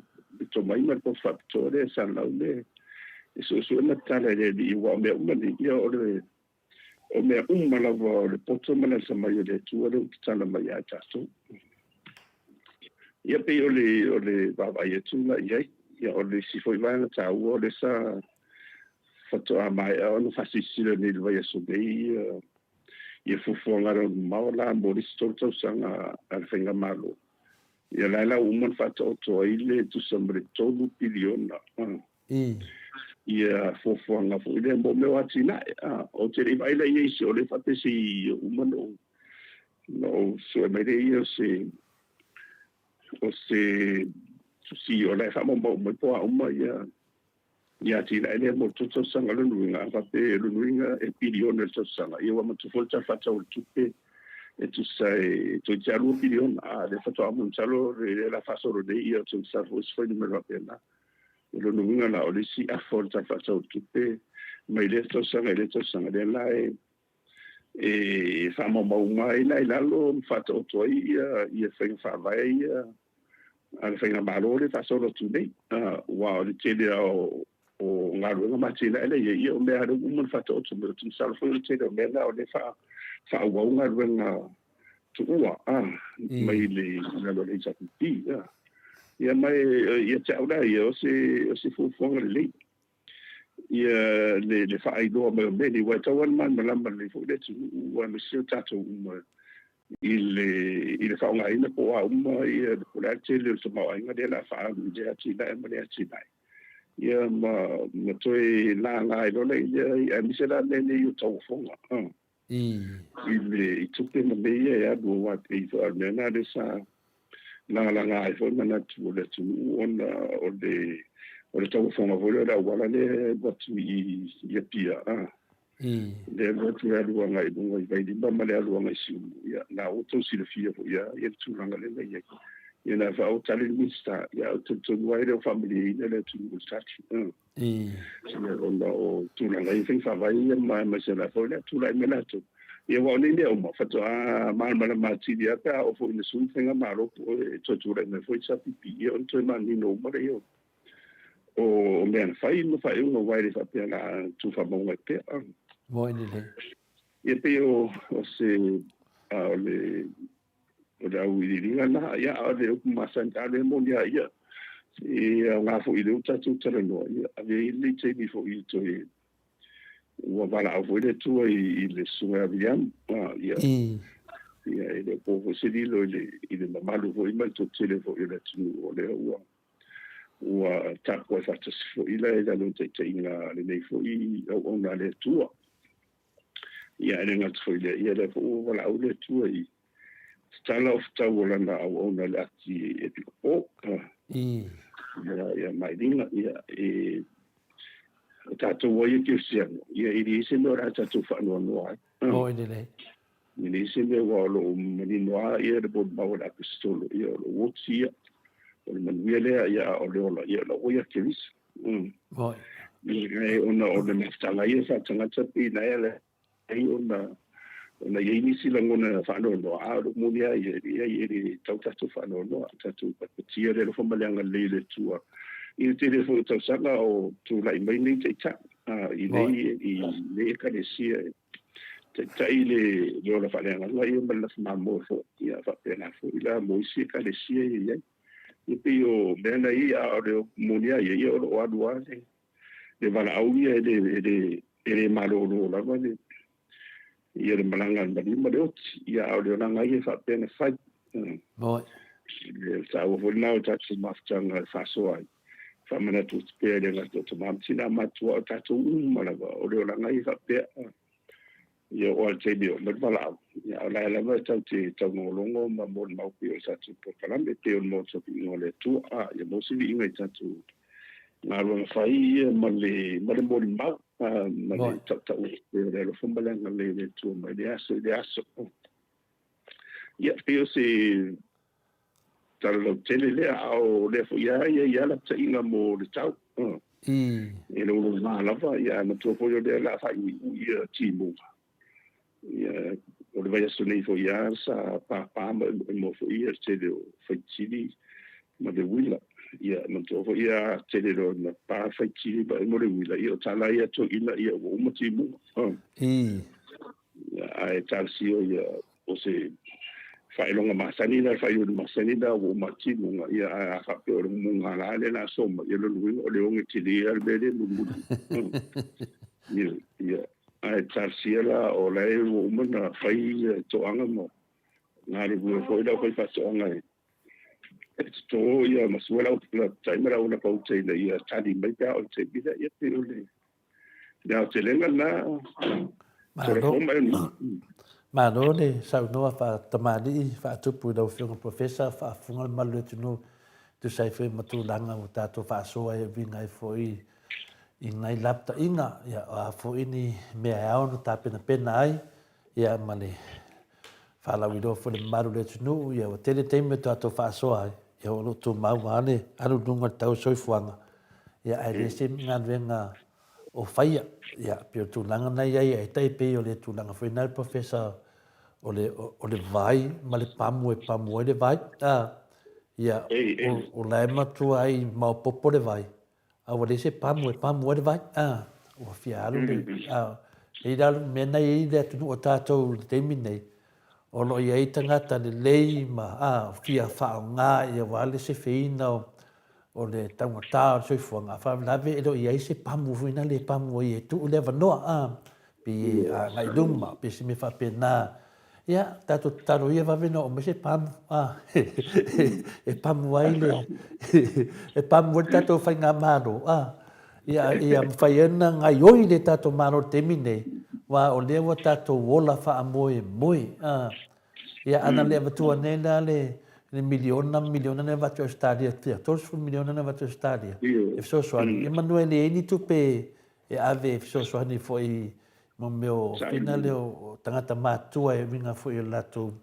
tomai ma le poto faapitoa lea e salalau le e suesue ma tatala i le Alii aua o mea uma nei ia o le o mea uma lava o le poto ma le atamai o le Atua lea ua tatala mai ia tatou. Ia pei o le o le vaavaai atu la i ai. Ia o le isi foi vaega taua o lea sa faatoa maea ona faasilasila nei i le vaiaso nei ia ia fuafuaga alualumamao la mo le isi 3 tausaga a le faigamalo. Ia la e la ua uma ona faataoto ai le tusa ma le 3 piliona ia fuafuaga foi lea mo mea o atinae. Ou te le i vaai la i ai se o lea faapea se i uma ona ou sue mai lea ia o se tusi o la e faamaumau mai po o a uma ia ia atinae lea mo le 3 tausaga. O lona uiga, a faapea o lona uiga e piliona i le tausaga, ia ua manatua foi le Tala Faatatau o le Tupe e tusa e toeitiiti lava 2 piliona, a o lea faatoa masalo lea la faasolo nei ia o te masalo foi se fuainumera faapena. O lona uiga la o le isi afa o le Tala Faatatau o le Tupe mai lea tausaga i lea tausaga lea la e E faamaumau uma ai la i lalo ma faataoto ai ia faiga faavae ia a le faigamalo lea e faasolo atu nei. Aua o le tele lava o galuega ma atinae la e i ai, ia o mea lava lea ua uma ona faataoto mai. Ou te masalo foi o le tele o mea na o lea e faaauau galuega tuua mai i lalo o le HRPP. Ia ma ia te au la ia, o se fuafuaga lelei ia le faailoa mai o mea nei, aua e tatau lava ona malamalama lelei foi le atunuu aemaise o tatou uma i le faaaogaina po o a uma ia, po o le a le tele o le tamaoaiga lea o le a faaalu i lea atinae ma lea atinae. Ia ma toe laga ai loa lea, aemaise la mea nei o tauofoga i tupe ma mea ia e alu, aua e pei foi o le mea lena lea sa lagalaga ai foi manatu o le atunuu ona o le o le tauofoga foi lea o le auala lea e alu atu i Apia, lea e alu atu e alu agai i luga i Vailima ma le alu agai i Siumu. Ia, na ua outou silafia foi lava le tulaga lea na i ai. Ia na faa o tali le Minisita, ia ou te talitonu lava e le o faamalieina le atunuu i le tali. Ia ona o tulaga i faiga faavae ia ma aemaise la foi le tulai mai latou. Ia aua o nei mea uma faatoa malamalama atili lava pe a oo foi ina sui le faigamalo po o e toe tulai mai foi le SPP, ia ona toe manino uma lea o mea na fai ma faaiuga aua e le faapea o le a tuufamauga ai pea. Moe lelei. Ia pei o se o le O le auiliiliga lena, ia, a o le upu masani, a o lea e moni lava ia, e aoga foi i lea ua tatou talanoa, ia, ave ai lenei taimi foi e toe, ua valaau foi le Atua i le Susuga ia Viliamu, ia, ia, e le o po foi se lilo i le mamalu foi ma le toatele foi o le atunuu, o lea ua, ua tapuai faatasi foi la i lalo o le taitaiga a lenei foi auauna a le Atua. Ia, e le gata foi i lea, ia lea foi ua valaau le Atua i tatala o fetau o lana auauna i le ati epikopo, ia, ia Mailina, ia, e, o tatou ai e kerisiano, ia, e leai se mea o le a tatou faanoanoa ai. Oi lelei. E leai se mea aua o lo o manino lava ia le molimau a le Aposetolo, ia, o lo o oti ia, o le manuia lea, ia, a o le ola, ia, o la ua ia Keriso. Oi. Ia, ona o le mafutaga ia faatagata pei na ala ai ona ona i ai nisi lagona faanoanoa, a o lou moni lava ia, leai e le tau tatou faanoanoa, tatou patia le alofa ma le agalelei o le Atua i le tele foi o tausaga o tulai mai nei taitai i nei i nei ekalesia e taitai le le ola faaleagaga ia ma le lafi mamoe foi, ia faapena foi la mo isi ekalesia ia i ai. Ia pei o mea na ia, a o le moni lava ia, ia o lo o alu lava le le valaau ia e le e le e le malolo lava le ia le malaga a le maliu ma le oti, ia a o le olaga ia e faapea ona fai. Moi. Le taua foi lena o le tatou mafutaga e faasoa ai. Faamanatu atu pea e le gata o tama ma tina matutua o tatou uma lava, o le olaga ia e faapea. Ia oo lava i le taimi e oo mai le valaau, ia a o la e lava e tatou te taugologologo ma molimau pei o le tatou polokalame, pei o le Maota Viiga o le Atua, a ia maua se viiga i tatou galuega fai ia ma le ma le molimau ma le tautau atu pea o le alofa ma le agalelei o le Atua mai le aso i le aso. Ia, pei o se tala lautele lea, a o lea foi lava e i ai lava lapataiga mo le tau. E loulou lava, ia ae manatua foi o lea o le a faaiuiu ia timuga. Ia, o le vaiaso nei foi lava sa pāpā ma emoemo foi ia le tele o faitili ma le uila. Ia, manatua foi a tele loa ina pā faitili ma emo le uila, ia o tala ia a toeaiina, ia ua uma timuga. Ia, ae talosia ia o se faailoga masani lena, le faaiuina masani lena ua uma atu timuga, ia, ae a faapea o le mugala lea o le a soma, ia o lona uiga o le oge tele lava le mea lea e mulimuli. Ia, ia, ae talosia la o la e ua uma ona fai toaga ma galulue foi le aufaifaatoaga e toto ia ma sue le au tai ma le au lapauta ina ia tali mai pe a oo i le taimi lea. Ia pei o le Le aotelega lena, Malo. Malo le saunoa faatamalii faatupu i lau Afioga Professor, faafofoga le mamalu o le atunuu e tusa ai foi ma tulaga ua tatou faasoa ai e uiga ai foi i nai lapataiga, ia o a foi ni mea e ao ona tapenapena ai, ia ma le faalauiloa foi i le mamalu o le atunuu, ia ua tele taimi o tatou faasoa ai, ia o lo o tumau lava le alu i luga o le tau o le soifuaga, ia ae le se galuega. o faia. Ia, pei o le tulaga na i ai, ae tai pei o le tulaga foi na le Professor o le, o le vai ma le pamu e pamu ai le vai. A, ia, o, o la e matua ai maopopo le vai, a ua leai se pamu e pamu ai le vai. A, ua fia alu le, a, e i la mea na i ai le atunuu o tātou i le taimi nei, o lo o i ai tagata lelei ma, a, fia faaaoga ia aua le sefeina o, o le taugata o le soifuaga, a faalavelave e le o i ai se pamu foi lea e pamu ai e tuu le avanoa, a, pei e agai i luma, pei se mea faapena. Ia, tatou tatalo ia vave ona oo mai se pamu, a, e pamu ai le, e pamu ai le tatou faigamalo, a, ia, ia mafai ai ona gaioi le tatou Malo i le taimi nei, aua o lea ua tatou ola faamoemoe, a. Ia, ana le avatua nei la le, le miliona ma miliona na avatu e Ausetalia, ia, 30 miliona na avatu e Ausetalia, e fesoasoani. Ia manu e leai ni tupe e ave e fesoasoani foi mo mea o whina lea o tagata matutua e uiga foi i le latou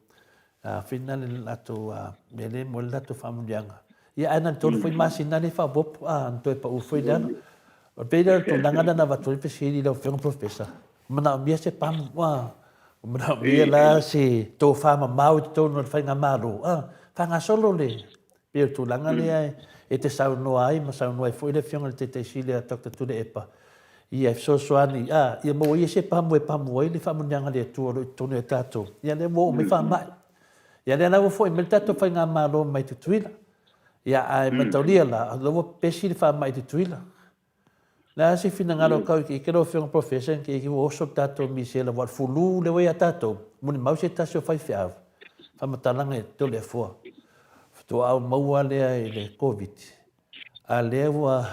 whina le latou mea lea mo le latou faamanuiaga. Ia ae na o le 3 foi masina lea e faaopoopo, a, na toe pau foi i lalo. E pei la o le tulaga lea na avatu ai le fesili i lau Afioga Professor, manaomia se pamu, a, manaomia la se tofa mamao i totonu o le faigamalo, a, faagasolo le, pei o le tulaga lea e te saunoa ai ma saunoa ai foi le Afioga i le Taitai Sili a Doctor Tuilaepa, ia e fesoasoani, a, ia maua ia se pamu e pamu ai le faamanuiaga a le Atua o lo o i totonu ia tatou. Ia lea ua oo mai faamai. Ia lea la ua foi mai le tatou faigamalo mai Tutuila. Ia ae mataulia la, o la ua pepesi le faamai i Tutuila. Le a se finagalo kau ike ike lau Afioga Professor ike ike ua oso le tatou misela ua o le fulu lea ua ia tatou, molimau se tasi o faifeau, faamatalaga i Toleafoa, faatoa maua lea i le Koviti, a lea ua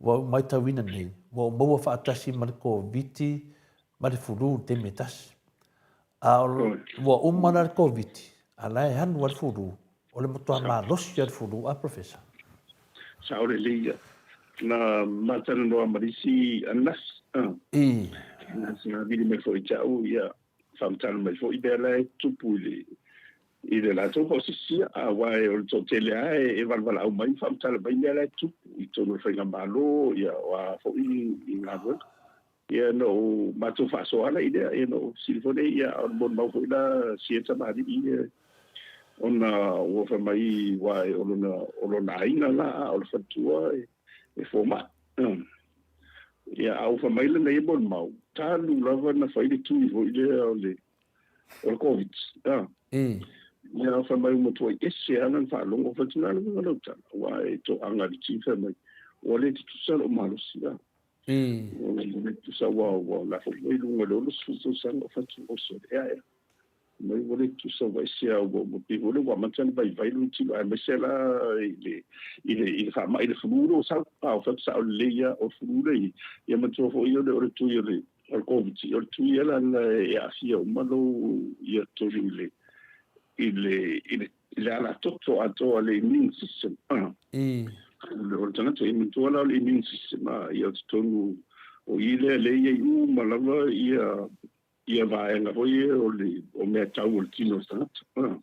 ua ou matauina nei, ua ou maua faatasi ma le Koviti ma le fulu i le taimi e tasi. A ua uma la le Koviti, a la e alu lava le fulu, o le matua malosi lava le fulu, a Professor? Sao lelei ia. Na matalanoa ma le isi ananafi. I. Na savili mai foi ia te au, ia, faamatala mai foi mea la e tupu i le i le latou po o se isi, aua o le toatele lava e valevalaau mai ma faamatala mai mea la e tupu i totonu o le faigamalo, ia, o a foi i galuega. Ia na ou matou faasoa ala i lea, ia na ou fesili foi lea, ia a o le molimau foi la sia tamalii ia, ona ua fai mai aua o lona, o lona aiga la, a o le faletua e fomai. Ia a ua fai mai lana ia molimau, talu lava na fai le tui foi lea o le, o le Covid. Ia fai mai ua matuai ese lava lana faalogo, fai atu, o le a le uiga o lau tala, aua e toaga i le ti, fai mai, ua le tutusa lou malosi. Ua le tutusa ua ua la foi mai luga i le 60 tausaga o fatu oso ea ea. Mai ua le tutusa ua ese a ua ua pei foi lea ua amata ona vaivai lona tino aemaise la i le i le i le faamai i le flu lea ua sau. A o fatu sao lelei ia o le flu lea ia manatua foi o le o le tui o le o le Covid o le tui ea la e aafia uma lou ia tonu i le i le i le i le alatoto atoa le immune system. O le tagata i matua la o le immune system a ia o totonu o i lea lea i ai uma lava ia ia vaega foi ia o le o mea tau o le tino o le tagata.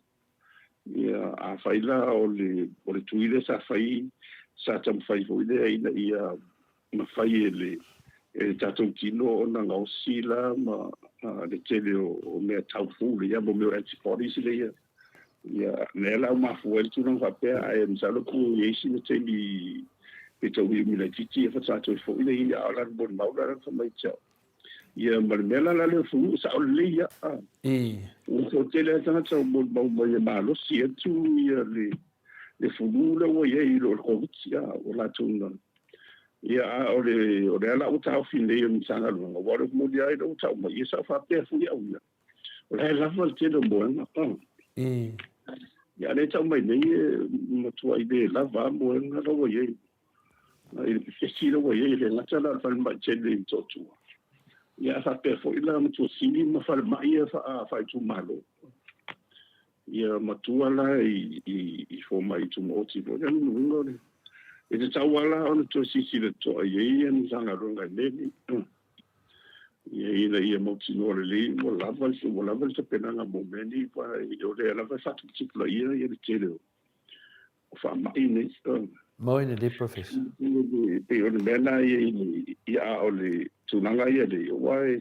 Ia afai la o le o le tui lea sa fai sa taumafai foi lea ina ia mafai e le e le tatou tino ona gaosi la ma le tele o mea tau fou lea mo mea o antibodies lea ia lea la ua mafua ai le tulaga faapea ae masalo po o i ai sina taimi pe tau umi laitiiti ia faatoa toe foi lea ia a o la le molimau la la fai mai te au ia ma le mea la la lea fulu sao lelei ia ua toatele lava tagata o molimau mai e malosi atu ia le le fulu lea ua i ai i lo le Koviti a ua latou na Ia, a o le, o lea la ua taofi nei e le Matagaluega, aua o le moni lava ina ua tau mai, ia sa ou faapea foi au ia, o la e lava le tele o moega. Ia, a o lea e tau mai nei e matuai le lava lava moega la ua i ai, i le pepesi la ua i ai, e le gata la o le falemai tele i Motootua, ia ae faapea foi la Matuasini ma falemai ia faaitumalo. Ia matua la i fomai tumaoti foi lea lona uiga o le e tatau lava la ona toe silasila totoa i ai ia le Matagaluega i mea nei ia ina ia mautinoa lelei ua lava ua lava le tapenaga mo mea nei aua o lea lava e faatuputupulaia ia le tele o faamai nei. Moi lelei Professor. E pei o le mea lena ia i a o le tulaga ia lea, aua e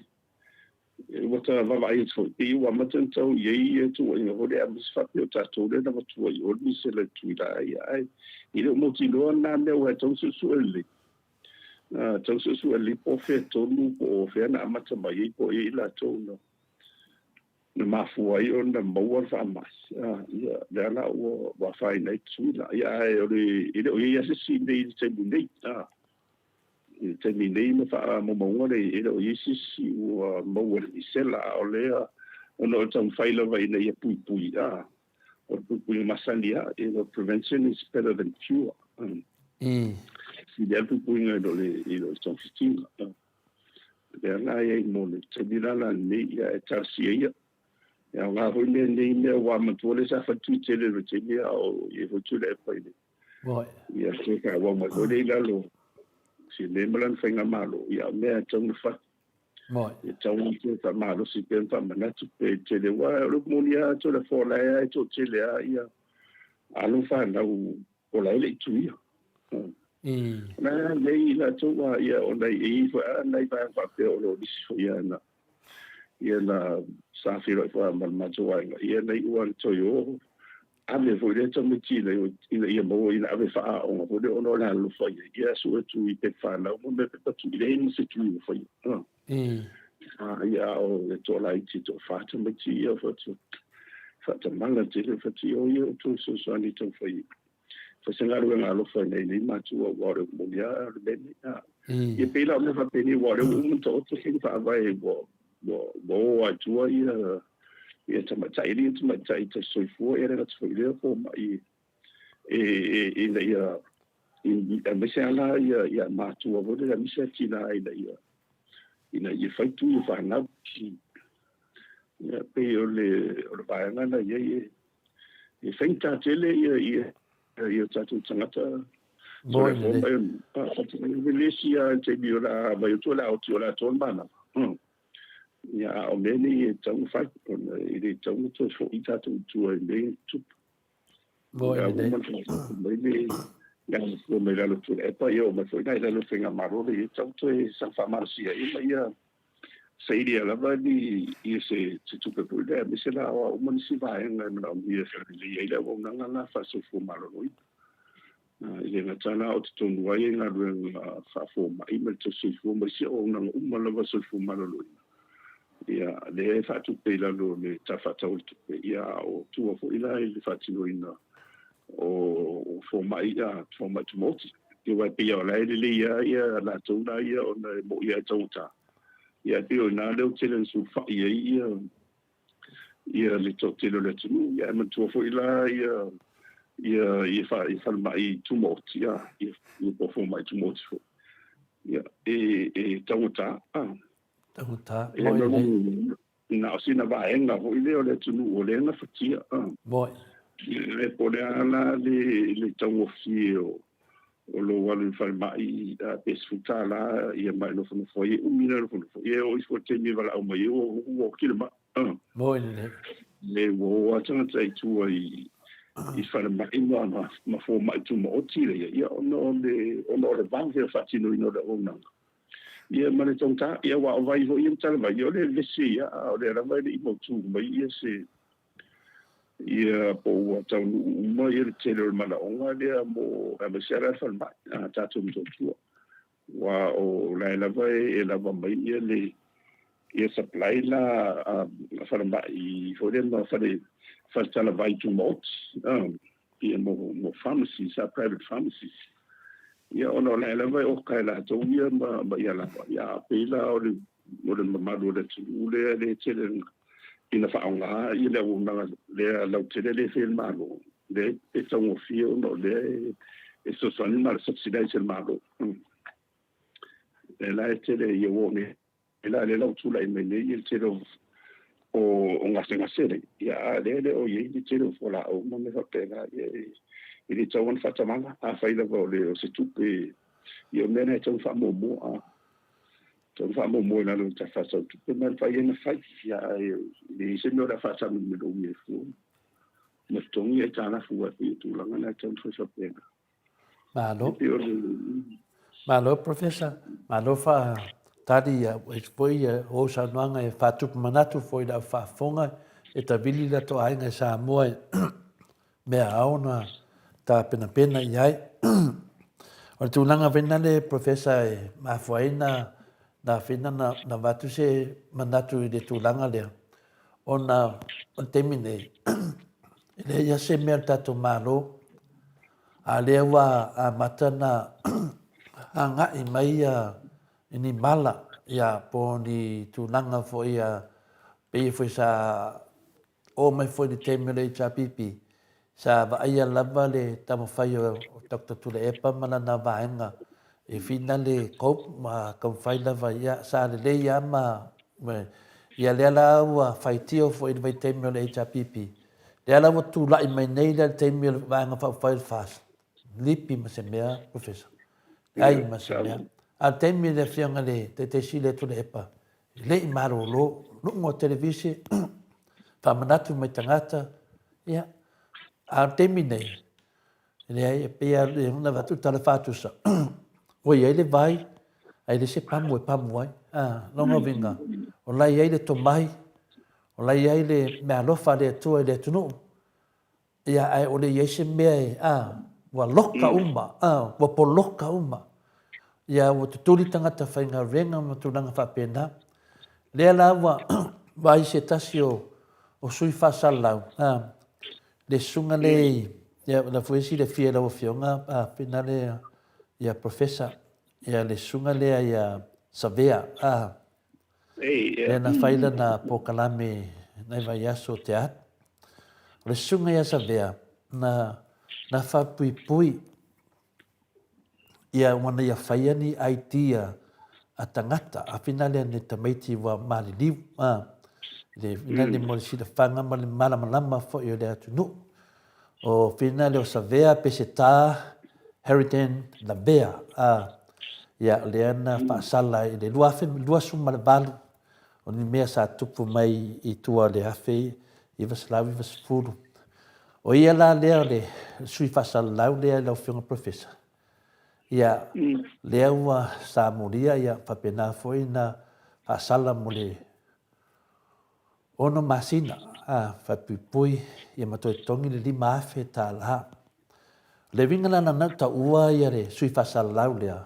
ua ta vaavaai atu foi, pei ua amata ona tau i ai ia tuuaiga foi lea, aemaise faapea o tatou lea na avatua i o le misela i Tutuila ia, ae e le o mautinoa lena mea aua e tatau ona suesue lelei. Tau suesue lelei po o fea tonu po o fea na amata mai ai po o i ai latou na na mafua ai ona maua le faamai, ia, lea la ua afaina ai Tutuila. Ia, ae o le, e le o i ai lava se isi nei i le taimi nei. I le taimi nei ma faamaumauga nei, e le o i ai se isi ua maua i le misela, a o lea, ona o le taumafai lava ina ia puipui, o le puipuiga masani lava, you know, prevention is better than cure. I lea puipuiga i lo le, i lo le togafitiga. Lea la e ai mo le taimi la la lenei, ia e talosia ia. E aoga foi mea nei mea ua matua lea sa fai tele le taimi a o i foi Tuilaepa i le. Ia se ka ua mai foi le i lalo si le ma lana faigamalo, ia o mea e tatau ona fai. E tatau ona toe faamalosi pea ma faamanatu pe tele aua o le upu moni lava Toleafoa o la e toatele lava ia alo ma fanau o la e le i tuia. Na nei i latou a ia ona e i foi a nai vaega faapea o lo o lisi foi ia na ia na sa feiloai foi ma le matou aiga ia na iu lava ona toe o ave foi lea tamaiti ina ina ia maua ina ave faaaoga foi lea ona o le alolofa ia ia sue atu i pepa fanau ma mea pepa tui leai ma se tui ua faia. Ia a o le toalaiti toafa tamaiti ia fatu faatamala tele fatu o ia o tou fesoasoani tau fai fai se galuega alofa ina nei matua aua o le moni lava o le mea nei. Ia pei la o mea faapenei aua o lea ua uma ona taoto faiga faavae ua ua ua o lava i tua ia ia tamaitai alii ma tamaitai tausisoifua ia le gata foi i lea fomai e e ina ia aemaise lava la ia ia matua foi lea aemaise lava tina ina ia ina ia fai tui o fanau. Ia pei o le o le vaega na i ai e e faigata tele ia ia ia tatou tagata. Moi lelei. Le isi lava i le taimi o le a vaai atu o le a oti o le a toa le manava. Ia a o mea nei e tatau ona fai ona e le tatau ona toe foi tatou i tua i mea ia na tutupu. Moi lelei. Mai le le alafua mai lalo Tuilaepa ia oo mai foi la i lalo o le faigamalo lea e tatau toe saga faamalosia ai ma ia sailia lava ni ia se se tupe foi lea aemaise la o a uma nisi vaega e manaomia e faalelei ai le auaunaga la faasoifua maloloina. E le gata la o totonu ai i galuega faafomai ma le tausisoifua ma isi auaunaga uma lava soifua maloloina. Ia, lea e faatupe i lalo o le Tala Faatatau o le Tupe, ia a o tua foi la i le faatinoina o fomai, fomai tumaoti. Ia aua e pei lava o la e lelei lava ia latou la ia ona e moni lava e taugata. Ia ae pei o i ina lea ua tele ina sulufai ai ia ia le toatele o le atunuu. Ia ae manatua foi la ia ia ia falemai tumaoti, ia ia po o fomai tumaoti foi. Ia e e taugata. Taugata, moi lelei. Na o sina vaega foi lea o le atunuu o lea e gafatia. Moi. E po o le a la le, le taugofie o, o lou alu i le falemai pe $10 ia ma e nofonofo ai, e umi ona nofonofo. Ia e oo ifo i le taimi e valaau mai ai ua, ua oti le mai. Moi lelei. Le ua o lava tagata i tua i, i falemai ma, ma, ma fomai tumaoti lea, ia ona o le, ona o le vave o le faatinoina o le auaunaga. Ia ma le taugata, ia aua o vai foi ia ma talavai, ia o le vevesi ia, a o lea lava e le i mautu mai ia se, ia po ua taunuu uma ia le tele o le manaoga lea mo, aemaise lava la le falemai a tatou Motootua. Aua o la e lava e lava mai ia le, ia supply la a falemai foi lea ma fale, fale talavai tumaoti. Ia mo, mo pharmacies, a private pharmacies. Ia ona o la e lava e oka e latou ia ma, ma ia lava. Ia a pei la o le, o le mamalu o le atunuu lea lea e tele ina faaaoga ia le auaunaga lea lautele lea e fai e le Malo, lea e taugofie ona o lea e, e fesoasoani le Malo, subsidize e le Malo. Lea la e tele ia ua oo nei la lea la ua tulai mai nei le tele o o gasegase nei, ia a lea e le o i ai le tele o fualaau ma mea faapena, ia e le tatau ona faatamala. Afai lava o le o se tupe, ia o mea na e tatau ona faamuamua, a tatau ona faamuamua i lalo o le Tala Faatatau o Tupe ma e mafai ai ona fai, ia ae leai se mea o le a faatamelomelo ai fua ma totogi aitalafu aua e pei o tulaga na e tatau ona fai faapena. Malo. Malo, Professor. Malo wha tali ia, e foi ia ou saunoaga e whātupu manatu foi lau whaafonga e tawili la to aiga e Samoa e mea ao na tapenapena i ai. O le tulaga vena le Professor e mafua ai na na whina na, na vatu se manatu i le tulaga lea, ona o le taimi nei, e leai lava se mea o le tatou Malo, a lea ua amata na agai mai ia ni mala, ia po o ni tulaga foi ia, pei foi sa oo mai foi i le taimi o le HRPP, sa vaaia lava le taumafai o Doctor Tuilaepa ma lana vaega e fina le cope ma taumafai lava, ia sa lelei lava ma ia lea la ua faitio foi i le vaitaimi o le HRPP, lea la ua tulai mai nei la i le taimi o le Vaega Faaupufai o le FAST, lipi ma se mea, Professor, leai ma se mea. A o le taimi i le Afioga i le Taitaisili a Tuilaepa, E le i malolo, luga o televise, faamanatu mai tagata, ia, a o le taimi nei, e leai, e pei lava ona avatu le tala faatusa, ua i ai le vai, ae le se pamu e pamu ai. A, lona uiga, o la e i ai le tomai, o la e i ai le meaalofa a le Atua i le atunuu, Ia, ae ʻole i ai se mea e, a, ua loka uma, a, ua poloka uma. Ia, ua tutuli tagata faigaluega ma tulaga faapena. Lea la ua vaai se tasi o, o sui faasalalau, a, le susuga lea i, ia, o la foi e silafia e lau Afioga, a, pena lea, ia, Professor, ia, le susuga lea ia Savea, a, Lea na fai lana polokalame nai vaiaso te atu. O le susuga ia Savea, na, na faapuipui ia ua na ia faia ni ID a, a tagata, a whina lea ni tamaiti ua maliliu, a, le whina le mo le silafaga ma le malamalama foi o le atunuu. O whina lea o Savea, Peseta, Harridan Lavea, a, ia, lea na faasala i le 2028, o ni mea sa tupu mai i tua o le 1990. O ia la lea o le sui faasalalau lea i lau Afioga Professor, ia, lea ua sa molia, ia, faapena foi na faasala mo le 6 masina, a, faapuipui, ia ma toe totogi le $5,000. O le uiga la lana taua ia le sui faasalalau lea,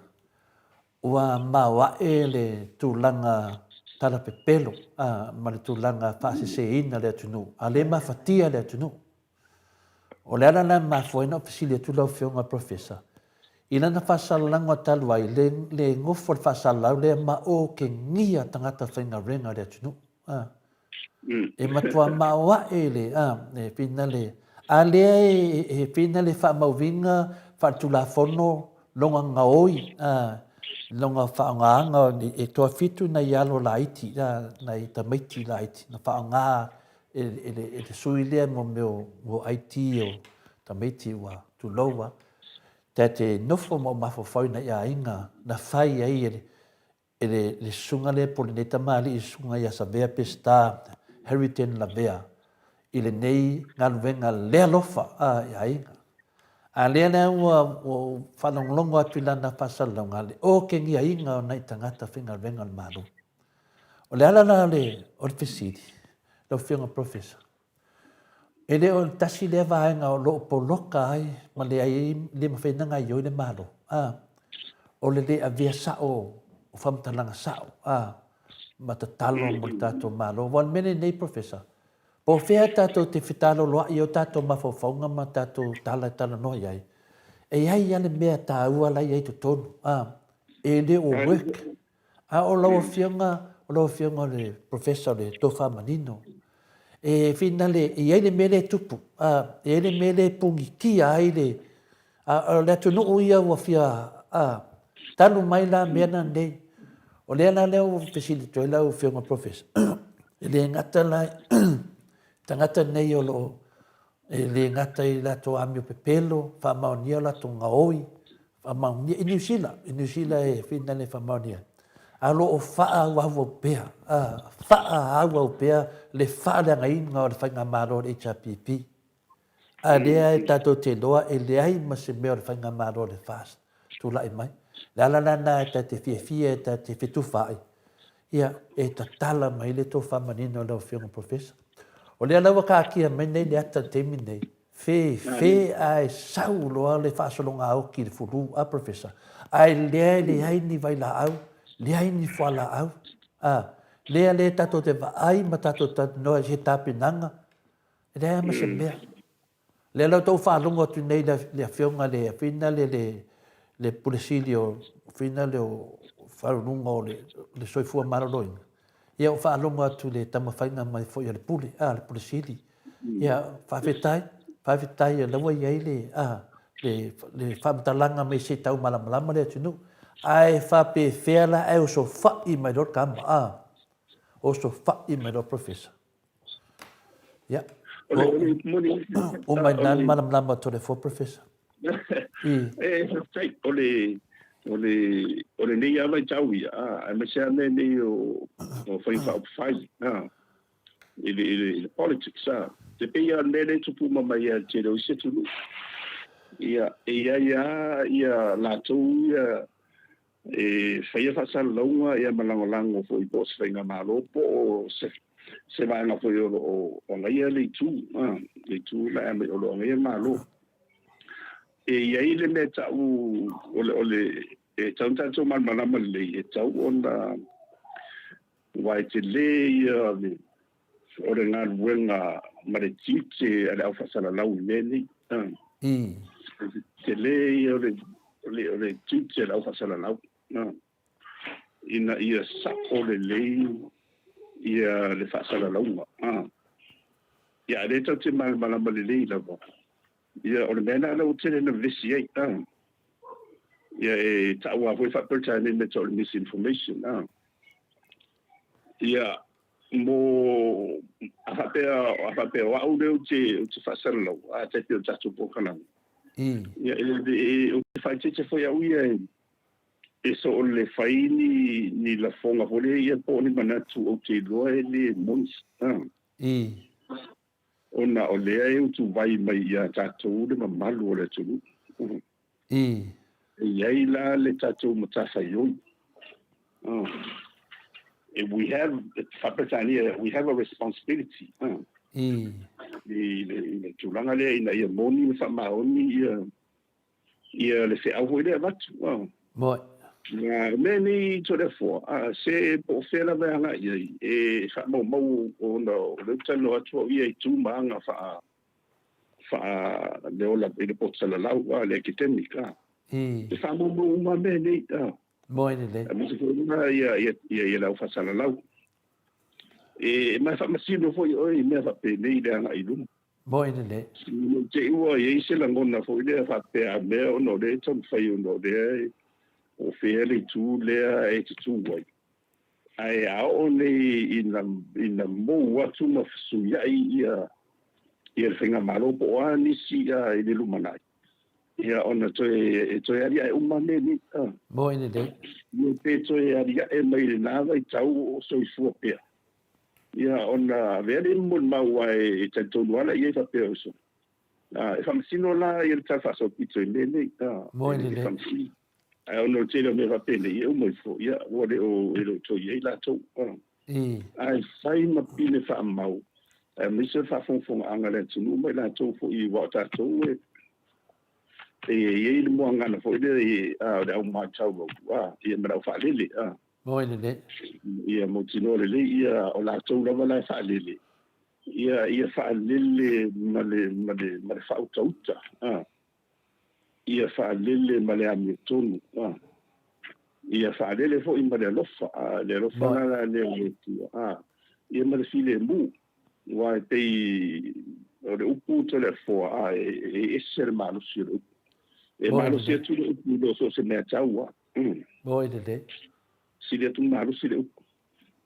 ua maoae le tulaga talapepelo, a, ma le tulaga faaseseina le atunuu, a le mafatia le atunuu. O le ala lena e mafua ai ona ou fesili atu lau Afioga Professor, i lana faasalalauga talu ai, le, le nofo le faasalalau lea ma okegia tagata faigaluega o le atunuu. A. E matua maoae le, a, e whina le, a lea e, e whina le faamauina faaletulafono lona gaoi, a, lona faaaogaina e toafitu nai alo laiti, a, nai tamaiti laiti na faaaoga e, e, le, e le sui lea mo mea o IT o tamaiti ua tulou lava. Ta te nofo ma ou mafaufau i nai aiga na fai ai e le, e le, le susuga lea po o lenei tamalii susuga ia Savea Peseta Harriton Lavea i lenei galuega le alofa a i aiga. A lea la ua, ua ou faalogologo atu i lana faasalalauga, le okegiaina o nai tagata faigaluega o le Malo. O le ala la o le, o le fesili, lau Afioga Professor, e le o le tasi lea vaega o lo o poloka ai ma leai ai, le mafai ona gaoioi le Malo, a, o le le avea sao o faamatalaga sao, a, ma tatalo mo le tatou Malo. Aua o le mea lenei Professor, po o fea tatou te fetaloloai ai o tatou mafaufauga ma tatou tala e talanoa i ai, e i ai lava le mea taua la e i ai i totonu, a, e le o work. A o lau Afioga, o lau Afioga o le Professor o le Tofa Manino, e finale, e i ai le mea lea e tupu, a, e i ai le mea lea e pugitia ai le, a, o le atunuu ia ua fia, a, talu mai la mea na nei. O lea la lea ua fesili atu ai lau Afioga Professor, e le gata la tagata nei o lo o, e le gata i latou amio pepelo, faamaonia o latou gaoi, Faamaonia i Niu Sila, i Niu Sila e whina le faamaonia. A lo o faaauauau pea, a, faaauau pea le faaleagaina o le faigamalo a le HRPP. A lea e tatou te iloa e leai ma se mea o le Faigamalo a le FAST tulai mai. Le ala la lena e ta te fiafia e ta te fetufaai, ia, e tatala mai le tou faamanino lau Afioga Professor. O lea la ua taatia mai nei le ata i le taimi lenei, fe, fe ae sau loa le faasologa oti i le fulu, a Professor? Ae lea e leai ni vailaau, leai ni fualaau, a, lea lea tatou te vaai ma tatou talanoa i se tapenaga, e leai lava ma se mea. Lea la ua tou faalogo atu nei le afioga le afina le le le Pule Sili o afina le o Faauluuluga o le le Soifua Maloloina. Ia ua faalogo atu i le taumafaiga mai foi a le Pule, a le Pule Sili. Ia faafetai, faafetai o la ua i ai le a le le faamatalaga mai se i tau malamalama le atunuu. Ae faapefea la ae osofai mai loa le tama, a? Osofai mai loa Professor. Ia. O mai nā le malamalama atu o le fua, Professor. E, faafetai, o le, o le, o lenei lava vaitau ia, a, aemaise lava mea nei o, o faiga faaupufai, a, i le, i le, i le politics, a. E pei lava o le mea lea e tupu uma mai lava i le tele o isi atunuu. Ia, e i ai lava ia latou ia e faia faasalalauga ia ma lagolago foi po o se faigamalo po o se se vaega foi o lo o agaia le itu, le itu la o lo o agaia le Malo. E i ai le mea ta'u o le o le e tatau ona tatou malamalama lelei, e tatau ona aua e tele ia le o le galuega ma le tiute a le aufaasalalau i mea nei. Tele ia o le, o le, o le tiute a le aufaasalalau ina ia sa'o lelei ia le faasalalauga. Ia, a lea tatou te malamalama lelei lava, ia, o le mea lena lea ua tele ina vevesi ai. Ia, e ta'u lava foi faa-Peretania le mea e ta'u o le misinformation. Ia, mo, a faapea, a faapea o au lea ou te, ou te faasalalau, a tai pei o le tatou polokalame. Ia, e, e, ou te faaeteete foi au ia e, e so o le fai ni, ni lafoga foi lea ia po o ni manatu ou te iloa e le moni. Ona o lea e utuvai mai ia tatou le mamalu o le atunuu. E i ai la le tatou matafaioi. We have, faa-Peretania, we have a responsibility i le tulaga lea ina ia moni ma faamaoni ia ia le feau foi lea e avatu. Moi. Nā, o mea nei Toleafoa, a, se po o fea lava e agai i ai, e faamaumau ona o lea ou te talanoa atu au ia i tu ma aga faa, faa le ola i le poto salalau, a, le academic, a. E faamaumau uma mea nei, a. Moi lelei. Aemaise foi la ia, ia, ia, ia le au faasalalau. E, ma e faamasino foi oe i mea faapenei i le agai i luma. Moi lelei. Ne i te i ua i ai se lagona foi lea faapea a mea ona o lea e taumafai ona o lea e o fea le itu lea e te tu ai. Ae a oo nei ina, ina mou atu ma fesuiai ia, ia le faigamalo po o a nisi ia i le lumanai, ia ona toe, e toe aliae uma mea nei. Moi lelei. Ia pe toe aliae mai i lena vaitau o soifua pea. Ia, ona avea lea i molimau aua e talitonu lava la i ai faapea o so. E faamasino la ia le tala faasolopito i mea nei. Moe lelei. E faamasino. Ae ona o le tele o mea faapenei e uma ifo, ia, ua le o, e le o toe i ai latou. Ae fai ma pine faamau, aemaise o le faafogafogaaga a le atunuu ma i latou foi aua o tatou e, e i ai le muagana foi lea o le au matau, ia ma le au faalele. Moe lelei. Ia mautinoa lelei ia o latou lava la e faalele, ia ia faalele ma le ma le ma le faautauta, a. Ia faalele ma le amiotonu, a. Ia faalele foi ma le alofa, a, le alofa la la lea o le Atua, a. Ia ma le filemu, aua e pei o le upu Toleafoa, a, e ese le malosi o le upu. E malosi atu le upu i lo so o se meatau, a. Moi lelei. Sili atu malosi le upu.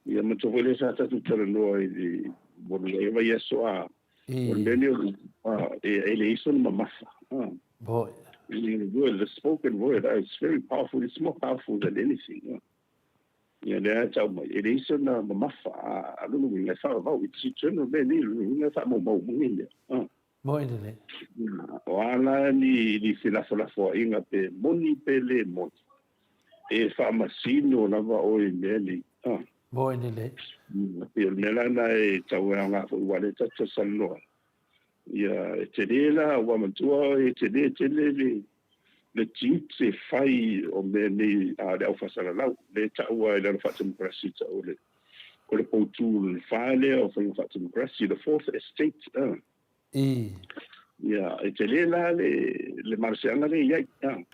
Ia manatua foi lea sa tatou talanoa i le ua leva vaiaso a o le mea lenei o le upu a e leai sona mamafa. Moi. The word, the spoken word, it's very powerful, it's more powerful than anything. Ia lea e tau mai, e leai sona mamafa, a lona uiga e faavavau, it's eternal mea nei, lona uiga e faamaumau uma nei mea. Moe lelei. O a la ni ni felafolafoaiga pe moni pe le moni, e faamasino lava oe i mea nei. Moe lelei. Pei o le mea la lena e tau e aoga foi aua o lea tatou te talanoa ai. Ia, e tele la, ua manatua e tele tele le le tiute fai o mea nei a le aufaasalalau, lea e taua i lalo faatemokarasi, tau o le o le poutu lona fa lea o faiga faatemokarasi, the fourth estate. Ia, e tele la le le malosiaga lea e i ai.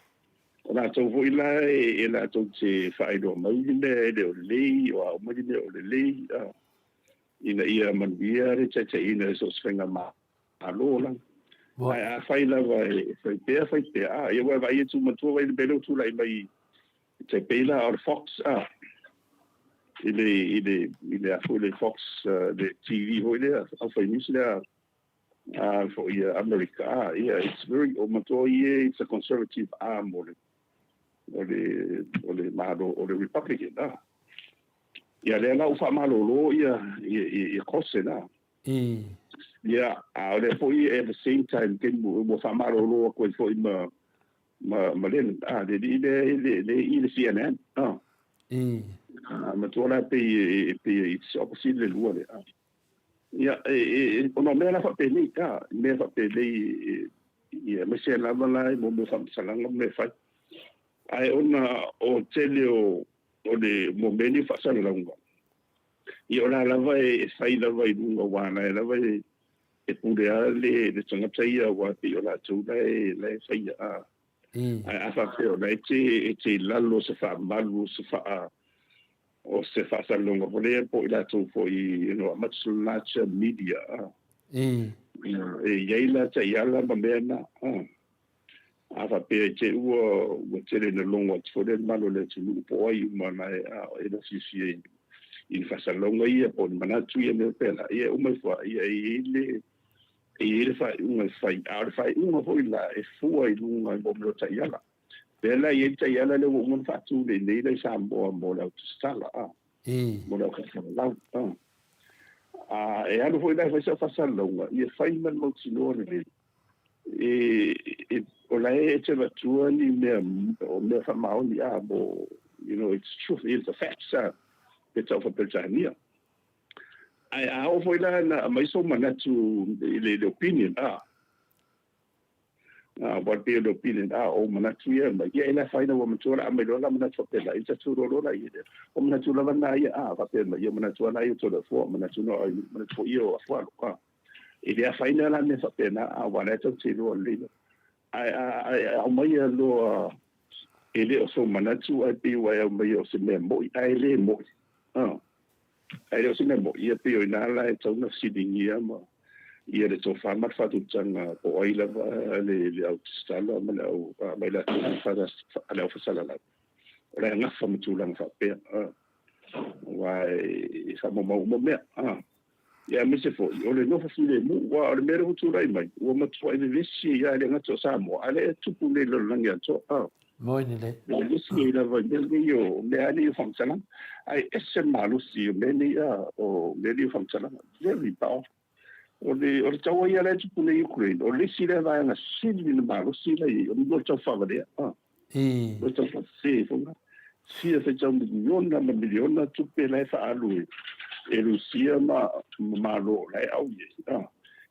O latou foi la e latou te faailoa mai le mea e le o lelei, o a uma le mea o lelei, ina ia manuia le taitaiina e so o se faigamalo la. Ae afai lava e fai pea fai pea, a, ia ua e vaai atu matua vai le mea lea ua tulai mai i Taipei la, o le Fox, a, i le, i le, i le a foi le Fox, le TV foi lea, aufai news lea, a foi Amerika, a, ia, it's very, o matua ia, it's a conservative arm o le, o le, o le Malo, o le Republican, a. Ia lea la ua faamalolo ia, ia, ia Kose la. Ia, a o lea foi at the same time taimi ua faamalolo atu ai foi ma ma ma le a le alii lea i le le i le CNN. A. A matua la pei e pei it's opposite le lua lea. A. Ia e e ona o mea la faapenei a, mea faapenei ia aemaise lava la i mo mea o faamatalaga ma mea fai. Ae ona o tele o o le mo mea nei o faasalalauga, ia o la lava e fai lava i luga aua o la e lava e pule lava le le tagata ia aua e pei o latou la e la e faia a. Ae a faapea o la e te e te i lalo o se faamalu o se faa o se faasalalauga foi lea po o i latou foi you know a much larger media a. E i ai la taiala ma mea na a. A faapea i te i ua ua tele ina logo atu foi lea le malu o le atunuu po o ai uma na e a e le fiafia i i ni faasalalauga ia po o ni manatu ia mea pēlā, ia e uma ifo lava, ia e i ai le e i ai le faaiuga e fai, a o le faaiuga foi la e fua i luga i mea o taiala. Lea la e i ai le taiala lea ua uma ona faatu nei nei la i Samoa mo le autusitala, a, mo le aufaasalalau, a. A e alu foi la e fai sau faasalalauga, ia fai ma le mautinoa lelei e, e, o la e te avatua ni mea, o mea faamaoni a mo, you know, it's truth, it's the facts a, pe tau faa-Peretania. Ae a oo foi la na aumai sou manatu i le, le opinion a, a, what be le opinion a, o manatu ia mai, ia e le afaina ua matua la aumai loa la manatu faapena, ia tatou iloa loa la ia lea. O manatu lava na ia a, faapea mai, ia manatu lava na ia o Toleafoa, manatu na o manatu foi ia o Afualo a. E le afaina la mea faapena, aua o la e tatou te iloa lelei lava. Ae a aumaia loa e le o sou manatu ae pei ua e aumaia o se mea moi, ae le moi. Ae le o se mea moi, ia pei o i ina la e tatau ona fesiligia ma ia le tofa ma le faatutaga po o ai lava le au tusitala ma le au ma i latou le au faasalalau. O la e gafa ma tulaga faapea, aua e faamaumau uma mea. Ia aemaise foi o le nofo filemu, aua o le mea lea ua tulai mai, ua matuai vevesi ai lava e le gata o Samoa, a o lea e tupu nei i le lalolagi atoa. A. Moi lelei. Vevesi ai lava i mea nei o mea lava nei o faamatalaga. Ae ese le malosi o mea nei a, o mea nei o faamatalaga. Very powerful. O le, o le taua ia la e tupu nei i Ukraine, o le isi lea vaega sili ona malosi la i ai, o le mea o le taufavalea. A. Ua tau faasese foi la. Fia faitau miliona ma miliona tupe la e faaalu e Rusia ma Malo la e au i ai. A,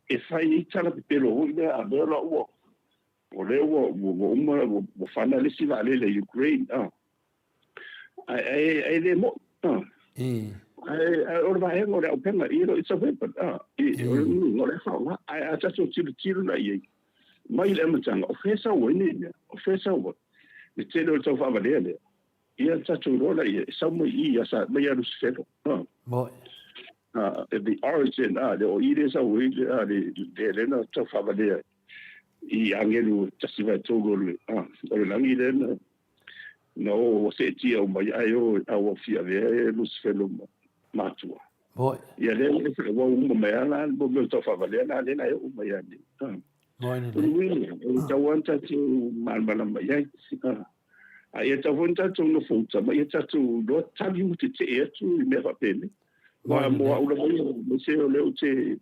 e fai ai tala pepelo foi lea, a lea la ua, o lea ua, ua uma, ua fana le isi vaalele i Ukraine. A, ae, ae, ae le mo'i. A, ae, ae o le vaega o le auupega, you know, it's a weapon. A, i, o le uiga o le faaaoga. Ae a tatou tilotilo la i ai, Mai le amataga, o fea e sau ai nei mea? O fea e sau ai le tele o le tau faavalea lea? Ia tatou iloa laia, e sau mai i i a sa, mai ia Lusifelo. A. Moi. A, the origin, a, le o i lea e sau ai le, a, le, le, le na tau faavalea i agelu 1/3 o le, a, o le lagi lea na, na o seetia uma ai, ae o, a ua fia avea e Lusifelo ma matua. Moi. Ia lea ua whakawau uma mai ala, mo mea tau whawalea la lea la e o mai ani. Moi ni. O le uiga, o le tau ana tatou malamalama i ai. A ia tau foi na tatou nofouta ma ia tatou iloa tali uma tetee atu i mea faapenei. Aua mo au lava ia, aemaise o lea ou te.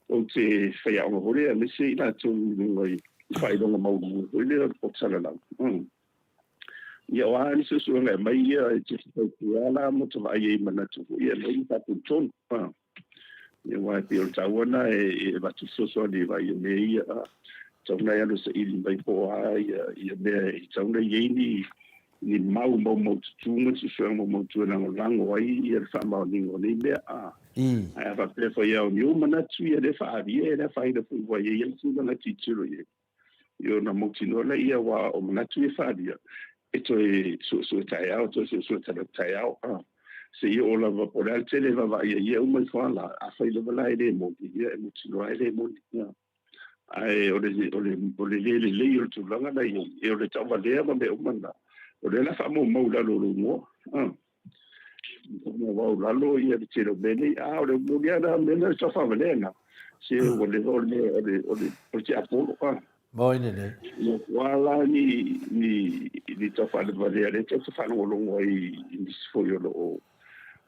Ou te faiaoga foi lea aemaise i latou i luga i faailoga maualuluga foi lea o le poto salalau. Ia o a ni suesuega e aumai ia e te fautua la ma te vaai ai i manatu foi ia e aumai ma faatonutonu. Ia aua e pei o le taua lena e avatu fesoasoani e vaai i mea ia, tatau ona e alu e saili mai po o a ia mea e tatau ona i ai ni ni mau maumaututu ma ni suesuega maumaututu e lagolago ai ia le faamaoniga o nei mea. Ae a faapea foi lava o ni ou manatu ia lea e faaalia, e le afaina foi ua i ai lava le tulaga e tilotilo i ai. Ia ona mautinoa lea aua o manatu ia e faaalia, e toe suesue taeao, toe suesue talaatu taeao, seia oo lava po o le a le tele e vaavaai ai ia uma ifo lava la, afai lava la e le moni, ia e mautinoa lava e le moni. Ae o le o le le lelei o le tulaga la i ai, o le tauvalea ma mea uma na, o lea o le a faamaumau i lalo o lou igoa. Faamaumau i lalo ia le tele o mea nei, a o le moni lava la mea lea o le taufavalea na, se ua leva o le mea o le o le o le tiapolo. Moi lelei. Ua la ni ni ni taufalevalea lea tatou te faalogologo ai i nisi foi o lo o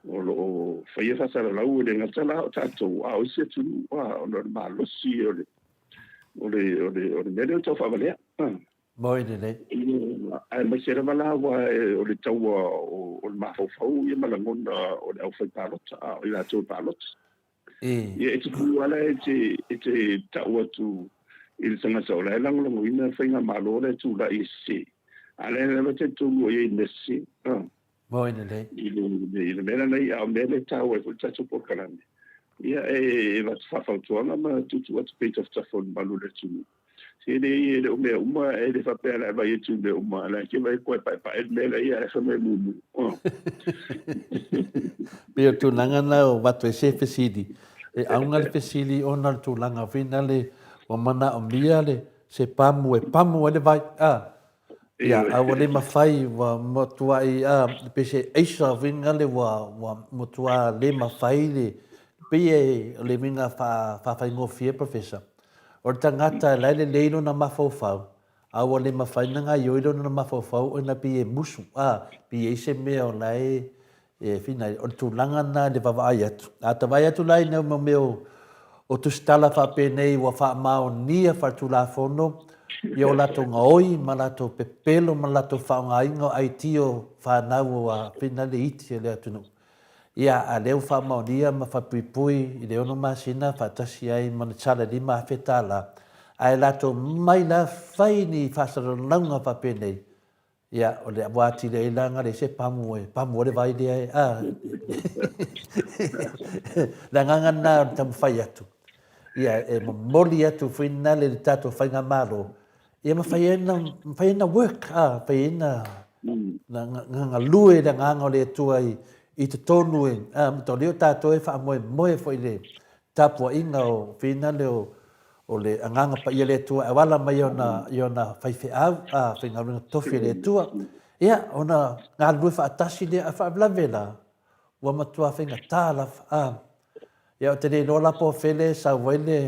o lo o faia faasalalau, e le gata la o tatou, a o isi atunuu, ona o le malosi o le o le o le o le mea lea o le taufaavalea. Moi lelei. Aemaise lava la aua o le taua o le mafaufau ia ma lagona o le aufaipalota, a o i latou e palota. Ia e tupu lava la e te, e te tau atu i le tagata o la e lagolagoina le faigamalo la e tulai e sese, a o la e lava e talitonu o i ai i le mea sese. Moi lelei. I le, i le mea lena, a o mea lea e taua ai foi le tatou polokalame, ia e avatu faafautuaga ma tuutuu atu pea i tafatafa o le mamalu o le atunuu. Se leai, e le o mea uma, e le faapea o le a vaai atu i mea uma, a o la e te vaai atu e paepae le mea la ia ae fai mai mumu. Pei o le tulaga lena o avatu ai se fesili, e auga le fesili ona o le tulaga foi lena ua manaomia le se pamu e pamu ai le vai, a, ia, a ua le mafai, ua matuai, a, pei se aisa foi lena ua, ua matua le mafai le, pei e, o le uiga faafaigofie Professor, O le tagata la e lelei lona mafaufau, a ua le mafai ona gaoioi lona mafaufau ona pei e musu, a, pei e i ai se mea o la e, e fina ai. O le tulaga lena i le vaavaai atu. A ta vaai atu la i nai mea o tusitala faapenei ua faamaonia faaletulafono i o latou gaoi ma latou pepelo ma latou faaaogaina o ID o fanau ua fina le iti o le atunuu. Ia, a lea ua faamaonia ma faapuipui i le ono masina faatasi ai ma le tala $5,000, ae latou mai la fai ni faasalalauga faapenei, ia, o le ua atili ai la na leai se pamu e pamu ai le vai lea e, a. Le agaga lena o le taumafai atu, ia, e momoli atu foi lena i le tatou faigamalo, Ia mafai ai ona, mafai ai ona work, a, mafai ai ona, na, na galue le agaga o le Atua i, i totonu e, a, mataulia o tatou e faamoemoe foi i le tapuaiga o finale o, o le agaga paia le Atua e auala mai ona, i ona faifeau, a, faigaluega totofi a le Atua. Ia, ona galulue faatasi lea, a faalavelave la, ua matua faigata lava, a. Ia, ou te le iloa la po o fea le sau ai le,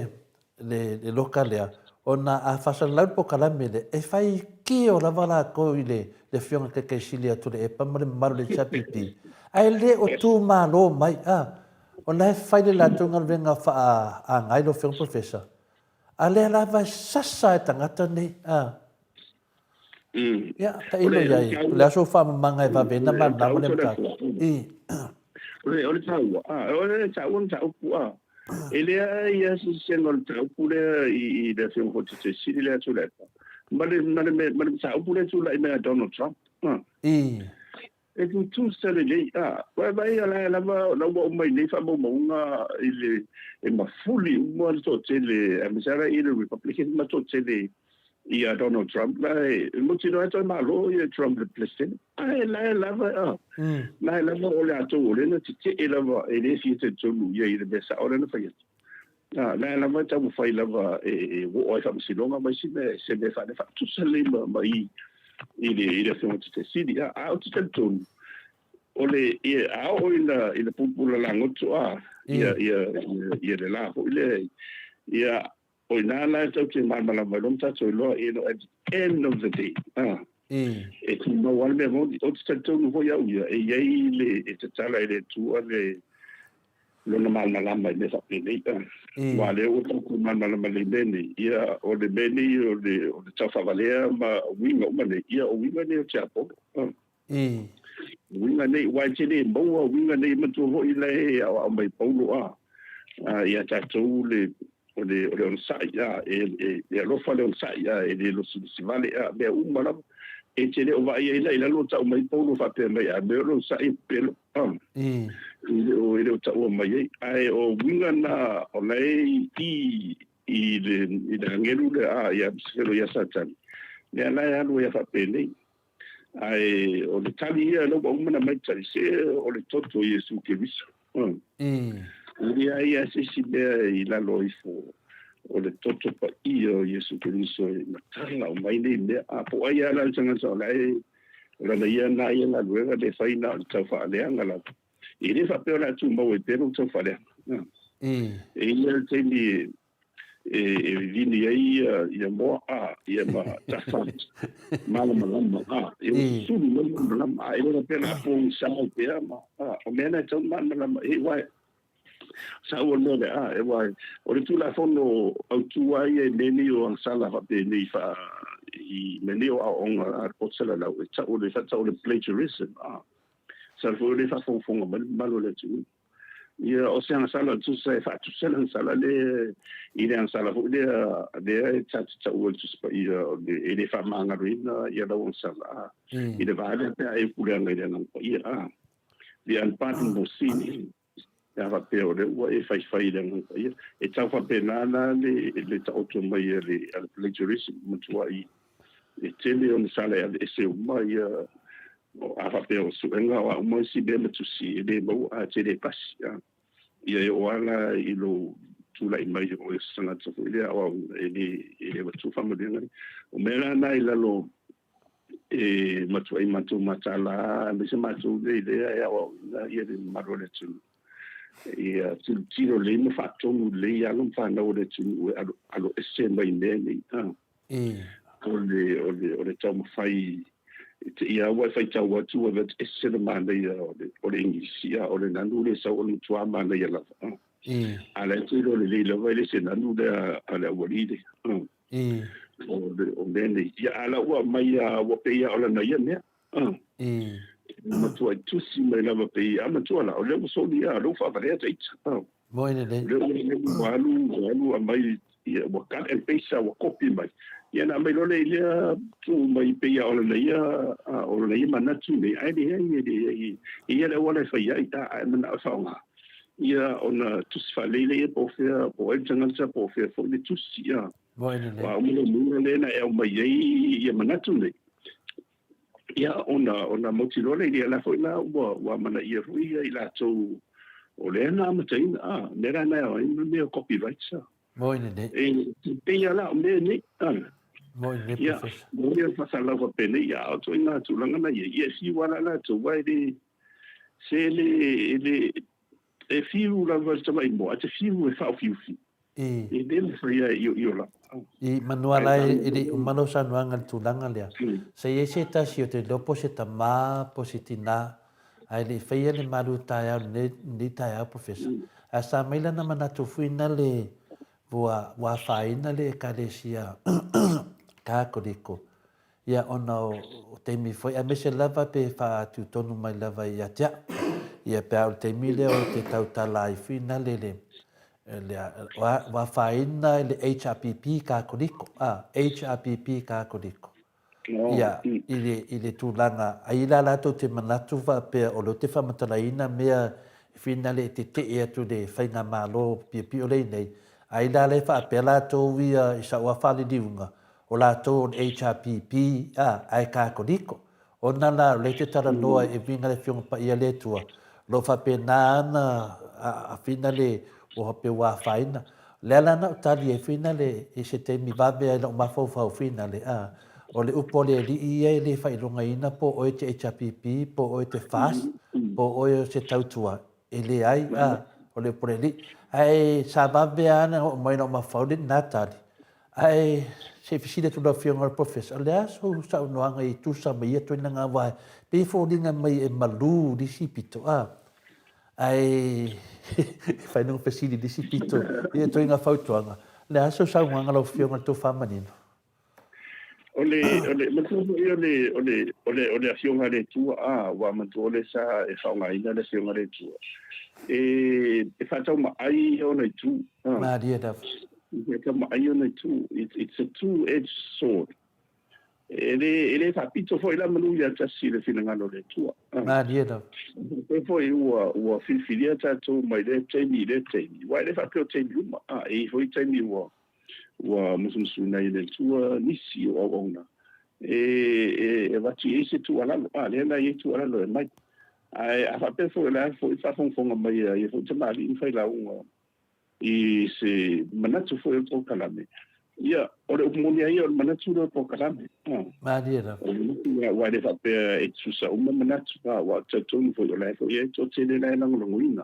le, le loka lea, ona a faasalalau le polokalame lea, e faitio lava latou i le, le Afioga i le Taitaisili ia Tuilaepa ma le mamalu o le HRPP, ae le o tumalo mai, a, o la e fai le latou galuega faaagai lau Afioga Professor, a lea lava e sasa e tagata nei, a. Ia, tailo i ai, o le a sou faamamaga e vave ai ona malamalama lea mataupu. I. O le taua, o le taua mataupu, a, e leai lava se sesega o le mataupu lea i le Afioga foi i le Taitaifono Sili lea a Tuilaepa, ma le mataupu lea e tulai mai ia Donald Trump. I. E tutusa lelei, a, ua vaai o la e lava, o la ua uma i nei faamaumauga i le, e mafuli uma le toatele, aemaise lava i le Republican ma toatele ia Donald Trump, la e mautinoa e toe malo ia Trump le President, ae la e lava, a, la e lava o le atou o lea na tetee lava, e le fia talitonu ia i le mea sao lea na fai atu. A, la e lava e taumafai lava e oo ai faamasinoga ma isi mea, se mea faatusa lelei ma i i le i le Afioga i le Taitaifono Sili. A, a ou te talitonu, o le, ia, a oo ina, ina pupula lagoto, a, ia, ia, ia, ia le la foi lea, ia, o i ina la e tatou te malamalama ai loa ma tatou iloa, you know, at the end of the day, a, e tumau lava le mea moni. Ou te talitonu foi au ia, e i ai le, e tatala e le Atua le, Lona malamalama i mea faapenei. Aua o lea ua tatou malamalama lelei i mea nei, ia, o le mea nei o le, o le taufaavalea ma uiga uma nei, ia, o uiga nei o tiapolo. Uiga nei, aua e te le maua uiga nei, manatua foi la e aoao mai Paulo a, ia tatou le, o le, o le onosai, a, e, e, e alofa le onosai, a, e le losilosi vale, a, mea uma lava. E te le o vaai ai la i lalo o tau mai Paulo faapea mai, a mea o le onosai e pepelo, a, e le o, e le o taua mai ai. Ae o uiga na o la e i, i le, i le agelu lea, a, ia Lusifelo ia Satani, lea la e alu ai a faapenei. Ae o le tali ia, lea ua uma ona aumai tali, se o le toto o Iesu Keriso. E leai lava se isi mea i lalo ifo o le toto paia o Iesu Keriso e matala uma ai nei mea. A po o ai lava la le tagata o la e, o lana ia na ia galuega le fai na o le taufaaleaga lava. E le faapea o le a tumau ai pea lou taufaaleaga. E i ai le taimi e vivini ai ia moa a ia ma tafa malamalama a e sulu mai malamalama a e le faapea la pogisa ai pea ma a o mea na e tatau ona malamalama e uae sa ua mea le a e uae o le Tulafono Autu lava ia i mea nei o agasala faapenei faa i mea nei o aoaoga a le poto salalau e tau o le faatau o le plagiarism a sa foi o le faafogafoga mai le mamalu o le atunuu. Ia, o se agasala tusa e faatusa le agasala lea i le agasala foi lea lea e ta te taua i le Tusi Paia o le e le faamagaloina ia lau agasala a i le va lea pe a e puleaga i le Agaga Paia a the unpardonable sin pe a faapea o lea ua e faifai i le Agaga Paia. E tau faapena la le le taoto mai a le a le plagiarism matuai e tele ona sala e aveese uma ia A faapea o suega o a uma isi mea ma tusi e le maua a te le pasi a ia e oo a la i lou tulai mai o oe o se tagata foi lea aoaoina e le e le avatua faamanuiaga nei. O mea la na i lalo e matuai matou mataala aemaise matou nei lea e aoaoina ia le mamalu o le atunuu ia tilotilo lelei ma faatonu lelei alo ma fanau o le atunuu e alo alo ese mai mea nei a. O le, o le, o le taumafai i te ia ua e faitau atu ua vet ese le manaia o le, o le Igilisi, a o le nanu le sau o le matua manaia lava. A la e te iloa lelei lava e le se nanu lea a le aualii lea. O le, o mea nei. Ia, a la ua aumai a ua pei a o lana ia mea. Matuai tusi mai lava pei, a matua la, o lea ua soli a, o lea ua faavalea ta ita. Moe lelei. O lea ua alu, ua alu aumai, ia, ua cut and paste ua copy mai. Ia na aumai loa lea i lea tuu mai pei lava o lana ia, o lana ia manatu nei, ae leai, e leai, e i ai le auala e fai ai, a, ae manao e faaaoga. Ia ona tusi faalelei lea po o fea, po o ai le tagata, po o fea foi le tusi, a. Moe lelei. Aua uma le mea lea na e aumai ai ia manatu nei. Ia, ona, ona mautinoa lea, ia la foi la ua, ua amanaia foi ia i latou o lea na amataina, a, mea la na e ao ai ma mea o copyrights, a. Moi lenei. E pei lava la o mea nei, a. Moi lenei, Professor. Ia, mo ia faasalalau faapenei, ia, a o ituaiga tulaga na i ai, ia e fiu lava la latou, aua e le, se e le, e le, E fiu lava le tamai moa, ae te fiu e faaofiufi. E le mafai lava e ioio lava. I manua la e le i uma lau saunoaga i le tulaga lea. Se i ai se tasi o te iloa po o se tama po o se tina ae le i faia le malu taeao i lenei taeao Professor. Ae sa mai lana manatu foi na le ua afaina le Ekalesia Katoliko Ia, ona o taimi foi, aemaise lava pe faatutonu mai lava ia te au. Ia, pe a o le taimi lea o te tautala ai foi nale le, le, ua afaina le HRPP Kakoliko, a, HRPP Kakoliko. Ia, i le, i le tulaga, ai la latou te manatu faapea o lea ou te faamatalaina mea e finale e tetee atu i le faigamalo piopio lea i nei, ai la lea faapea latou ia i sau lava faaliliuga, O latou o le HRPP, a, ae Katoliko. Ona la, o lea e te talanoa e uiga le Afioga Paia le Atua, o lo o faapena ana a finale ua faapea ua afaina. O le ala na ou tali ai finale i se taimi vave ai lou mafaufau finale, a, o le upu a le Alii ia e le faailogaina po o oe te HRPP, po o oe te FAST, po o oe o se tautua. E leai, a, o le upu a le Alii. Ae sa vave lava ona oo mai lou mafaufau lena tali. Ae se i fesili atu lau Afioga i le Professor, o le a sou saunoaga i tusa ma ia ituaiga aua e pei e foliga mai e malu i le isi pito, a? Ae fai nunga fesili i nisi pito ia ituaiga fautuaga. O le a sau saunoaga lau Afioga i le tou faamanino? O le, o le, manatua foi o le, o le, o le, o le Afioga a le Atua, a, ua manatua o lea sa e faaaogaina le Afioga a le Atua, e, e faataumaai ona itu. A. Malie lava. E faataumaai ona itu. It, it's a two-edged sword. E le, e le faapito foi la manu ia tasi i le finagalo o le Atua. Malie lava. Faapea foi ua, ua filifilia tatou mai lea taimi i lea taimi, aua e le faapea o taimi uma, a, e i ai foi taimi ua, ua musumusuina ai e le Atua nisi o auauna e, e, e avatu i ai se tuualalo, a, lea la e i ai tuualalo e aumai. Ae a faapea foi o le a foi le faafogafoga mai a ia foi tamalii ma failauga i se manatu foi o le polokalame, ia, o le upu moni lava ia, o le manatu lea o le polokalame. Malie lava. O le manatu lea, aua e le faapea e tutusa uma manatu, aua ou te talitonu foi o la e foi e i ai toatele la e lagolagoina.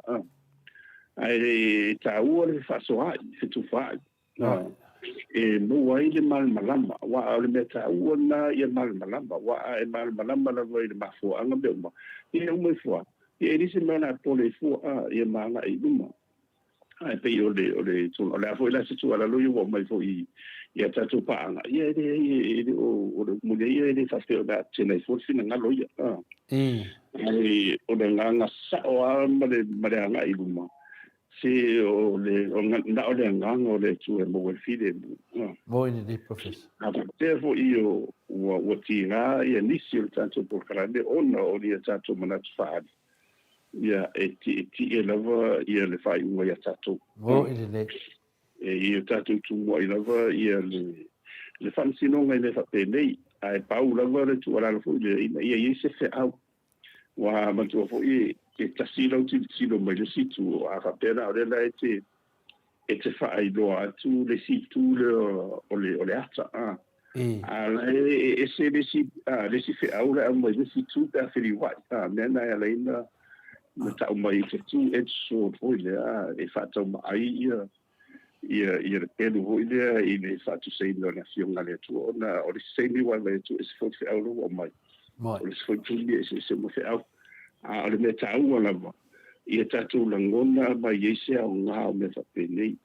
Ae e taua le fefaasoaai, fetufaai, e maua ai le malamalama, aua o le mea taua lena ia malamalama, aua a e malamalama lava i le mafuaaga mea uma, ia e uma ifo lava, ia e leai se mea o le a pole ai fua, ia ma agai i luma. Ae pei o le, o le, o le a foi la se tuualalo ia ua aumai foi i a tatou paaga, ia e leai, e le o, o le upu moni lava ia, e le faapea o le a tetena ai fua le finagalo ia. Ae o le agaga sao lava ma le, ma le agai i luma, se o le, o, na o le agaga o le Atua e maua ai le filemu. Moni lelei, Professor. A faapea foi o, ua, ua tiga ia nisi o le tatou polokalame ona o ni a tatou manatu faaali, Ia, e tietie lava ia le faaiuga ia tatou. Moni lelei. E i o tatou tumuai lava ia le, le faamasinoga i mea faapenei, ae pau lava le tuualalo foi lea ina ia i ai se feau. Ua manatua foi e tasi lau tilotilo mai le isi itu, a faapea la o lea la e te, e te faailoa atu le isi itu lea o le, o le ata, a. A la e ese le isi, a, le isi feau la e aumai le isi itu pe a feliuai, a, mea na e ala ai na, na tau mai it's a two-edged sword foi lea, a, e faataumaai ia, ia, ia le pelu foi lea i le faatusaina o le Afioga a le Atua, ona o le isi taimi ua aumai atu ese foi le feau la ua aumai. O le isi foi taimi e eseese uma feau. A o le mea taua lava, ia tatou lagona ma i ai se aoga o mea faapenei.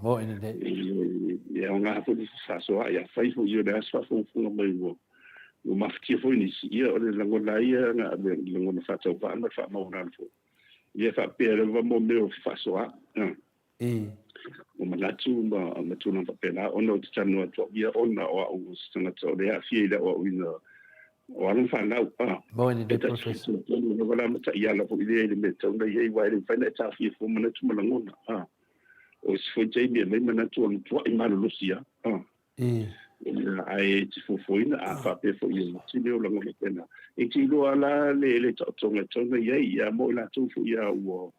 Moni lelei. E aoga foi le fefaasoaai, afai foi o le a se faafogafoga mai ua mafatia foi nisi, ia o le lagona lava ia na le lagona faatauvaa ma le faamaualalo foi. Ia faapea lava mo mea o fefaasoaai. Ua manatu ma ma tulaga faapena ona ou te talanoa atu au ia ona o au o se tagata o lea e aafia i le aoaoina o alo ma fanau. A, Moni lelei Professor. E talitonu lava la ma taiala foi lea i le mea e tatau ona i ai aua e le mafai ona e taofia fua manatu ma lagona. A, o isi foi taimi e aumai manatu o le matuai malolosi lava. A. Ae e te fuafuaina, a faapea foi e tele o lagona faapena, e te iloa la le, le taotoga e tatau ona i ai, ia mo i latou foi ia ua,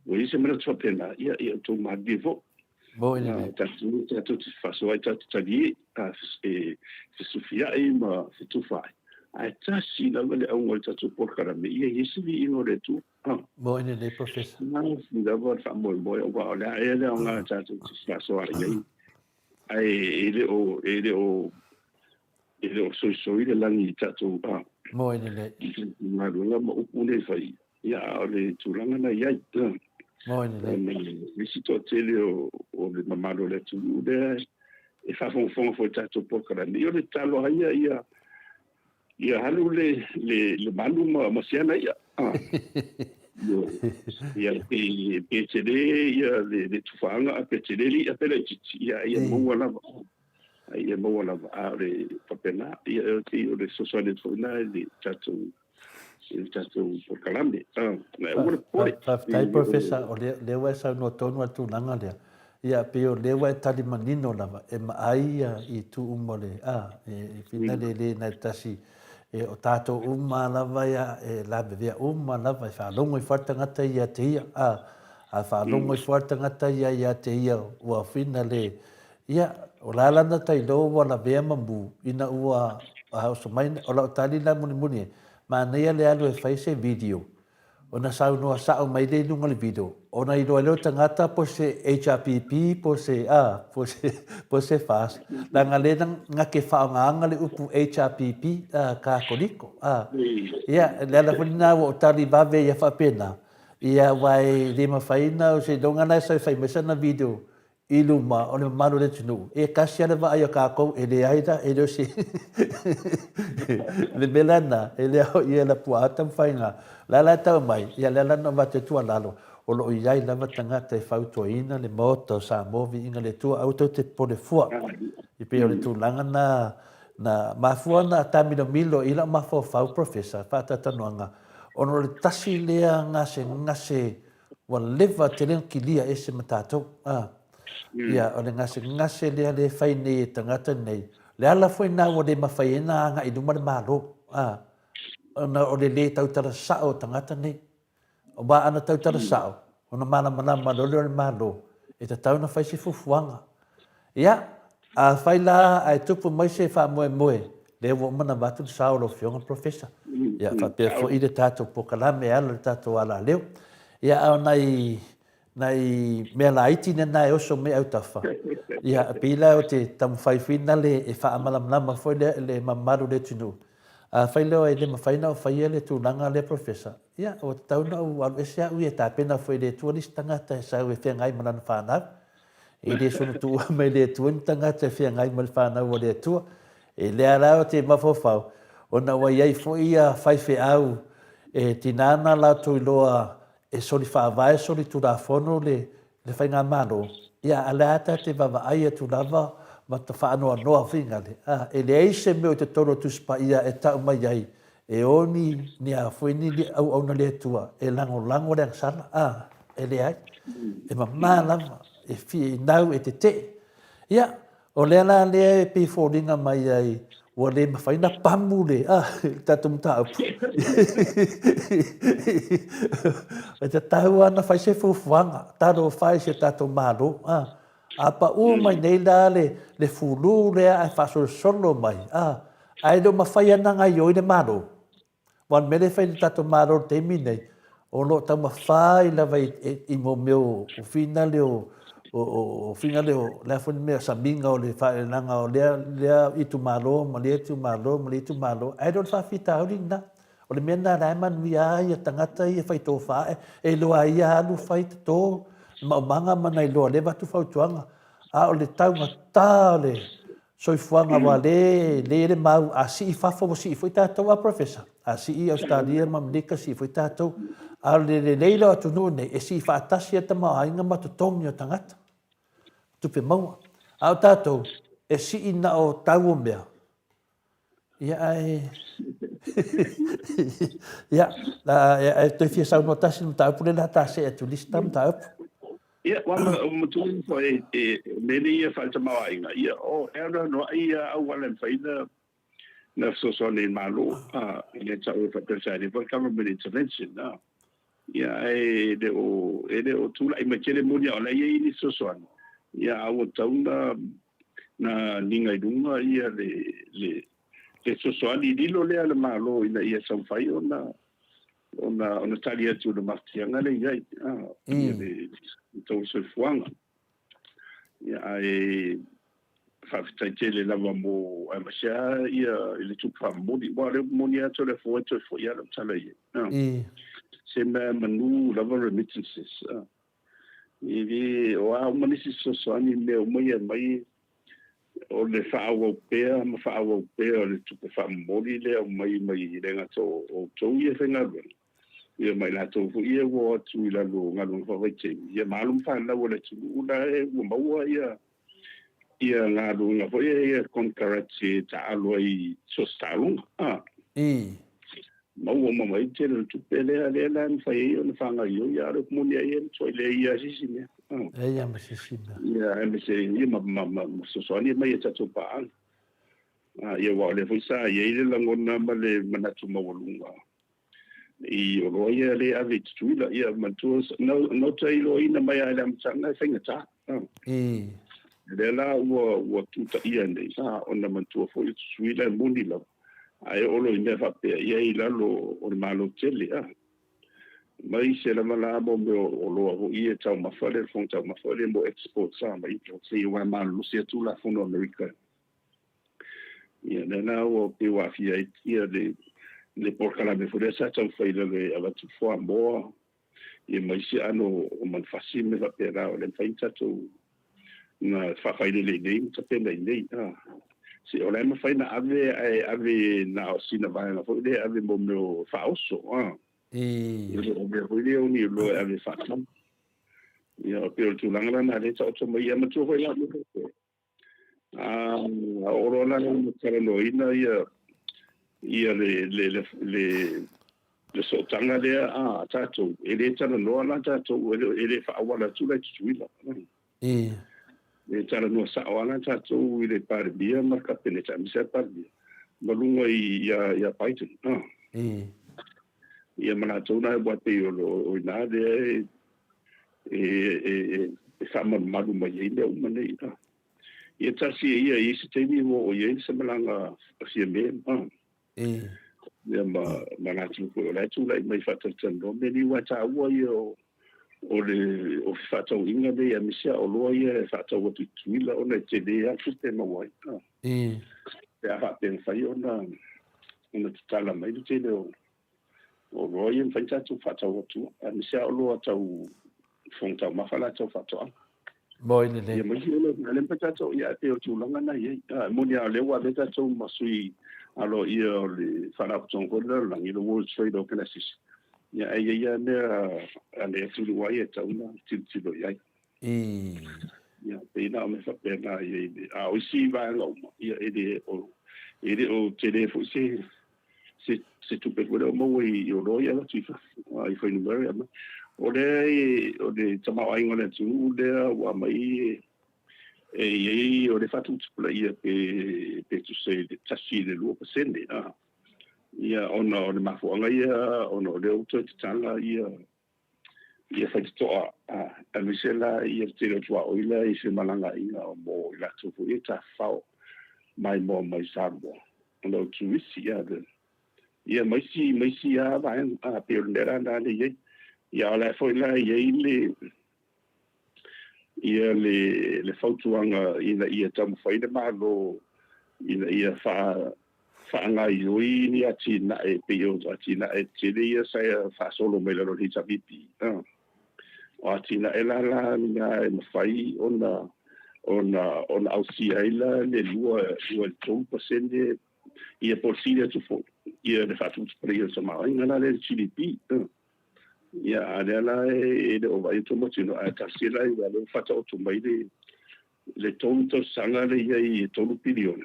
ua i ai se manatu faapena, ia, ia outou malilie foi. Moni lelei. Tatou, tatou te fefaasoaai, tatou te talie, e fesufiai ma fetufaai, ae tasi lava le auga o le tatou polokalame, ia i ai se viiga o le Atua. Moni lelei, Professor. Tasi lava le faamoemoe, aua o le a ea le aoga tatou te fefaasoaai ai. Ae e le o, e le o, e le o soisoi le lagi i tatou, a, Moe lelei. i tatou galuega ma upu nei e fai, ia, a o le tulaga na i ai. Moe lelei. Ona le isi toatele o, o le mamalu o le atunuu lea e faafogafoga foi i tatou polokalame, ia o le tatalo lava ia, ia, Ia alu le, le, le malu ma, ma siana ia. Ah. Ia, pe, pe tele ia le, le tufaaga, a pe tele le i'a pe laitiiti, ia, ia maua lava. A ia maua lava. A o le faapena, ia, o te, o le fesoasoani atu foi lena i le tatou, i le tatou polokalame. Ah, aua le popole. Faafetai Professor, o lea, lea ua e saunoa tonu lava i le tulaga lea. Ia, pei o lea ua e tali manino lava, e maai ia i itu uma o le, a, e whina le le nai tasi, e o tatou uma lava ia, e lavevea uma lava, e faalogo ifo lava le tagata ia te ia, a, a faalogo ifo lava le tagata ia ia te ia, ua whina le, ia, o la lana tailo ua lavea ma mu, ina ua oso mai, o lau tali la mulimuli e, manaia le alu e fai se video, Ona saunoa sao mai lea i luga o le video, ona iloa ai lea o le tagata po se HRPP po se a, po se, po se FAST, leaga lea na gake faaaogaina le upu HRPP a, Kakoliko, a. Ia, le ala foi lena ua ou tali vave ia faapena, Ia, aua e le mafai ona, seiloga la e sau e fai mai sana video i luma o le mamalu o le atunuu, e tasi lava le vaai a tatou, e leai la, e le o se le mea la lena, e le ao i ai Lapuaa taumafaiga. O le a la e tau mai? Ia lea la na avatu ai tuualalo, o lo o i ai lava tagata e fautuaina le Maota o Samoa, viiga i le Atua, aua tou te popole fua. E pei o le tulaga lena na mafua ona taamilomilo i lau mafaufau Professor, faatalatalanoaga, ona o le tasi lea gasegase ua leva tele ona kilia ese ma tatou. A, ia, o le gasegase lea lea e fai nei e tagata nei, le ala foi lena ua le mafai ai ona agai i luma le Malo, a, ona o le lē tautala sao o tagata nei. Aua ana tautala sao, ona malamalama loa lea o le Malo, e tatau ona fai se fuafuaga. Ia, afai la ae tupu mai se faamoemoe, lea ua uma ona avatu le sao o lau Afioga Professor. Ia, faapea foi le tatou polokalame e ala i le tatou alaleo. Ia, a o nai, nai mea laiti na e oso mai autafa, ia, e pei la ou te taumafai foi nale e faamalamalama foi le, le mamalu o le atunuu. Afai loa e le mafai ona ou faia le tulaga lea Professor, ia, ua tatau ona ou alu ese au ia e tapena foi e le Atua le isi tagata e sau e feagai ma lana fanau. E le soona tuua mai le Atua ni tagata e feagai ma le fanau a le Atua. E lea la ou te mafaufau, ona ua i ai foi ia faifeau e tiga ona latou iloa e soli faavae, soli tulafono le le faigamalo, ia a o lea ta te vaavaai atu lava ma ta faanoanoa foi gale, a, e leai se mea o i totonu o Tusi Paia e tau mai ai e o ni, ni a foi ni auauna le Atua e lagolago le agasala, a, e leai. E mama lava, e finau, e tetee. Ia, O lea la lea e pei e foliga mai ai ua le mafai ona pamu le, ah, le tatou mataupu. E tatau lava ona fai se fuafuaga, talofa e i si o tatou Malo. Ah, a pau mai nei la le, le fulu lea ae faasolosolo mai, ah, ae le o mafai lava ona gaoioi le Malo. Aua o le mea lea e fai e le tatou Malo i le taimi lenei, o lo o taumafai lava i mo mea o finale o o finale o le a foi le mea samiga o le faaeleeleaga o lea lea itumalo ma lea itumalo ma lea itumalo, ae le o le faafitauli lena. O le mea lena la e manuia ai tagata ia fai tofa ae, e iloa ai ia alu fai toto le maumaga ma na iloa lea e avatu fautuaga. A o le taugata o le soifuaga aua le le le mau a sii fafo ua sii foi tatou a Professor a sii Australia ma Amerika sii foi tatou a o le lelei lea o atunuu nei e sii faatasi a tamaoaiga ma totogi o tagata tupe maua a o tatou e sii na o tau o mea ia ae ia ae toe fia saunoa tasi le mataupu lea la ta see atu lista mataupu. Ia, ua matua foi e mea nei ia faale-tamaoaiga, ia, o, e anoanoai ia auala e mafai ona na fesoasoani ai le Malo, e le tau e faapea sa le foi government intervention, a. Ia, ae le o, e le o tulai mai tele moni a o la e i ai ni fesoasoani, ia, a ua tatau ona na liga i luga ia le, le, le fesoasoani lilo lea a le Malo ina ia taumafai ona ona ona tali atu i le mafatiaga lea i ai, a, ia le tau o le soifuaga. Ia, ae faafetai tele lava mo aemaise lava ia i le tupe faamomoli. Aua o lea ua moni atu le afu e toe foi lava lau tala i ai. A, se mea manu lava remittances. A, e le, o a uma nisi fesoasoani mea uma ia e aumai, o le faaauau pea ma faaauau pea o le tupe faamomoli lea aumai mai e le gata o outou ia e faigaluega, ia ma i latou foi ia ua o atu i lalo o galuega faavaitaimi, ia ma alo ma fanau a le atunuu la e ua maua ia ia galuega foi ia konekarate e taaalo ai i so o se taaloga. A. Maua uma mai le tele o le tupe lea, lea la e mafai ai ona faagaoioi, a o le upu moni lava ia, e matuai leai lava se isi mea. Leai lava ma se isi mea. Ia, aemaise ia ma, ma, ma, ma fesoasoani mai i a tatou paaga. Ia, aua o lea foi sa i ai le lagona ma le manatu maualuga i oloa ia lea e ave i Tutuila. Ia, manatua, na ota iloaina mai lava i le amataga e faigata. Lea la ua, ua tutaia nei, ona manatua foi o Tutuila e moni lava, ae oo loa i mea faapea, ia e i lalo o le Malo tele. Mai se lava la mo mea o oloa foi ia e taumafa lea, le fofoga taumafa lea mo exports a ma imports ia aua e malolosi lava Tulafono a Amerika. Ia lea la ua pei ua aafia ai ia le polokalame foi lea sa taumafai i lalo e avatu fuamoa. Ia ma isi aano o manufasi ma mea faapena o lea e mafai ona tatou na faafailele i inei ma tapena i inei. Se o la e mafai ona ave ae ave na o sina vaega foi lea e ave mo mea o faaoso. E le o mea foi lea o ni oloa e ave e faatau. Ia, pei o le tulaga lena lea e taoto mai. Ia matua foi la a oo loa la ina talanoaina ia ia le le le le le sootaga lea a tatou, e le talanoa la tatou, e le faaauala atu la i Tutuila. E talanoa sao lava la tatou i le Palemia ma le Kapeneta, aemaise lava le Palemia, ma luga i ia Biden. Ia ma latou na, aua e pei o i ina lea e faamalumalu mai ai mea uma nei. Ia tasi e ia i se taimi ua oo i ai se malaga a Fiame. Ia ma ma latou foi o la e tulai mai faatalatalanoa mea nei, aua e taua ia o le o fefaatauaiga nei, aemaise lava oloa ia e faatau atu i Tutuila ona e tele lava tupe e maua ai. Pe a faapea e mafai ona ona tatala mai le tele o oloa ia e mafai ona tatou faatau atu, aemaise lava oloa tau fofoga taumafa la tau faatoaga. Moi lelei. Ia ma isi oloa foi, a o lea e mafai tatou, ia ae pei o le tulaga lena e i ai. E moni lava o lea ua avea tatou ma sui aloaia o le Faalapotopotoga foi lea o le lalolagi, le World Trade Organization, ia ae i ai lava mea a le atunuu lava ia e tatau ona tilotilo i ai. Ia, pei na o mea faapena e i ai. A o isi vaega uma, ia e le o, e le o tele foi se se se tupe foi lea o maua i oloa ia e avatu i fafo, i fuainumera ia aumai. O lea e, o le tamaoaiga o le atunuu lea ua aumai e i ai, o lea e faatuputupulaia pe, pe tusa i le 1 i le 2%, a. Ia, ona o le mafuaaga ia, ona o lea ua toe tatala ia ia faitotoa, aemaise la ia le tele o tuaoi la i femalagaaiga mo i latou foi ia tafafao maimoa mai Samoa ona o turisi ia ma isi ma isi lava vaega, pei o le mea la lena lea e i ai. Ia a o la foi la e i ai le ia le le fautuaga ina ia taumafai le Malo ina ia faa faagaoioi ni atinae pei o atinae tetele ia sa faasolo mai lalo o le HRPP. O atinae la la na e mafai ona ona ona ausia ai la le 2 i le 3% ia po o le sili atu foi ia le faatuputupulaia o le tamaoaiga la lea le GDP. Ia a lea la e le o vaai atu mautinoa ae tasi la ia lea ua faataoto mai le le 3 tausaga lea i ai e 3 piliona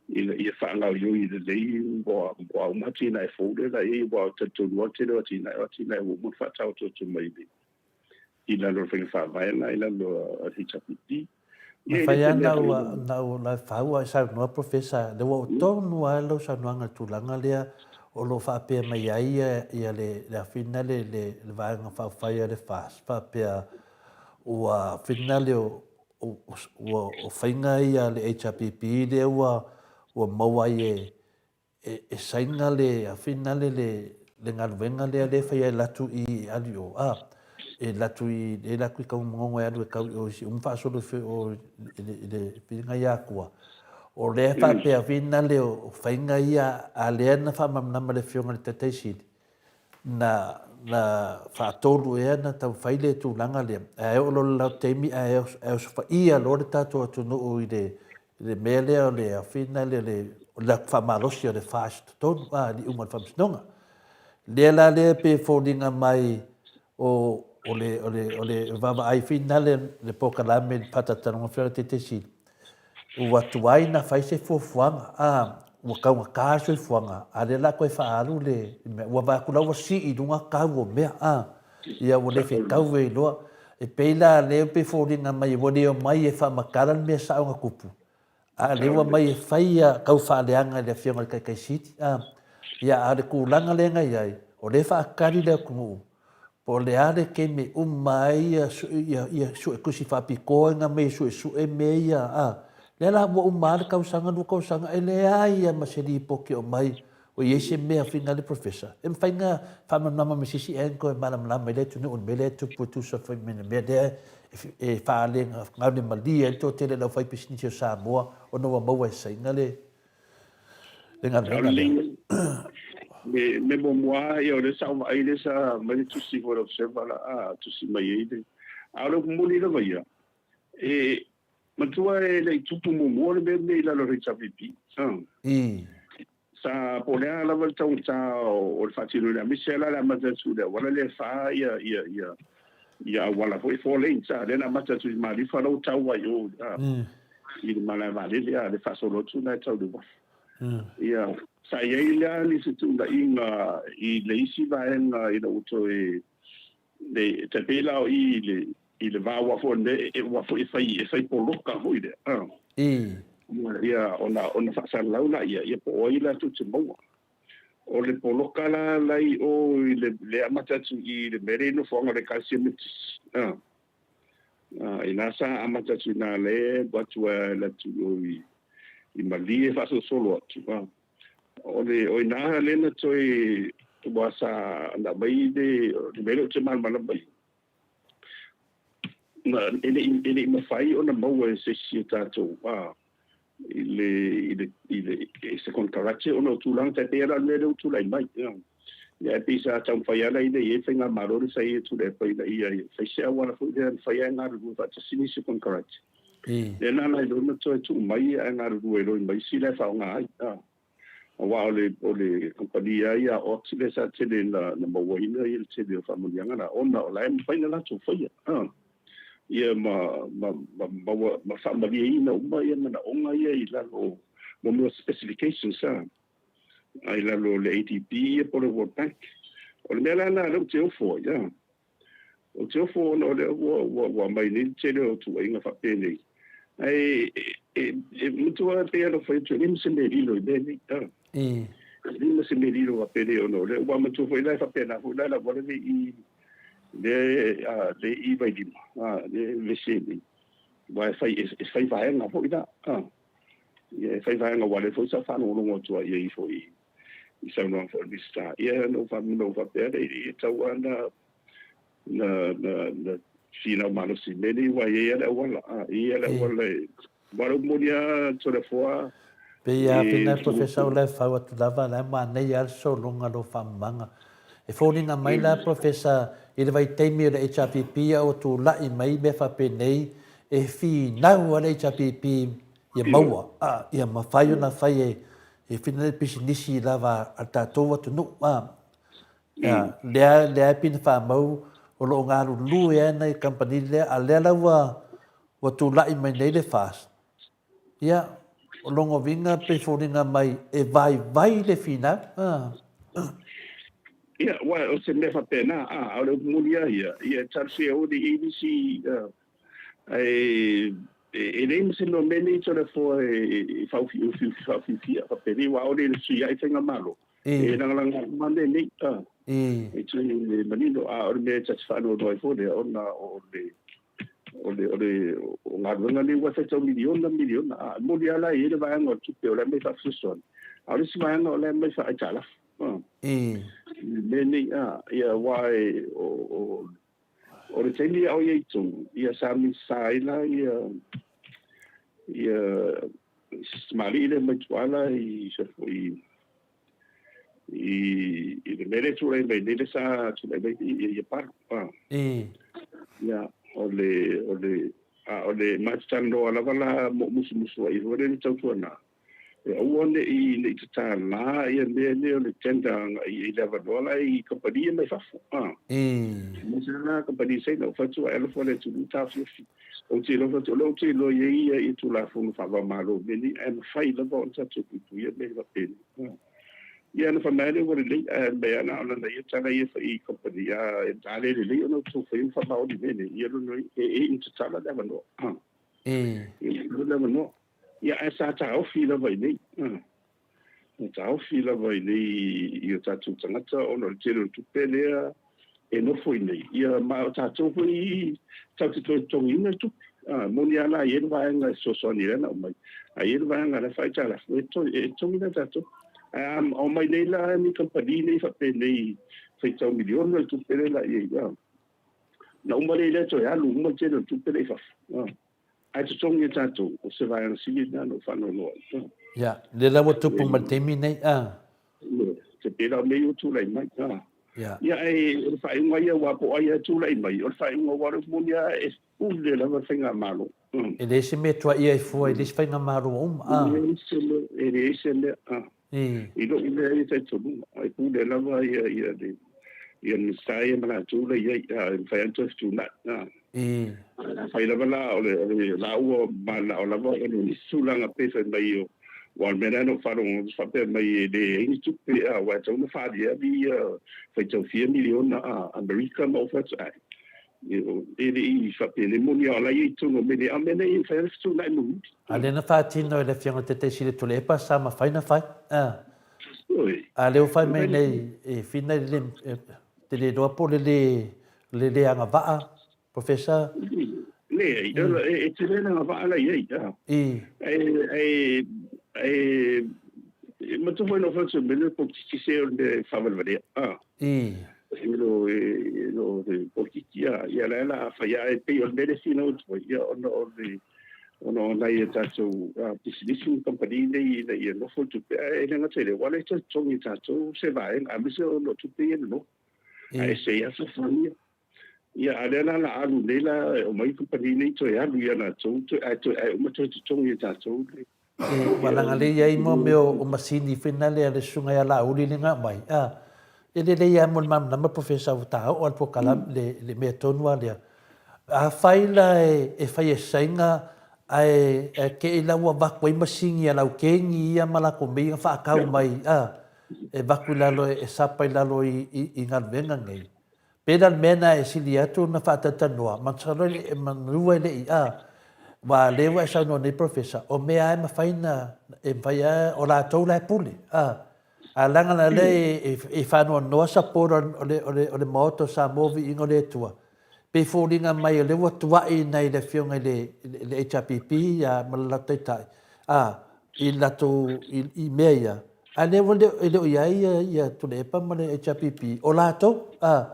ina ia faagaoioi lelei mo a uma atinae fou lea la i ai, aua e talitonu lava o le tele o atinae, o atinae ua uma ona faataoto atu mai i lalo o le faiga faavae lena i lalo o le HRPP. Ia, e le Mafai lava ona na ou laufau a e saunoa Professor, lea ua oo tonu lava lau saunoaga i le tulaga lea o lo o faapea mai ai ia le afina le le Vaega Faaupufai a le FAST faapea ua finale o ua faiga ia a le HRPP lea ua ua maua ai e e Saina le finale le le galuega lea lea e fai ai e latu i e alu i o a e latu i e latu i Tagumagogo e alu e tau i o i Siumu faasolo ifo i o i le i le filiga i Atua o lea e faapea finale o faiga ia a lea na faamalamalama e le afioga i le Taitai Sili na na faatolu ea na taumafai le tulaga lea, ae oo loa i le latou taimi ae osofaia loa le tatou atunuu i le le mea lea o le afina lea le o le latou faamalosi o le FAST totonu a i le iuga o le faamasinoga. Lea la lea pei e foliga mai o o le o le o le vaavaai finale le polokalame i le faatatalanoga Afioga i le Taitai Sili Ua tuai na fai se fuafuaga, a, ua taugata le soifuaga, a lea la toe faaalu le mea, ua vaai atu la ua sii i luga tau o mea, a, ia ua le fetau ai loa. E pei la lea pei e foliga mai ua le omai e faamatala le mea sao na tupu, a o lea ua omai e fai ia tau faaleaga i le Afioga i le Taitai Sili, a. Ia, a o le tulaga lea na i ai, o lea e faatali le atunuu Po o le a le taimi e uma ai ia suetusi faapitoa ina mai e suesue mea ia, a. Lea la ua uma lava le tausaga, lua tausaga, e leai lava ma se lipoti o aumai o i ai se mea finale Professor. E mafai ona faamalamalama mai se isi angle e malamalama ai le atunuu i le mea lea e tupu e tusa foi ma le mea lea e faalegaulemalie ai le toatele o le aufaipisinisi o Samoa ona ua maua e Saina le galuega lea. Me me muamua ia o lea sa ou vaai lea sa aumai le tusi foi a le Observer la a tusi mai ai le a o le upu moni lava ia e matua e le i tupu muamua le mea lenei i lalo o le HRPP. Sa po o le a lava le taugata o le faatinoina aemaise lava la le amata atu i le auala lea e fa ia ia ia ia auala foi 4 lanes a lea na amata atu i Malifa la ua tau ai i o i le malae vaalele a le faasolo atu la e tau i le uafu. Ia, sa i ai la ni fetuunaiga i le isi vaega ina ua toe le tai pei la o i i le i le va uafu o le mea e uafu e fai e fai poloka foi lea. Ia ona ona faasalalau laia ia po o ai latou te maua. O le poloka la la i o i le le amata atu i le mea lea i nofoaga o le Ekalesia Metotisi. Ina sa amata atu i ina le atu ai alu atu i o i Malie faasolosolo atu. O le o ina lea na toe ua sa na aumai le le mea lea ou te malamalama i ai, na e le i e le i mafai ona maua e se isi o tatou i le i le i le i se konekarate ona o tulaga tai pei lava o le mea lea ua tulai mai. Ia ae pei sa taumafai lava la ina ia i ai faigamalo lea sa i ai e Tuilaepa ina ia fai se auala foi lea e mafai lava e galulue faatasi nisi o konekarate. Lea la na iloa ona toe tuu mai ae galulue loa ma isi la e faaaoga ai. Aua o le o le kamupani lava ia a Ott lea sa tele na mauaina le tele o faamanuiaga la ona o la e mafai ona latou faia. Ia ma ma ma maua ma faamalieina uma ia manaoga ia i lalo o mea o specifications a i lalo o le ADB ia po o le World Bank. O le mea la lena lea ou te ofo ai, a. Ou te ofo ona o lea ua ua ua aumai nei le tele o tuuaiga faapenei, ae e e matua e pei lava ona ou fai atu e leai ma se mea lilo i mea nei, a. E leai ma se mea lilo faapenei ona o lea ua matua foi la e faapena foi la le auala nei i lea le i Vailima, lea e vevesi ai nei, aua e fai e fai vaega foi la, a. Ia e fai vaega aua o lea foi sa faalogologo atu ai i ai foi i saunoaga foi a le Minisita. Ia na ou faapea lea e tatau lava ona na na na finau malosi i mea nei aua e i ai lava le auala, e i ai lava le auala e aua o le upu moni lava Toleafoa. Pei a pena Professor o la e fau atu lava la e manaia lava le sologa o lou faamamaga. E foliga mai la Professor i le vaitaimi o le HRPP a ua tulai mai mea faapenei e finau lava le HRPP ia maua, a, ia mafai ona fai e e fina le pisinisi lava a le tatou atunuu, a. Ia, lea, lea e pei ona faamau o lo o galulue lava nai kamupani lea, a o lea la ua, ua tulai mai nei le FAST, ia, o lona uiga pei e foliga mai e vaivai le finau, a. Ia, aua o se mea faapena, a, a o le upu moni lava ia, ia e talosia aua ne i i ai nisi, ae e leai ma se mea o mea nei Toleafoa e faaufiufi faapenei, aua ʻaʻole e fesuiai faigamalo, e lagalaga uma mea nei. E tui le manino, a o le mea ta te faanoanoa ai foi lea, ona o le o le o le o galuega nei ua faitau miliona miliona, a moni lava la e i ai le vaega o le tupe o la e aumai faafesoasoani, a o le isi vaega o la e aumai faaaitalafu. Mea nei, a ia aua e o O le taimi a o i ai i totonu, ia sa Minisita ai la ia ia si tamalii lea mai Tuala i i i le mea lea e tulai mai nei lea sa tulai mai i ia Palu. Ia o le o le a o le ma te talanoa lava la musumusu ai foi lea le tautuana E aua ne i ne i tatala ia mea nei o le tender agai i le avanoa la i kamupani ia mai fafo. Aemaise la kamupani Saina, ua fai atu ai alofa le atunuu taofiofi. Ou te iloa atu, o lea ou te iloa i ai ia ia Tulafono faava-o-Malo i mea nei, ae mafai lava ona tatou puipuia mea faapenei. Ia ona fai mai lava lea ua lelei, ae mea lava na o lana ia tala ia e fai i kamupani, a le lelei ona outou faia ma faamaoni i mea nei, ia lona uiga, e ina tatala le avanoa. Ina tatala le avanoa. Ia, ae sa taofi lava i inei. Sa taofi lava i inei i o tatou tagata ona o le tele o le tupe lea e nofo i inei. Ia, ma o tatou foi tatou te toe totogiina le tupe. E moni lava la e i ai le vaega e fesoasoani lea na aumai, ae i ai le vaega la e faaitalafu e totogi la tatou. Ae a omai nei la ni kamupani nei faapenei faitau miliona le tupe lea la i ai, ona uma lea i lea toe alu uma le tele o le tupe lea i fafo. Ae totogi e tatou, o se vaega sili lena na ou faanoanoa ai. Ia, lea la ua tupu ma le taimi nei, a. Te pei la o mea ia ua tulai mai. Ia, ae o le faaiuga ia aua po o ai lava e tulai mai, o le faaiuga aua o le upu moni lava e pule lava le faigamalo. E leai se mea e tuuaia ai fua i le isi faigamalo ua uma. E leai se mea, e leai se mea. I lou lea ia talitonuga, e pule lava ia ia le ia Minisita ia ma latou la i ai, e mafai lava ona toe fetuunai. Afai lava la o le o le laua mananao lava ona o nisi tulaga pei fai mai o aua o le mea lea na ou faalogo atu faapea mai e leai ni tupe aua e tatau ona faaliali ia faitau fia miliona Amerika ma ou fai atu ae e le i faapea e moni lava o la e i ai i totonu o mea nei a o mea nei e mafai lava ona fetuunai mulimuli. A lea na faatino e le Afioga i le Taitai Sili o Tuilaepa sa mafai ona fai. A lea ua fai mai nei e fina i le te le iloa po o le le le le agavaa Professor. Leai, e tele le agavaa la i ai. E e matua foi na ou fai atu i le mea lea o le polokiki se o le mea e faavalevalea. I lo i lo le polokiki ia la la fai ae pei o le mea lea e finau atu ai ia ona o le ona o nai a tatou pisinisi ma kamupani nei ina ia nofo le tupe ae le gata i lea ua le toe totogi e tatou se vaega aemaise ona o tupe ia e nonofo ae ese ai lava fesoasoani ia. Ia a o lea la o le a alu nei la e omai kamupani nei toe alu ia latou toe ae toe ae uma toe totogi e tatou le E, ua leaga lea e i ai mo mea o masini foi nale a le susuga ia Laauli lea na aumai, a, e lelei lava mo le malamalama Professor ua ta oo lava le polokalame, le, le mea tonu lava lea. Afai la e, e fai e Saina ae, ae te i la ua avatu ai masini a Laukeni ia ma latou mea ia na faatau mai, a, e avatu i lalo, e sapa i lalo i, i, i galuega nei. Pei la o le mea lena e sili atu ona faatalatalanoa, masalo e manu e le i a, aua o lea ua e saunoa nei Professor, o mea lava e mafai ona, e mafai lava, o latou la e pule, a. Ae leaga la lea e faanoanoa support o le Maota o Samoa Viiga o le Atua, pei e foliga mai o lea ua tuai nai le Afioga i le HRPP ma le latou Taitai, a, i latou, i mea ia, A lea ua e le o i ai ia Tuilaepa ma le HRPP, o latou, a,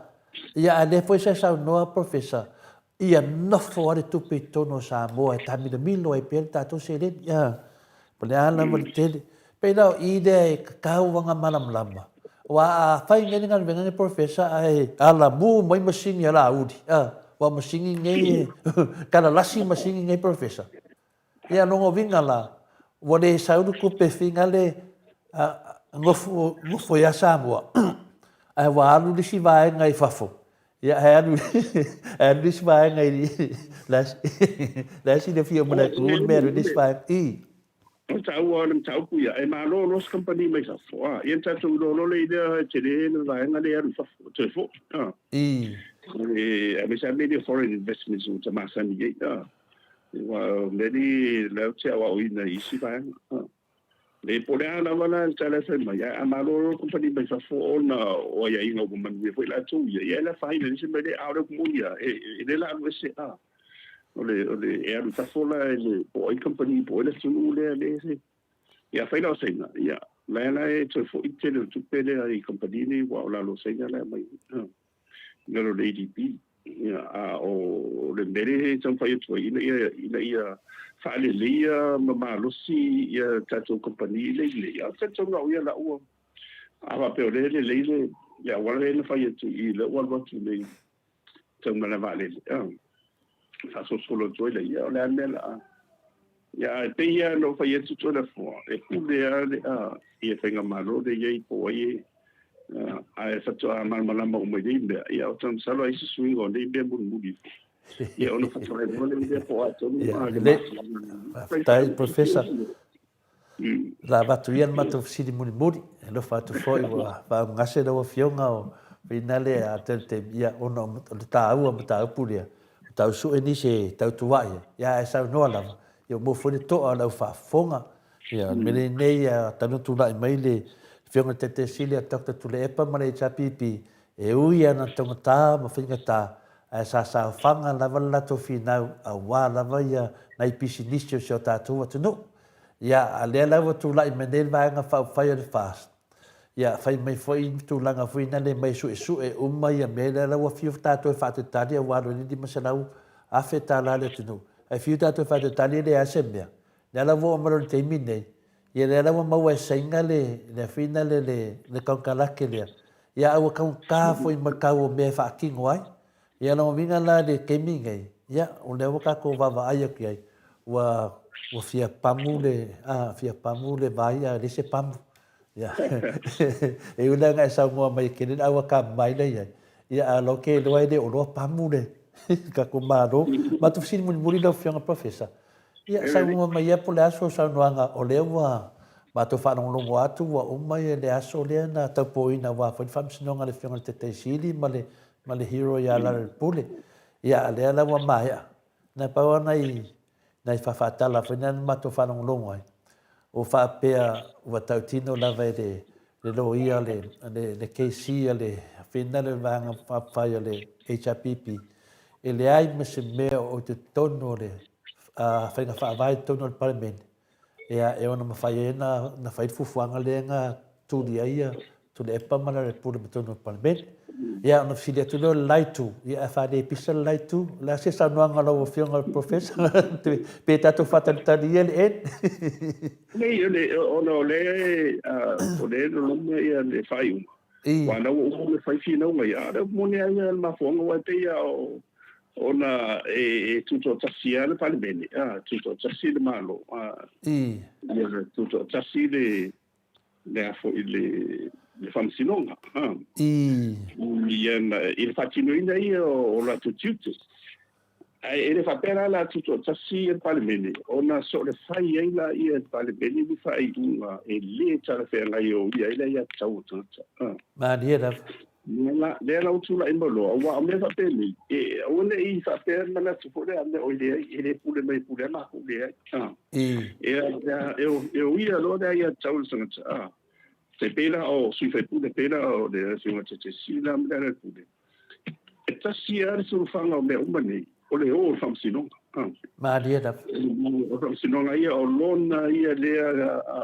ia a lea foi sa saunoa Professor, ia nofo lava le tupe i totonu o Samoa e taamilomilo ai pea le tatou seleni, a, po o le a lava le tele. Pei la o i lea e tatau ona malamalama, aua a fai nei le galuega lenei Professor ae alamu mai masini a Laauli, a, aua o masini nei e talalasi masini nei Professor. Ia lona uiga la, ua le sau le tupe finale nofo, nofo ia Samoa, ae ua alu le isi vaega i fafo, ia ae alu, ae alu le isi vaega i, le a silafia uma e le atunuu le mea e alu ai le isi vaega. I. O le taua o le mataupu ia, e malo loa se kamupani mai fafo, a, ia na tatou iloa loa lea i lea e tele le vaega lea e alu i fafo, toe foi, a. I. Aemaise lava mea nei o foreign investments ua ta masani i ai, a. Aua o mea nei la ou te aoaoina i isi vaega. Le po o le a lava la le tala e fai mai, ae a malo loa le kamupani mai fafo ona o aiaiga ua manuia foi latou ia, ia e le afaina i le isi mea lea, a o le upu moni lava, e le la alu ese, a. O le, o le, e alu i fafo la e le, po o ai kamupani po o ai le atunuu lea, lea e, ia afai la o Saina, ia, la e la e toe foi le tele o tupe lea i kamupani nei aua o lalo o Saina la e aumai ai. I lalo o le ADB. Ia, a o le mea lea e taumafai atu ai, ina ia, ina ia faaleleia ma malosi ia tatou kamupani i lei, a o le talitonuga au ia la ua, a faapea o lea e lelei le, le auala lea na fai atu i i, lea ua alu atu nei tau malae vaalele, a, faasolosolo atu ai lea, ia o le a le mea la a. Ia, ae pei lava ona ou fai atu Toleafoa, e pule lava le, a, ia faigamalo lea e i ai po o ai e, a, ae faatoa malamalama uma i nei mea, ia ou te masalo ai se suiga o nei mea mulimuli ifo. Ia ona faatoa iloa lea po o a tonu a le mafuaaga. Faafetai Professor. La avatu ia le matou fesili mulimuli, e alofa atu foi ua faaugase lau Afioga o finale a tele taimi, ia ona o le taua o mataupu lea, ua tau sue nisi e tautua'i ai, ia ae saunoa lava, ia ua maua foi le to'a o le au faafofoga, ia o le mea lenei a talu ona tulai mai le Afioga i le Taitai Sili a Doctor Tuilaepa ma le HRPP, e ui lava ina taugata ma faigata, ae sa saofaga lava le latou finau aua lava ia nai pisinisi o si o tatou atunuu. Ia, a lea la ua tulai mai nei le Vaega Faaupufai o le FAST, ia, fai mai foi tulaga foi na le mai suesue uma ia mea lea la ua fiu tatou e faatatali aua alu ai le $500,000 a le atunuu. Ae fiu tatou e faatatali e leai lava se mea. Lea la ua oo mai loa i le taimi lenei, Ia lea la ua maua e Saina le le afina le le le konekarate lea, ia a ua taugata foi ma le tau o mea e faatino ai. Ia lona uiga la i le taimi lenei, ia o lea ua tatou vaavaai atu i ai, ua ua fia pamu le a fia pamu le vai ae leai se pamu. Ia e ui la ina e saunoa mai e tele le auatamamai la e i ai, ia a o la ou te iloa e le o iloa pamu le tatou Malo. Matou fesili mulimuli lau Afioga Professor, Ia, saunoa mai ia po o le a sou saunoaga, o lea ua matou faalogologo atu ua uma le aso lea na taupoina aua foi le faamasinoga a le Afioga i le Taitai Sili ma le, ma le hero ia Lealailepule. Ia, a lea la ua maea. Na pau lava nai, nai faafaatala foi na matou faalogologo ai, o faapea ua tautino lava e le, le loia le, le, le KC a le Afina le Vaega Faaupufai a le HRPP, e leai ma se mea o i totonu o le faiga faavae i totonu o le Palemene, ia, e ono mafai ai ona fai le fuafuaga lea na tuli ai ia Tuilaepa ma Lealailepule ma totonu o le Palemene. Ia, ona fesili atu lea o le la itu, ia ae faalepisa le la itu. O le a se saunoaga a lau Afioga i le Professor? Pe tatou faatalitali ia le N? Nei, ona o lea o lea e loloma ia le faaiuga. Aua o lena ua uma ona fai finauga ia, a o lea ua moni lava ia le mafuaaga, aua e pei lava o ona e tutoatasi lava le Palemene, a, tutoatasi le Malo, a, ia tutoatasi le, le a foi le, le Faamasinoga, a, ia, i le faatinoina ia o latou tiute. Ae e le faapea la o le a tutoatasi le Palemene, ona so o le fai ai laia e le Palemene ni faaiuga e le talafeagai e oia ai le aiatatau a tagata. Malie lava. Lea la, lea la ua tulai mai loa, aua o mea faapenei, e aua ne i faapea manatu foi lea, mea oi leai, e le pule mai e pule lava matou, leai. E, e oia loa le aiatatau a le tagata, e pei la o sui usufono, pei la o le Afioga ia Tetesina ma Lealailepule, E tasi lava le sulufaga o mea uma nei, o le o i le faamasinoga. Malie lava. O le faamasinoga ia, o lona ia lea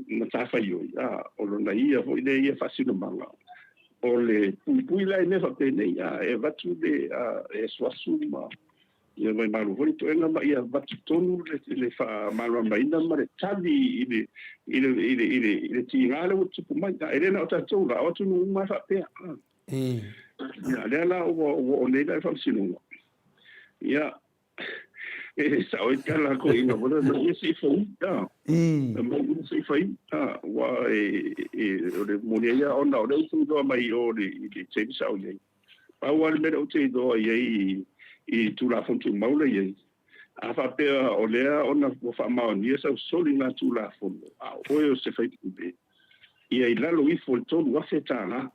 matafaioi, o lona ia foi lea ia faasinomaga, o le puipui la i mea faapenei, e avatu le, e asuasu ma ia vaimalu foi le toega ma ia avatu tonu le faamalamalamaina ma le tali i le, i le, i le, i le, i le tiga lea ua tupu mai. E le na o tatou la, o atunuu uma lava faapea. Ia, lea la ua, ua oo nei la i le faamasinoga. Ia, e sao ai tala a toeaiina foi lea, mai ia se i fai. Mai ia se i fai. Aua e, e, o le moni ai lava ona o lea ou te iloa mai o i le taimi sa ou i ai. Pau lava le mea lea ou te iloa i ai i Tulafono Tumau la i ai, a faapea o lea ona ua faamaonia sau soligatulafono, a o oe o se faipule, ia i lalo ifo i le $3,000.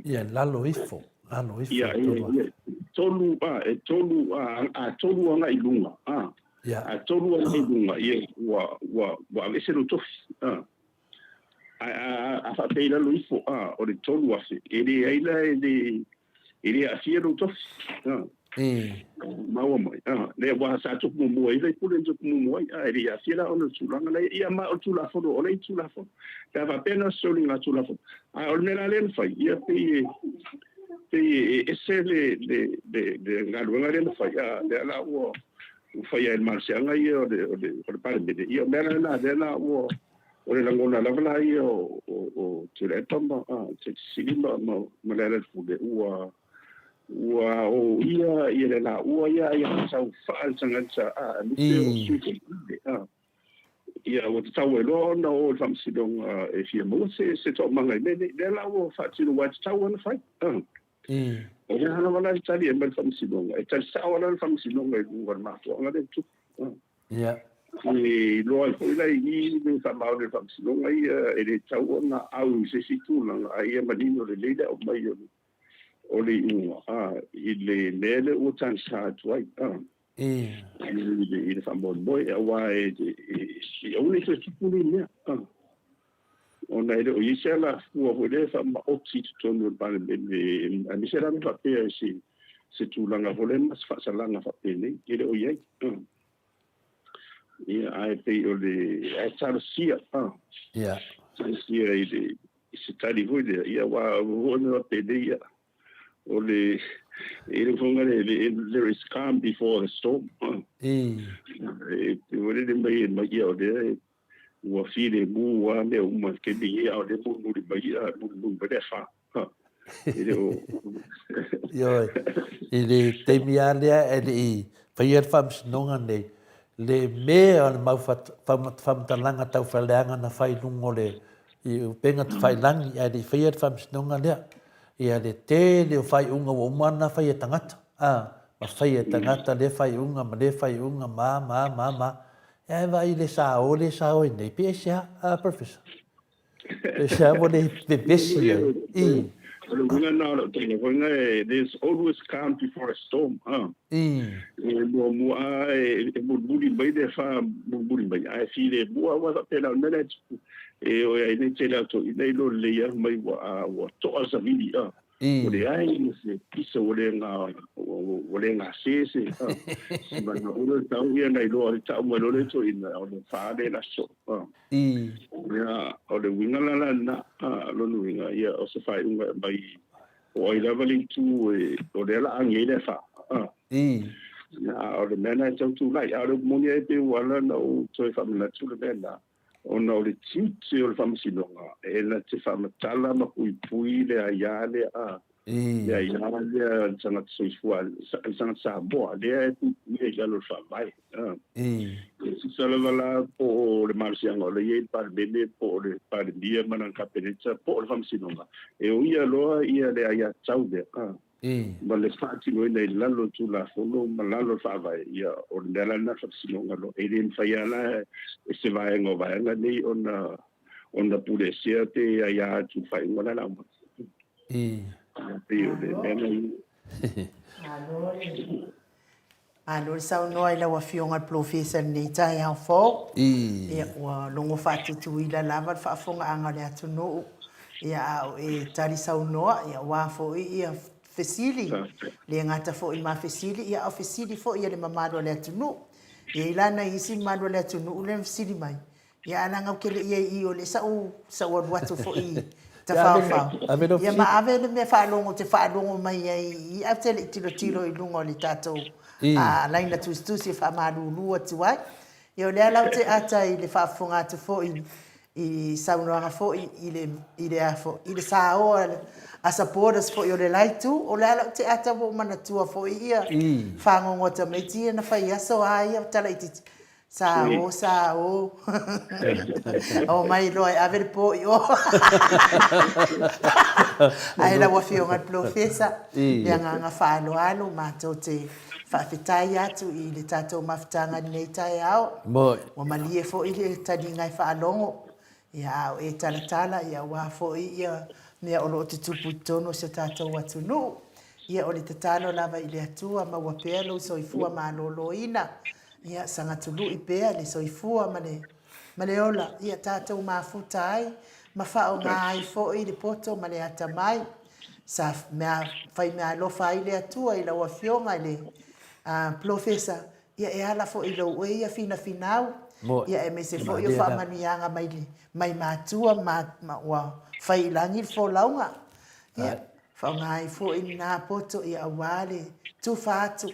Ia i lalo ifo, lalo ifo i le $3,000. Ia, tolu, a, e tolu, a, a tolu agai i luga, a. Ia. A tolu agai i luga, ia, ua, ua, ua aveese lou tofi, a. Ae a faapea i lalo ifo, a, o le 3,000, e leai la, e le, e le aafia lou tofi. A. Maua mai. A, lea aua sa tupu muamua ai le pule na tupu muamua ai, a, e le aafia la ona o le tulaga la ia, ma o le Tulafono, o lea i Tulafono. Pe a faapea na soligatulafono. A o le mea la lea na fai, ia pei e, pei e ese le, le, le, le galuega lea na fai, a, lea la ua, ua fai ai le malosiaga ia o le, o le, o le Palemene. Ia o mea la lena, lea la ua, O le lagona lava la ia o Tuilaepa ma Sili ma Lealailepule, ua ua oia ia le laua ia ia sau faa le tagata a aemaise o sui usufono a ia ua tatau ai loa ona o i le faamasinoga e fia maua se se toomaga i mea nei. Lea la ua faatino aua e tatau ona fai. O le a lava la le tali e aumai i le faamasinoga, e tali sao lava la le faamasinoga i luga o le mafuaaga lea e tupu. Ia. E iloa ai foi la i i le faamaoni o le faamasinoga ia, e le tatau ona au i se isi tulaga, a ia manino lelei le aumai o le, o le iuga, a, i le mea lea ua tagisa atu ai, a, i le, i le faamoemoe, aua e, e, e aua ne i toe tupu nei mea, a. Ona e le o i ai se alafua foi lea e faamaoti i totonu o le Palemene, aemaise la na faapea i se, se tulaga foi lea ma se faasalaga faapenei, e le o i ai. Ia, ae pei o le, ae talosia, Ia. Talosia i le, i se tali foi lea, ia, aua o mea faapenei, ia, o le, e le fofoga le, there is calm before the storm. E, e, e, mai, mai, ia, o lea e, Ua filemu lava mea uma i le taimi nei, a o lea e mulimuli mai, mulimuli mai le afa. E le o... Ioe, i le taimi lava lea e le i faia le faamasinoga nei, le mea o le mau faamatalaga taufaaleaga na fai i luga o le i upega tafailagi ae le i faia le faamasinoga lea. Ia le tele o faaiuga ua uma ona fai e tagata, a, ma fai e tagata lea faaiuga ma lea faaiuga ma a ma a ma a ma a. Ae vaai i le sao lea e sao ai nei, pe aisea, a Professor? Pe aisea ua le vevesi ai? I. O le uiga lena o lau tala foi lena, there's always calm before a storm, a. I. E muamua lava e mulimuli mai le afa mulimuli mai, ae filemu lava aua e faapena o le mea la e tupu, e o ai nei tele atu i nei lo lelei lava mai ua to'a le savili, a. Ua leai ma se pisa ua le ua le gase se se mana ula tau ia na iloa i tau mai loa le toeaina o le fa lea la soo. Ia o le uiga la lena lona uiga ia o se faaiuga e aumai po o ai lava le itu e o lea la agi ai le fa. Ia o le mea lena e tau tulai a o le upu moni ai pei ua ala ona ou toe faamanatu le mea lena ona o le tiute o le Faamasinoga e na te faamatala ma puipui le aia lea, a, le aia lea a le tagata soifua, le tagata Samoa, lea e puipuia i lalo o le Faavae. A. E tusa lava la po o le malosiaga o lea e i ai le Palemene, po o le Palemia ma lana Kapeneta, po o le Faamasinoga, e oia loa ia le aiatatau lea, a. Ma le faatinoina i lalo o le Tulafono ma lalo o le Faavae, ia, o le mea la lena faamasinoga loa. E le mafai lava la e se vaega o vaega nei ona ona puleesea pe aia atu i le faaiuga la le a aumai. E pei o le mea lena. Malo le Malo le saunoa i lau Afioga i le Polofesa i lenei taeao fou. Ia, ua logo faatutuila lava le faafofogaaga a le atunuu, ia, a o e tali saunoa, ia, aua foi ia fesili, le gata foi ma fesili, ia, a o fesili foi a le mamalu o le atunuu. E i ai la nai isi mamalu o le atunuu lea na fesili mai, Ia ae leaga ou te le i i ai i i, o lea sa ou sa ou alu atu foi i Tafaofao. Ia ma ave le mea faalogo ou te faalogo mai ai i i ae ou te le i tilotilo i luga o le tatou laina tusitusi e faamalulu atu ai. Ia o lea la ou te ata i le faafofoga atu foi i saunoaga foi i le i le a foi i le saoa a supporters foi o le la itu, o lea la ou te ata ua ou manatua foi ia fagogo a tamaiti ia na fai aso a ia tala itiiti. Sa o, sa o. Omai loa e ave le po i o. Ae lau Afioga i le Polofesa, le agaga faaaloalo matou te faafetai atu i le tatou mafutaga i lenei taeao. Ua malie foi le taliga e faalogo, ia a o e talatala ia aua foi ia mea o lo o tutupu i totonu o si o tatou atunuu. Ia o le tatalo lava i le Atua maua pea lou soifua maloloina. Ia saga tului pea le soifua ma le ma le ola, ia tatou mafuta ai ma faaaoga ai foi le poto ma le atamai sa mea fai meaalofa ai le Atua i lau Afioga i le Polofesa, ia e ala foi i lou oe ia finafinau, ia aemaise foi o faamanuiaga mai mai matua ma ua fai i lagi le folauga. Ia faaaoga ai foi lena poto ia aua le tufa atu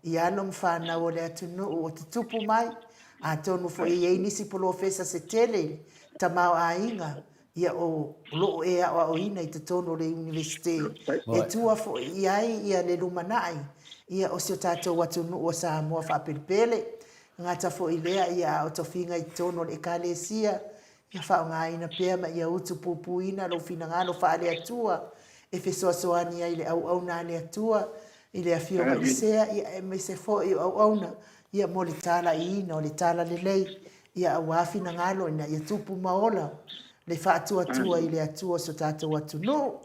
I alo ma fanau o le atunuu o tutupu mai, atonu foi e i ai nisi polofesa se tele i le tamaoaiga ia o lo o e aoaoina i totonu o le Iunivesite e tua foi i ai ia le lumanai ia o si o tatou atunuu o Samoa faapelepele. Gata foi lea ia a o tofiga i totonu o le Ekalesia Ia faaaogaina pea ma ia utu puipuina lou finagalo faale-Atua e fesoasoani ai i le auauna a le Atua, i le Afioga i Sea, ia aemaise foi o auauna, ia mo le talaiina o le talalelei, ia auā finagalo ina ia tupu ma ola le faatuatua i le Atua o so tatou atunuu.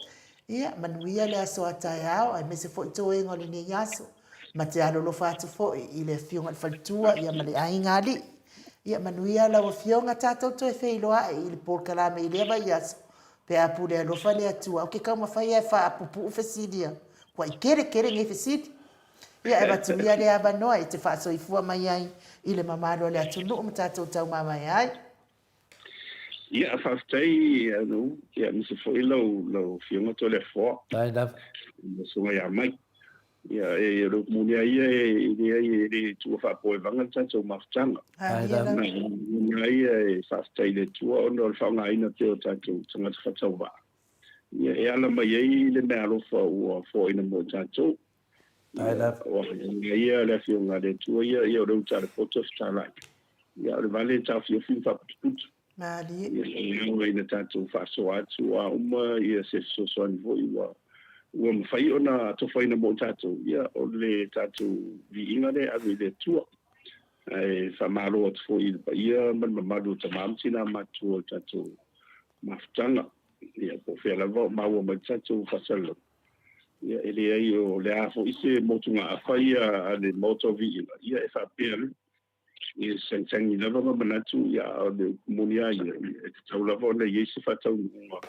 Ia manuia le aso a taeao aemaise foi toega o lenei aso. Ma te alolofa atu foi i le Afioga i le Faletua ia ma le aiga alii. Ia manuia lau Afioga, tatou toe feiloai i le polokalame i lea vaiaso pe a pule alofa le Atua. Ou te taumafai lava e faapupuu fesili a, ua i tele tele nei fesili. Ia e avatu ia le avanoa e te faasoifua mai ai i le mamalu o le atunuu ma tatou taumamae ai. Ia, faafetai Anu, ia aemaise foi lau lau Afioga Toleafoa. Faafetai lava. Le Susuga ia Mike. Ia, e, o le upu moni lava ia, e leai, e le tuua faapoevaga le tatou mafutaga. Na lagona ia e faafetai i le Atua ona o le faaaogaina pea o tatou tagata faatauvaa, ia, e ala mai ai le meaalofa ua foaina mo i tatou. Ia, o aga ia a le Afioga a le Atua ia, ia o le uta a le poto e fetalai, ia, a o le vale e taofiofi ma faaputuputu. Malie. Ia e ao ina tatou faasoa atu a uma ia se fesoasoani foi ua ua mafai ona atofaina mo tatou, ia o le tatou viiga lea e ave i le Atua. Ae faamalo atu foi i le paia ma le mamalu o tama ma tina matutua o le tatou mafutaga, ia po o fea lava o maua mai le tatou faasalalauga, ia e leai o le a foi se motugaafa ia a le Maota o Viiga, ia e faapea E sagisagi lava ma manatu, ia, a o le upu moni lava ia, e tatau lava ona i ai se faataunuuga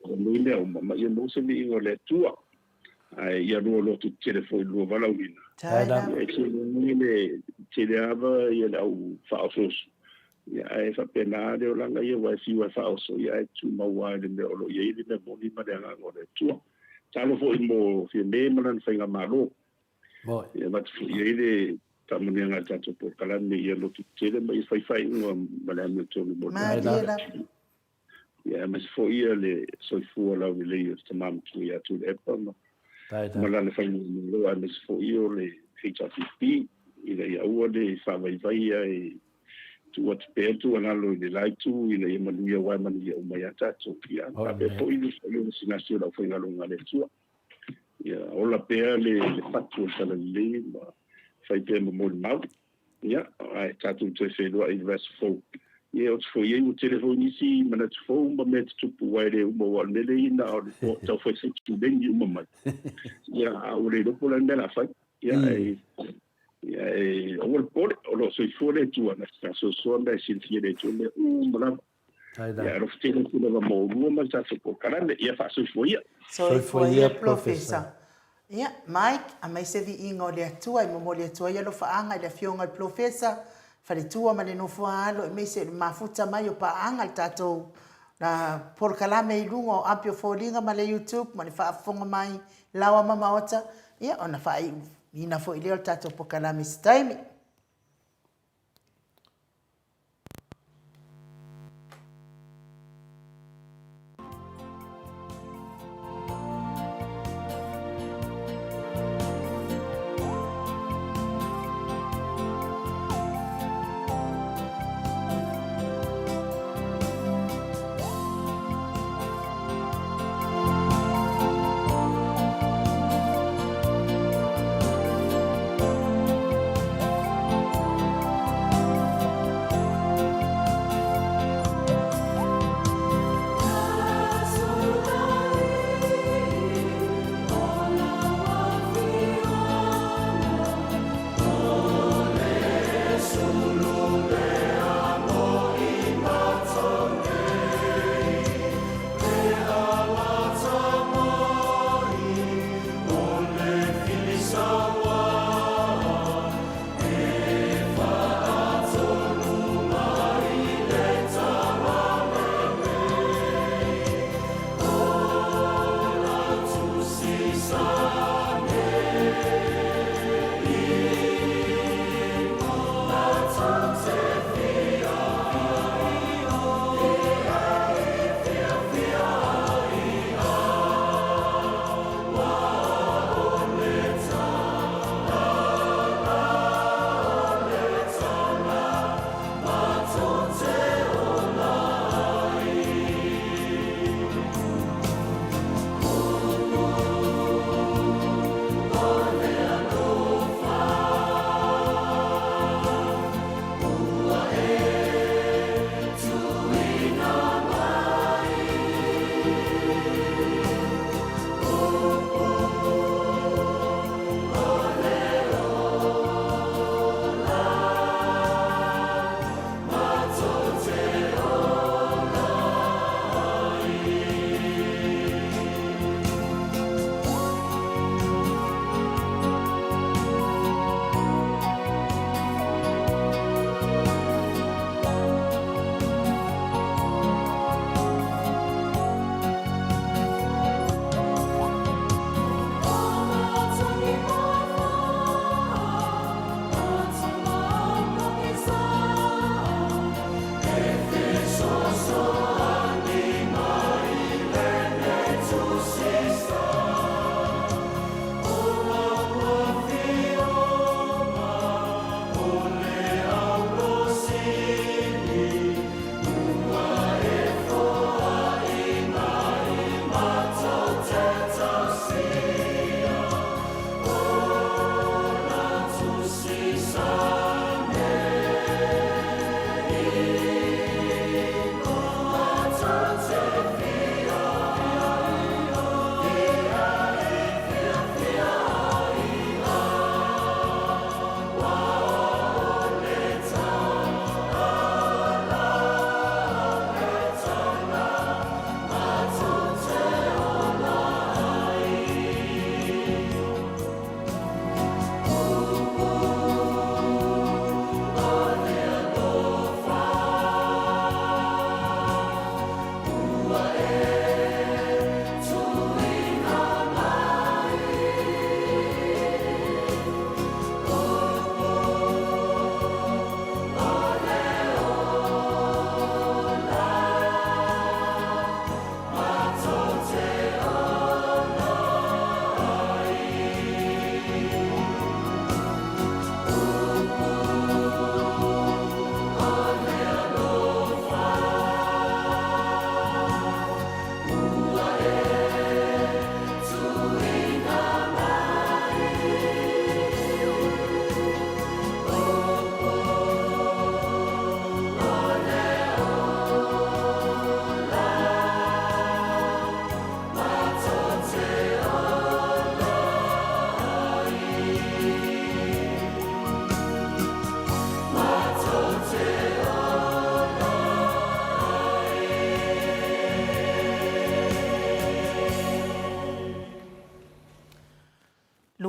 o nei mea uma, ma ia maua se viiga o le Atua. Ae ia lua lototetele foi i le lua valaauina. Ia, e tele le tele lava ia le au faaosooso, ia, ae faapena le olaga ia, aua e fiu lava e faaoso, ia, ae tumau lava i le mea o lo o i ai le mea moni ma le agaga o le Atua. Tatalo foi mo Fiame ma lana faigamalo. E avatu foi i ai le faamanuiaga a le tatou polokalame ia lotu tetele ma ia fai faaiuga ma le amiotonu mo le tatou. Ia aemaise foi ia le soifua laulelei o le tama matua ia Tuilaepa ma ma lana faigamalo aemaise foi o le HRPP ina ia aua ne i faavaivai ae tuu atu pea le tuualalo i le la itu ina ia manuia aua e manuia uma ia tatou. Ia faapea foi le gasegase o le aufaigaluega a le Atua. Ia ola pea le fatu o le Talalelei ma fai pea ma molimau. Ia, ae tatou toe feiloai i le vaiaso fou. Ia, ooti foi ai ua tele foi nisi manatu fou ma mea tutupu aua e le uma aua o le mea lea e i ai na o le tau fai se tuleni uma mai. Ia, a ua le iloa po o le a le mea o le a fai. Ia, ae, ia, e aua le popole, o lo o soifua le Atua, na te faasoasoa mea e silafia e le Atua mea uma lava. Ia alofa tele atu lava mo oulua ma le tatou polokalame. Ia faasoifua ia. Soifua ia Polofesa. Ia, Mike, aumai se viiga o le Atua e momoli atu ai alofaaga i le Afioga i le Polofesa, faletua ma le nofoa alo aemaise o le mafuta mai o paaga le tatou polokalame i luga o api o foliga ma le YouTube ma le faafofoga mai laoa ma maota, ia ona faaiuina foi lea o le tatou polokalame i se taimi.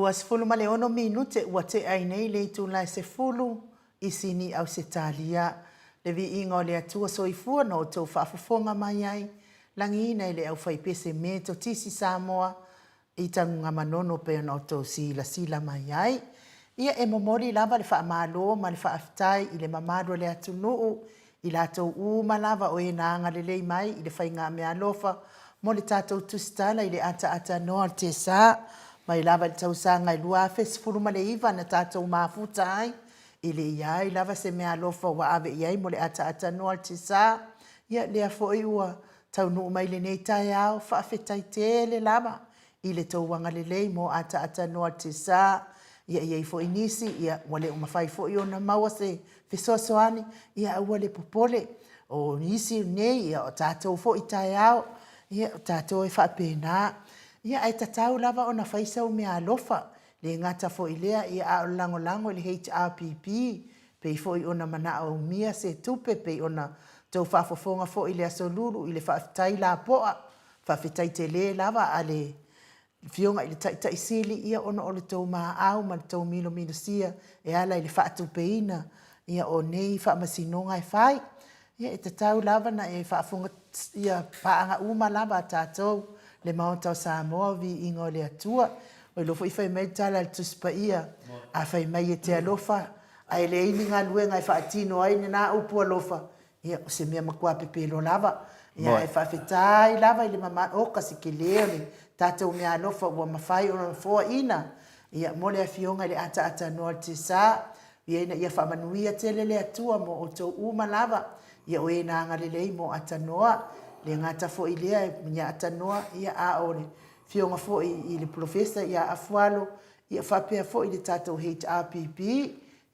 26 minute ua tea ai nei le itula e 10 i Sini Ausetalia. Le viiga o le Atua Soifua na outou faafofoga mai ai, lagiina e le aufaipese Metotisi Samoa i Tanugamanono pei ona outou silasila mai ai. Ia e momoli lava le faamalo ma le faafetai i le mamalu o le atunuu i latou uma lava o e na agalelei mai i le faigameaalofa mo le tatou tusitala i le ataatanoa o le TSA mai lava i le tausaga e 2019 na tatou mafuta ai e le i ai lava se meaalofa ua ave i ai mo le ataatanoa o le TSA. Ia lea foi ua taunuu mai lenei taeao, faafetai tele lava i le tou agalelei mo ataatanoa TSA. Ia e i ai foi nisi ia ua le o mafai foi ona maua se fesoasoani, ia aua le popole. O nisi nei, ia o tatou foi taeao, ia o tatou e faapena. Ia ae tatau lava ona fai sau meaalofa, le gata foi i lea, ia a o le lagolago i le HRPP, pei foi ona manaomia se tupe, pei ona tou faafofoga foi i le Aso Lulu i le faafetai lapoa, faafetai tele lava a le Afioga i le Taitai Sili, ia ona o le tou maau ma le tou milomilosia e ala i le faatupeina ia o nei faamasinoga e fai. Ia e tatau lava ona e faafofoga ia paaga uma lava a tatou le Maota o Samoa, viiga o le Atua. Ua iloa foi fai mai le tala a le Tusi Paia, a fai mai e te alofa ae leai ni galuega e faatino ai lena upu alofa, Ia, o se mea matua pepelo lava. Ia, ae faafetai lava i le mamalu, oka se tele o le tatou meaalofa ua mafai ona foaina, ia, mo le Afioga i le Ataatanoa o le TSA. Ia, ina ia faamanuia tele le Atua mo outou uma lava, ia, o e na agalelei mo Atanoa. E le gata foi i lea ia Atanoa, ia, a o le Afioga foi i le Polofesa ia Afualo, ia, faapea foi le tatou HRPP,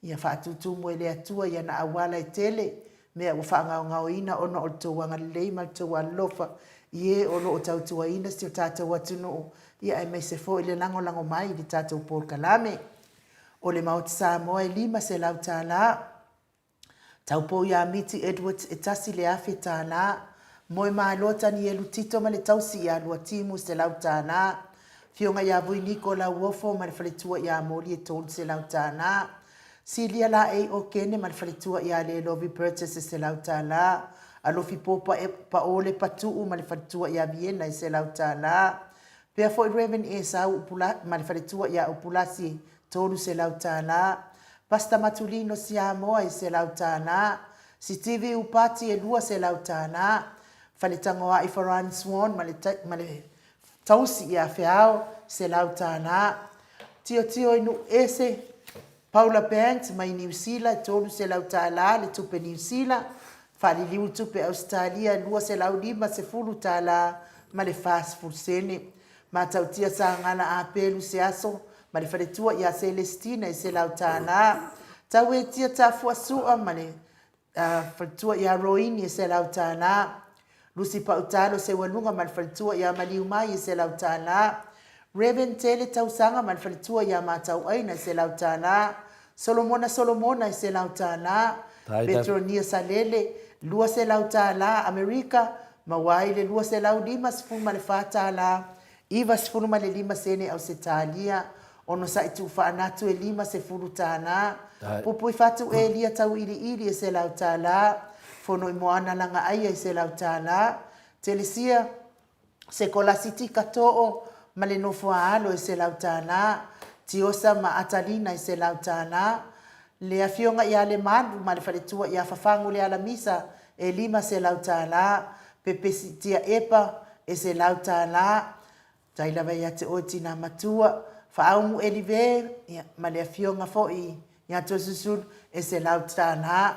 Ia faatutumu e le Atua i ana auala e tele mea ua faagaogaoina ona o le tou agalelei ma le tou alolofa i e o lo o tautuaina si o tatou atunuu, ia aemaise foi le lagolago mai i le tatou polokalame. O le Maota Samoa e $500. Taupou ia Miti Edwards e $1,000. Moemaloa Tanielu Tito ma le tausi ia Luatimu $100. Afioga ia Vui Niko Lauofo ma le faletua ia Moli e $300. Silia Laei Okene ma le faletua ia Lelovi Burgess e $100. Alofi Popa Paole Patuu ma le faletua ia Viena e $100. Pea foi Rev. Esau Upula ma le faletua ia Upulasi e $300. Pastor Matulino Siamoa e $100. Sitivi Upati e $200. Faletagoai Faran Swan ma le ma le Tausi ia Feao, $100. Tiotio i Nuuese, Paula Banks mai Niu Sila, $300 le tupe Niu Sila. Faaliliu tupe Ausetalia, $250 ma le 40 sene. Matautia Sagala Apelu Seaso ma le faletua ia Selesitina e $100. Tauetia Tafuasua ma le faletua ia Roini e $100. Lusi Pautalo Seualuga ma le faletua ia Maliumai e $100. Rev. Tele Tausaga ma le faletua ia Matauaina e $100. Solomona Solomona e $100. Petronia Salele, $200 Amerika, maua ai le $254 95 sene Ausetalia, onosai tuufaanatu e $50, pupui fatu Elia tauiliili e $100, Fonoimoana Lagaaia e $100, Telesia Sekolasitika Too ma le Nofoaalo e $100, Tiosa ma Atalina e $100, le Afioga ia Lemalu ma le faletua ia Fafagu Lealamisa e $500, Pepesi Tia Epa e $100, Tai lava ia te oe tina matua, Faaumu Elive ia, ma le afioga foi ia Toesusulu e $100,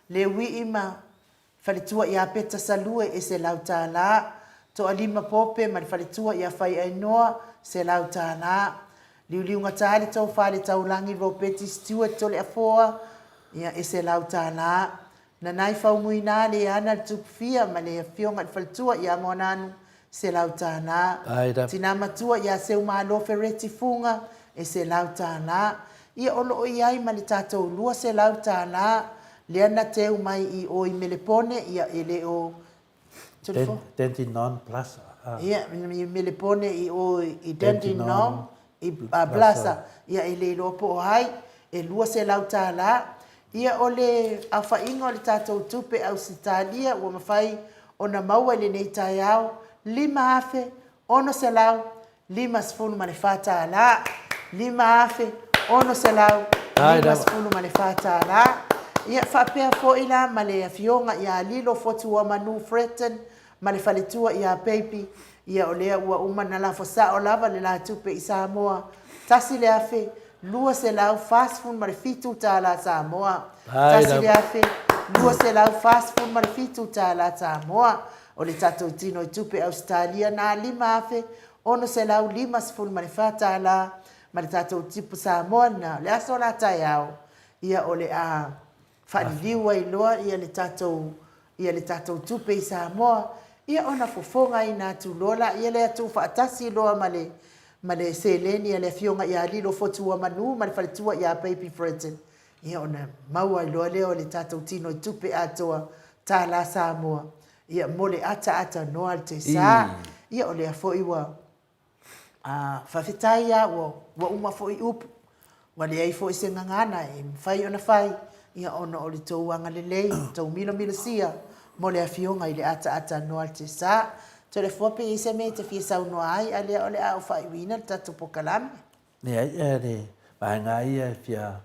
Leuii ma faletua ia Peta Salue e $100, Toalima Pope ma le faletua ia Faiainoa $100, Liuliugata le tofa le Taulagi Ropeti Stewart Toleafoa ia e $100, Nanai Faumuina Leana le Tupufia ma le Afioga i le Faletua ia Moananu, $100. Tina Matua ia Seumalo Fereti Fuga, e $100. Ia o lo o i ai ma le tatou $200 lea na teu mai i o i Melepone, ia e le o Dandenong Plaza. Ia, i Melepone i o i Dandenong. i Blasa, ia e le iloa po o ai, e $200 tala. Ia o le aofaiga o le tatou tupe Ausetalia ua mafai ona maua i lenei taeao, $5,654 tala. $5,654 tala. Ia faapea foi la ma le afioga ia Lilo Fotuamanu Fretton ma le faletua ia Baby, ia o lea ua uma ona lafo sao lava le la tupe i Samoa, $1,247 tala Samoa. $1,247 tala Samoa. O le tatou tino i tupe Ausetalia na, $5,654 tala ma le tatou tupe Samoa lena. O le aso la taeao, ia o le a faaliliu ai loa ia le tatou ia le tatou tupe i Samoa, ia ona fofogaina atu loa laia lea, tuufaatasi loa ma le ma le seleni a le afioga ia Lilo Fotuamanu ma le faletua ia Baby Brereton, ia ona maua ai loa lea o le tatou tino i tupe atoa tala Samoa, ia mo le ataata noa le tesa. Ia o lea foi ua A, faafetai lava ua, ua uma foi upu, ua leai foi se gagana e mafai ona fai, ia ona o le tou agalelei, le tou milomilosia mo le Afioga i le ataata noa le tesa. Toleafoa pe i ai se mea e te fia saunoa ai, a lea o le a ou faaiuina le tatou polokalame. Leai, e le vaega ia e fia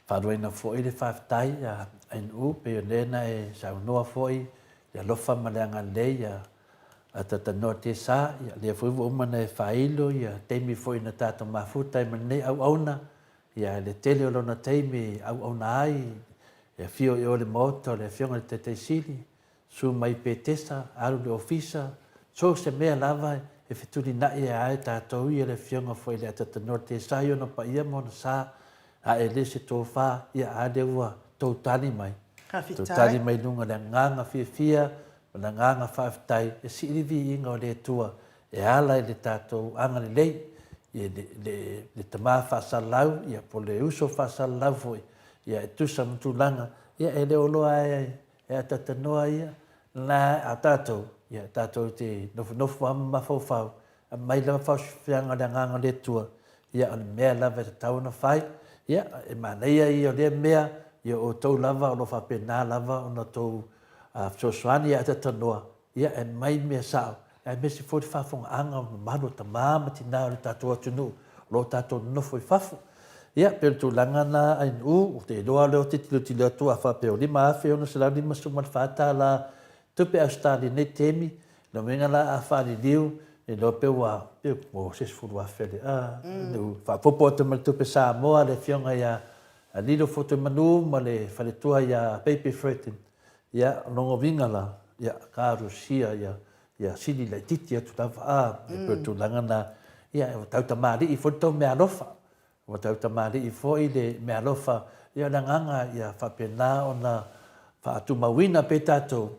faaluaina foi le faafetai a NU, pei o lea na e saunoa foi i le alofa ma le agalelei a A talanoa tesa, ia lea foi ua uma ona e faailo ia taimi foi na tatou mafuta ai ma lenei auauna, ia le tele o lona taimi e auauna ai, e afio i o i le Maota o le Afioga i le Taitai Sili, susu mai i Petesa, alu i le Ofisa, so o se mea lava e fetulinai ai e tatou ia le Afioga foi i le Atatanoa Tesa i ona paia ma ona sa, a e le se tofa, ia a lea ua tou tali mai, tou tali mai i luga o le agaga fiafia ma le agaga faafetai e sii le viiga o le Atua e ala i le tatou agalelei i le, le, le tama faasalalau, ia, po o le uso faasalalau foi, ia, e tusa ma tulaga, ia, e le o loa e, e atatanoa ia, la a tatou, ia, tatou te nofonofo lava ma mafaufau, aumai lava faaosofeaga o le agaga o le Atua, ia, o le mea lava e tatau ona fai, ia, e manaia ia o lea mea, ia o outou lava o lo o faapena lava ona outou fesoasoani ia Atatanoa, ia e aumai mea sao, aemaise foi le faafofogaaga mamalu o tama ma tina o le tatou atunuu o lo o tatou nonofo i fafo. Ia, pei o le tulaga lena Ainuu, ou te iloa o lea ou te tilotilo atu a faapea o $5,654 tupe Ausetalia i lenei taimi, lona uiga la a faaliliu, e iloa pe ua, pe ua se 10,000 le, a, Ainuu, faaopoopo atu ma le tupe Samoa a le Afioga ia Lilo Fotuemanu ma le faletua ia Baby Fredin, ia, o lona uiga la, ia, ka alusia ia, ia sili laitiiti atu lava, a, e pei o le tulaga lena, ia, ua tau tamalii foi le tou meaalofa, ua tau tamalii foi le meaalofa, ia, o le agaga ia faapena ona faatumauina pea tatou,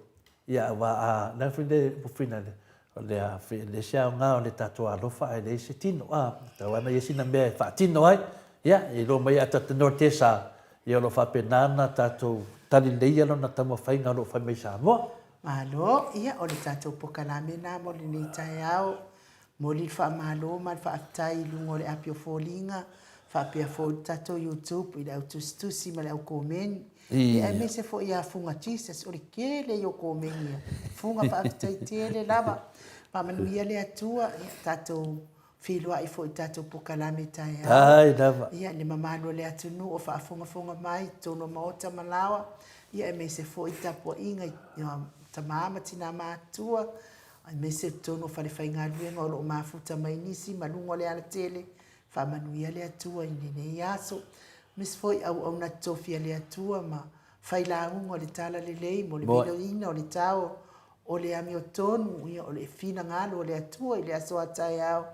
ia, aua a, o le a foi le upu finale, O le a foi, e leai se aoga o le tatou alofa ae leai se tino, a, e tatau lava ona i ai sina mea e faatino ai. Ia, e iloa mai ia Tatanoa Tesa, ia o lo o faapena ona tatou tali lelei ia lona taumafaiga o lo o fai mai i Samoa. Malo, ia o le tatou pokalame lena mo lenei taeao. Momoli le faamalo ma le faafetai i luga o le api o foliga, faapea foi le tatou YouTube i le au tusitusi ma le au komeni. Ia aemaise foi ia Fuga Jesus, o le tele ia o komeni ia. Fuga faafetai tele lava. Faamanuia le Atua, ia tatou feiloai foi i tatou pokalame taeao. Ai lava. Ia le mamalu o le atunuu o faafogafoga mai i totonu o maota ma laoa, ia aemaise foi tapuaiga i tama ma tina matutua, aemaise totonu o falefaigaluega o lo o mafuta mai nisi ma luga o le alatele. Faamanuia le Atua i lenei aso. Aemaise foi auauna totofi a le Atua ma failauga o le talalelei mo le viloina o le tao o le amiotonu, ia o le finagalo o le Atua i le aso a taeao.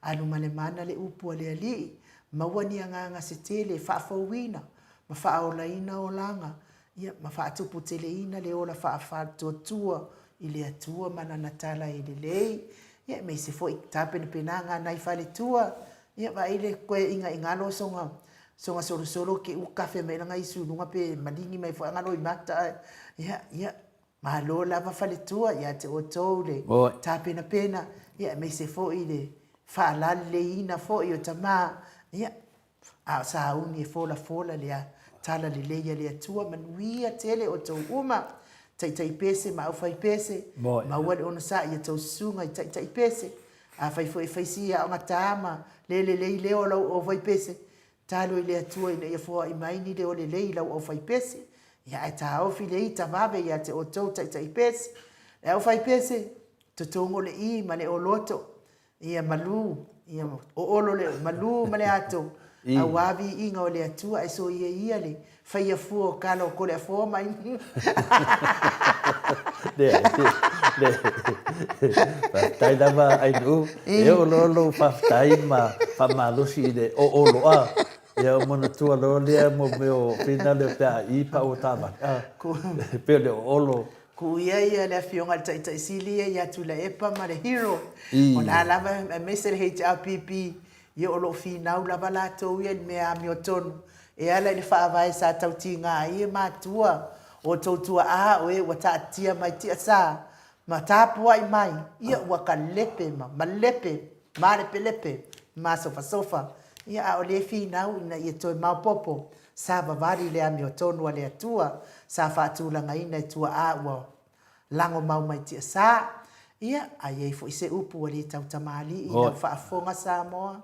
Alu ma le mana le upu a le Alii, maua ni agaga se tele e faafouina ma faaolaina olaga Ia, ma faatuputeleina le ola faafaletoatua i le Atua ma Lana tala e lelei. Ia, aemaise foi tapenapenaga a nai faletua. Ia, vaai le koe igaigalo soga, soga solosolo ke u kafe mai langa isu i luga pe maligi mai foi anga loimata ae. Ia, ia, malo lava faletua ia te outou le tapenapena, ia, aemaise foi le. Faalaleleiina foi o tama, ia, a o sauni e folafola le tala lelei a le Atua, manuia tele outou uma, taitai pese ma aufai pese, maua le onosai i a tou susuga i taitai pese, afai foi e fai si aogata ma le lelei leo o lau aufai pese, talo i le Atua ina ia foai mai ni leo lelei i lau aufai pese, ia ae taofi le ita vave ia te outou taitai pese. Le aufai pese, totogo le i ma le oloto, Ia malu, ia oolo le malu ma le ato, aua viiga o le Atua, ae soia ia le faia fua o kala o Koleafoa mai. Leai, leai. Faafetai lava Ainuu, e oo loa lou faafetai ma faamalosi i le ooloa, ia ou manatua loa lea mo mea o finale o pe a i pau o taavale, a, pei o le oolo. Kuu ia ia le Afioga i le Taitai Sili ia ia Tuilaepa ma le Hero, o la lava aemaise le HRPP, ia o lo o finau lava latou ia i le mea amiotonu e ala i le Faavae sa tautiga ai e matua o outou tuaa o e ua taatia mai tiasa ma tapuai mai, ia ua kalepe ma malepe, malepelepe, masofasofa, ia a o lea e finau ina ia toe maopoopo Sa vavali le amiotonu a le Atua sa faatulagaina e tuaa ua lago mau mai tiasa. Ia, a i ai foi se upu ua le tautamalii i lau faafofoga Samoa,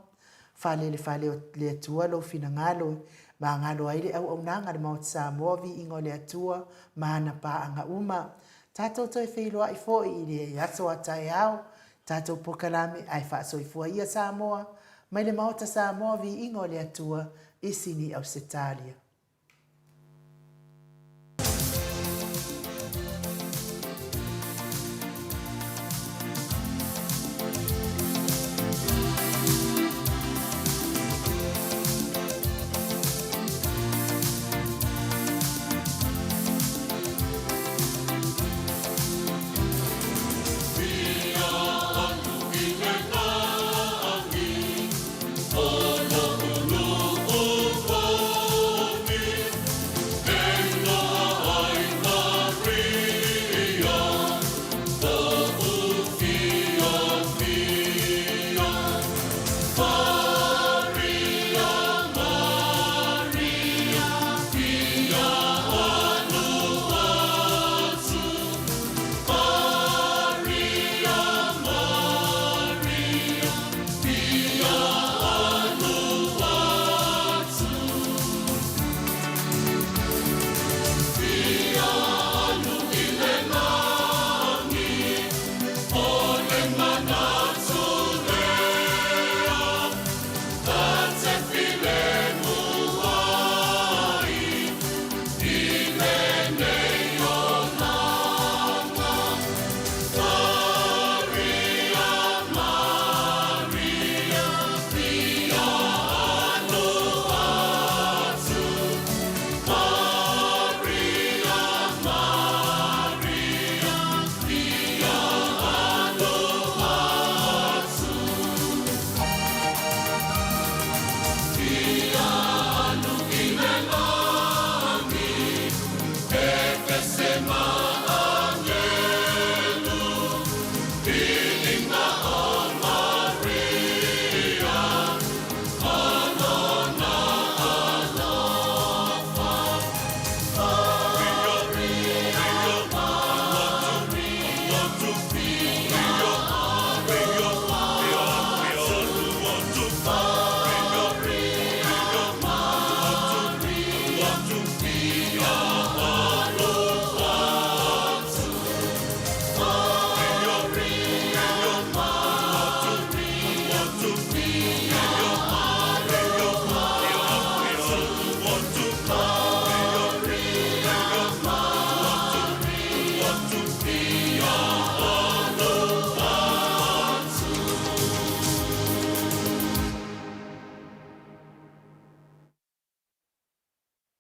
fale le fale o le Atua lou finagalo e magalo ai le auaunaga a le Maota Samoa viiga o le Atua ma ana paaga uma. Tatou toe feiloai foi i le aso a taeao, tatou polokalame ae faasoifua ia Samoa mai le Maota Samoa viiga o le Atua i Sini Ausetalia.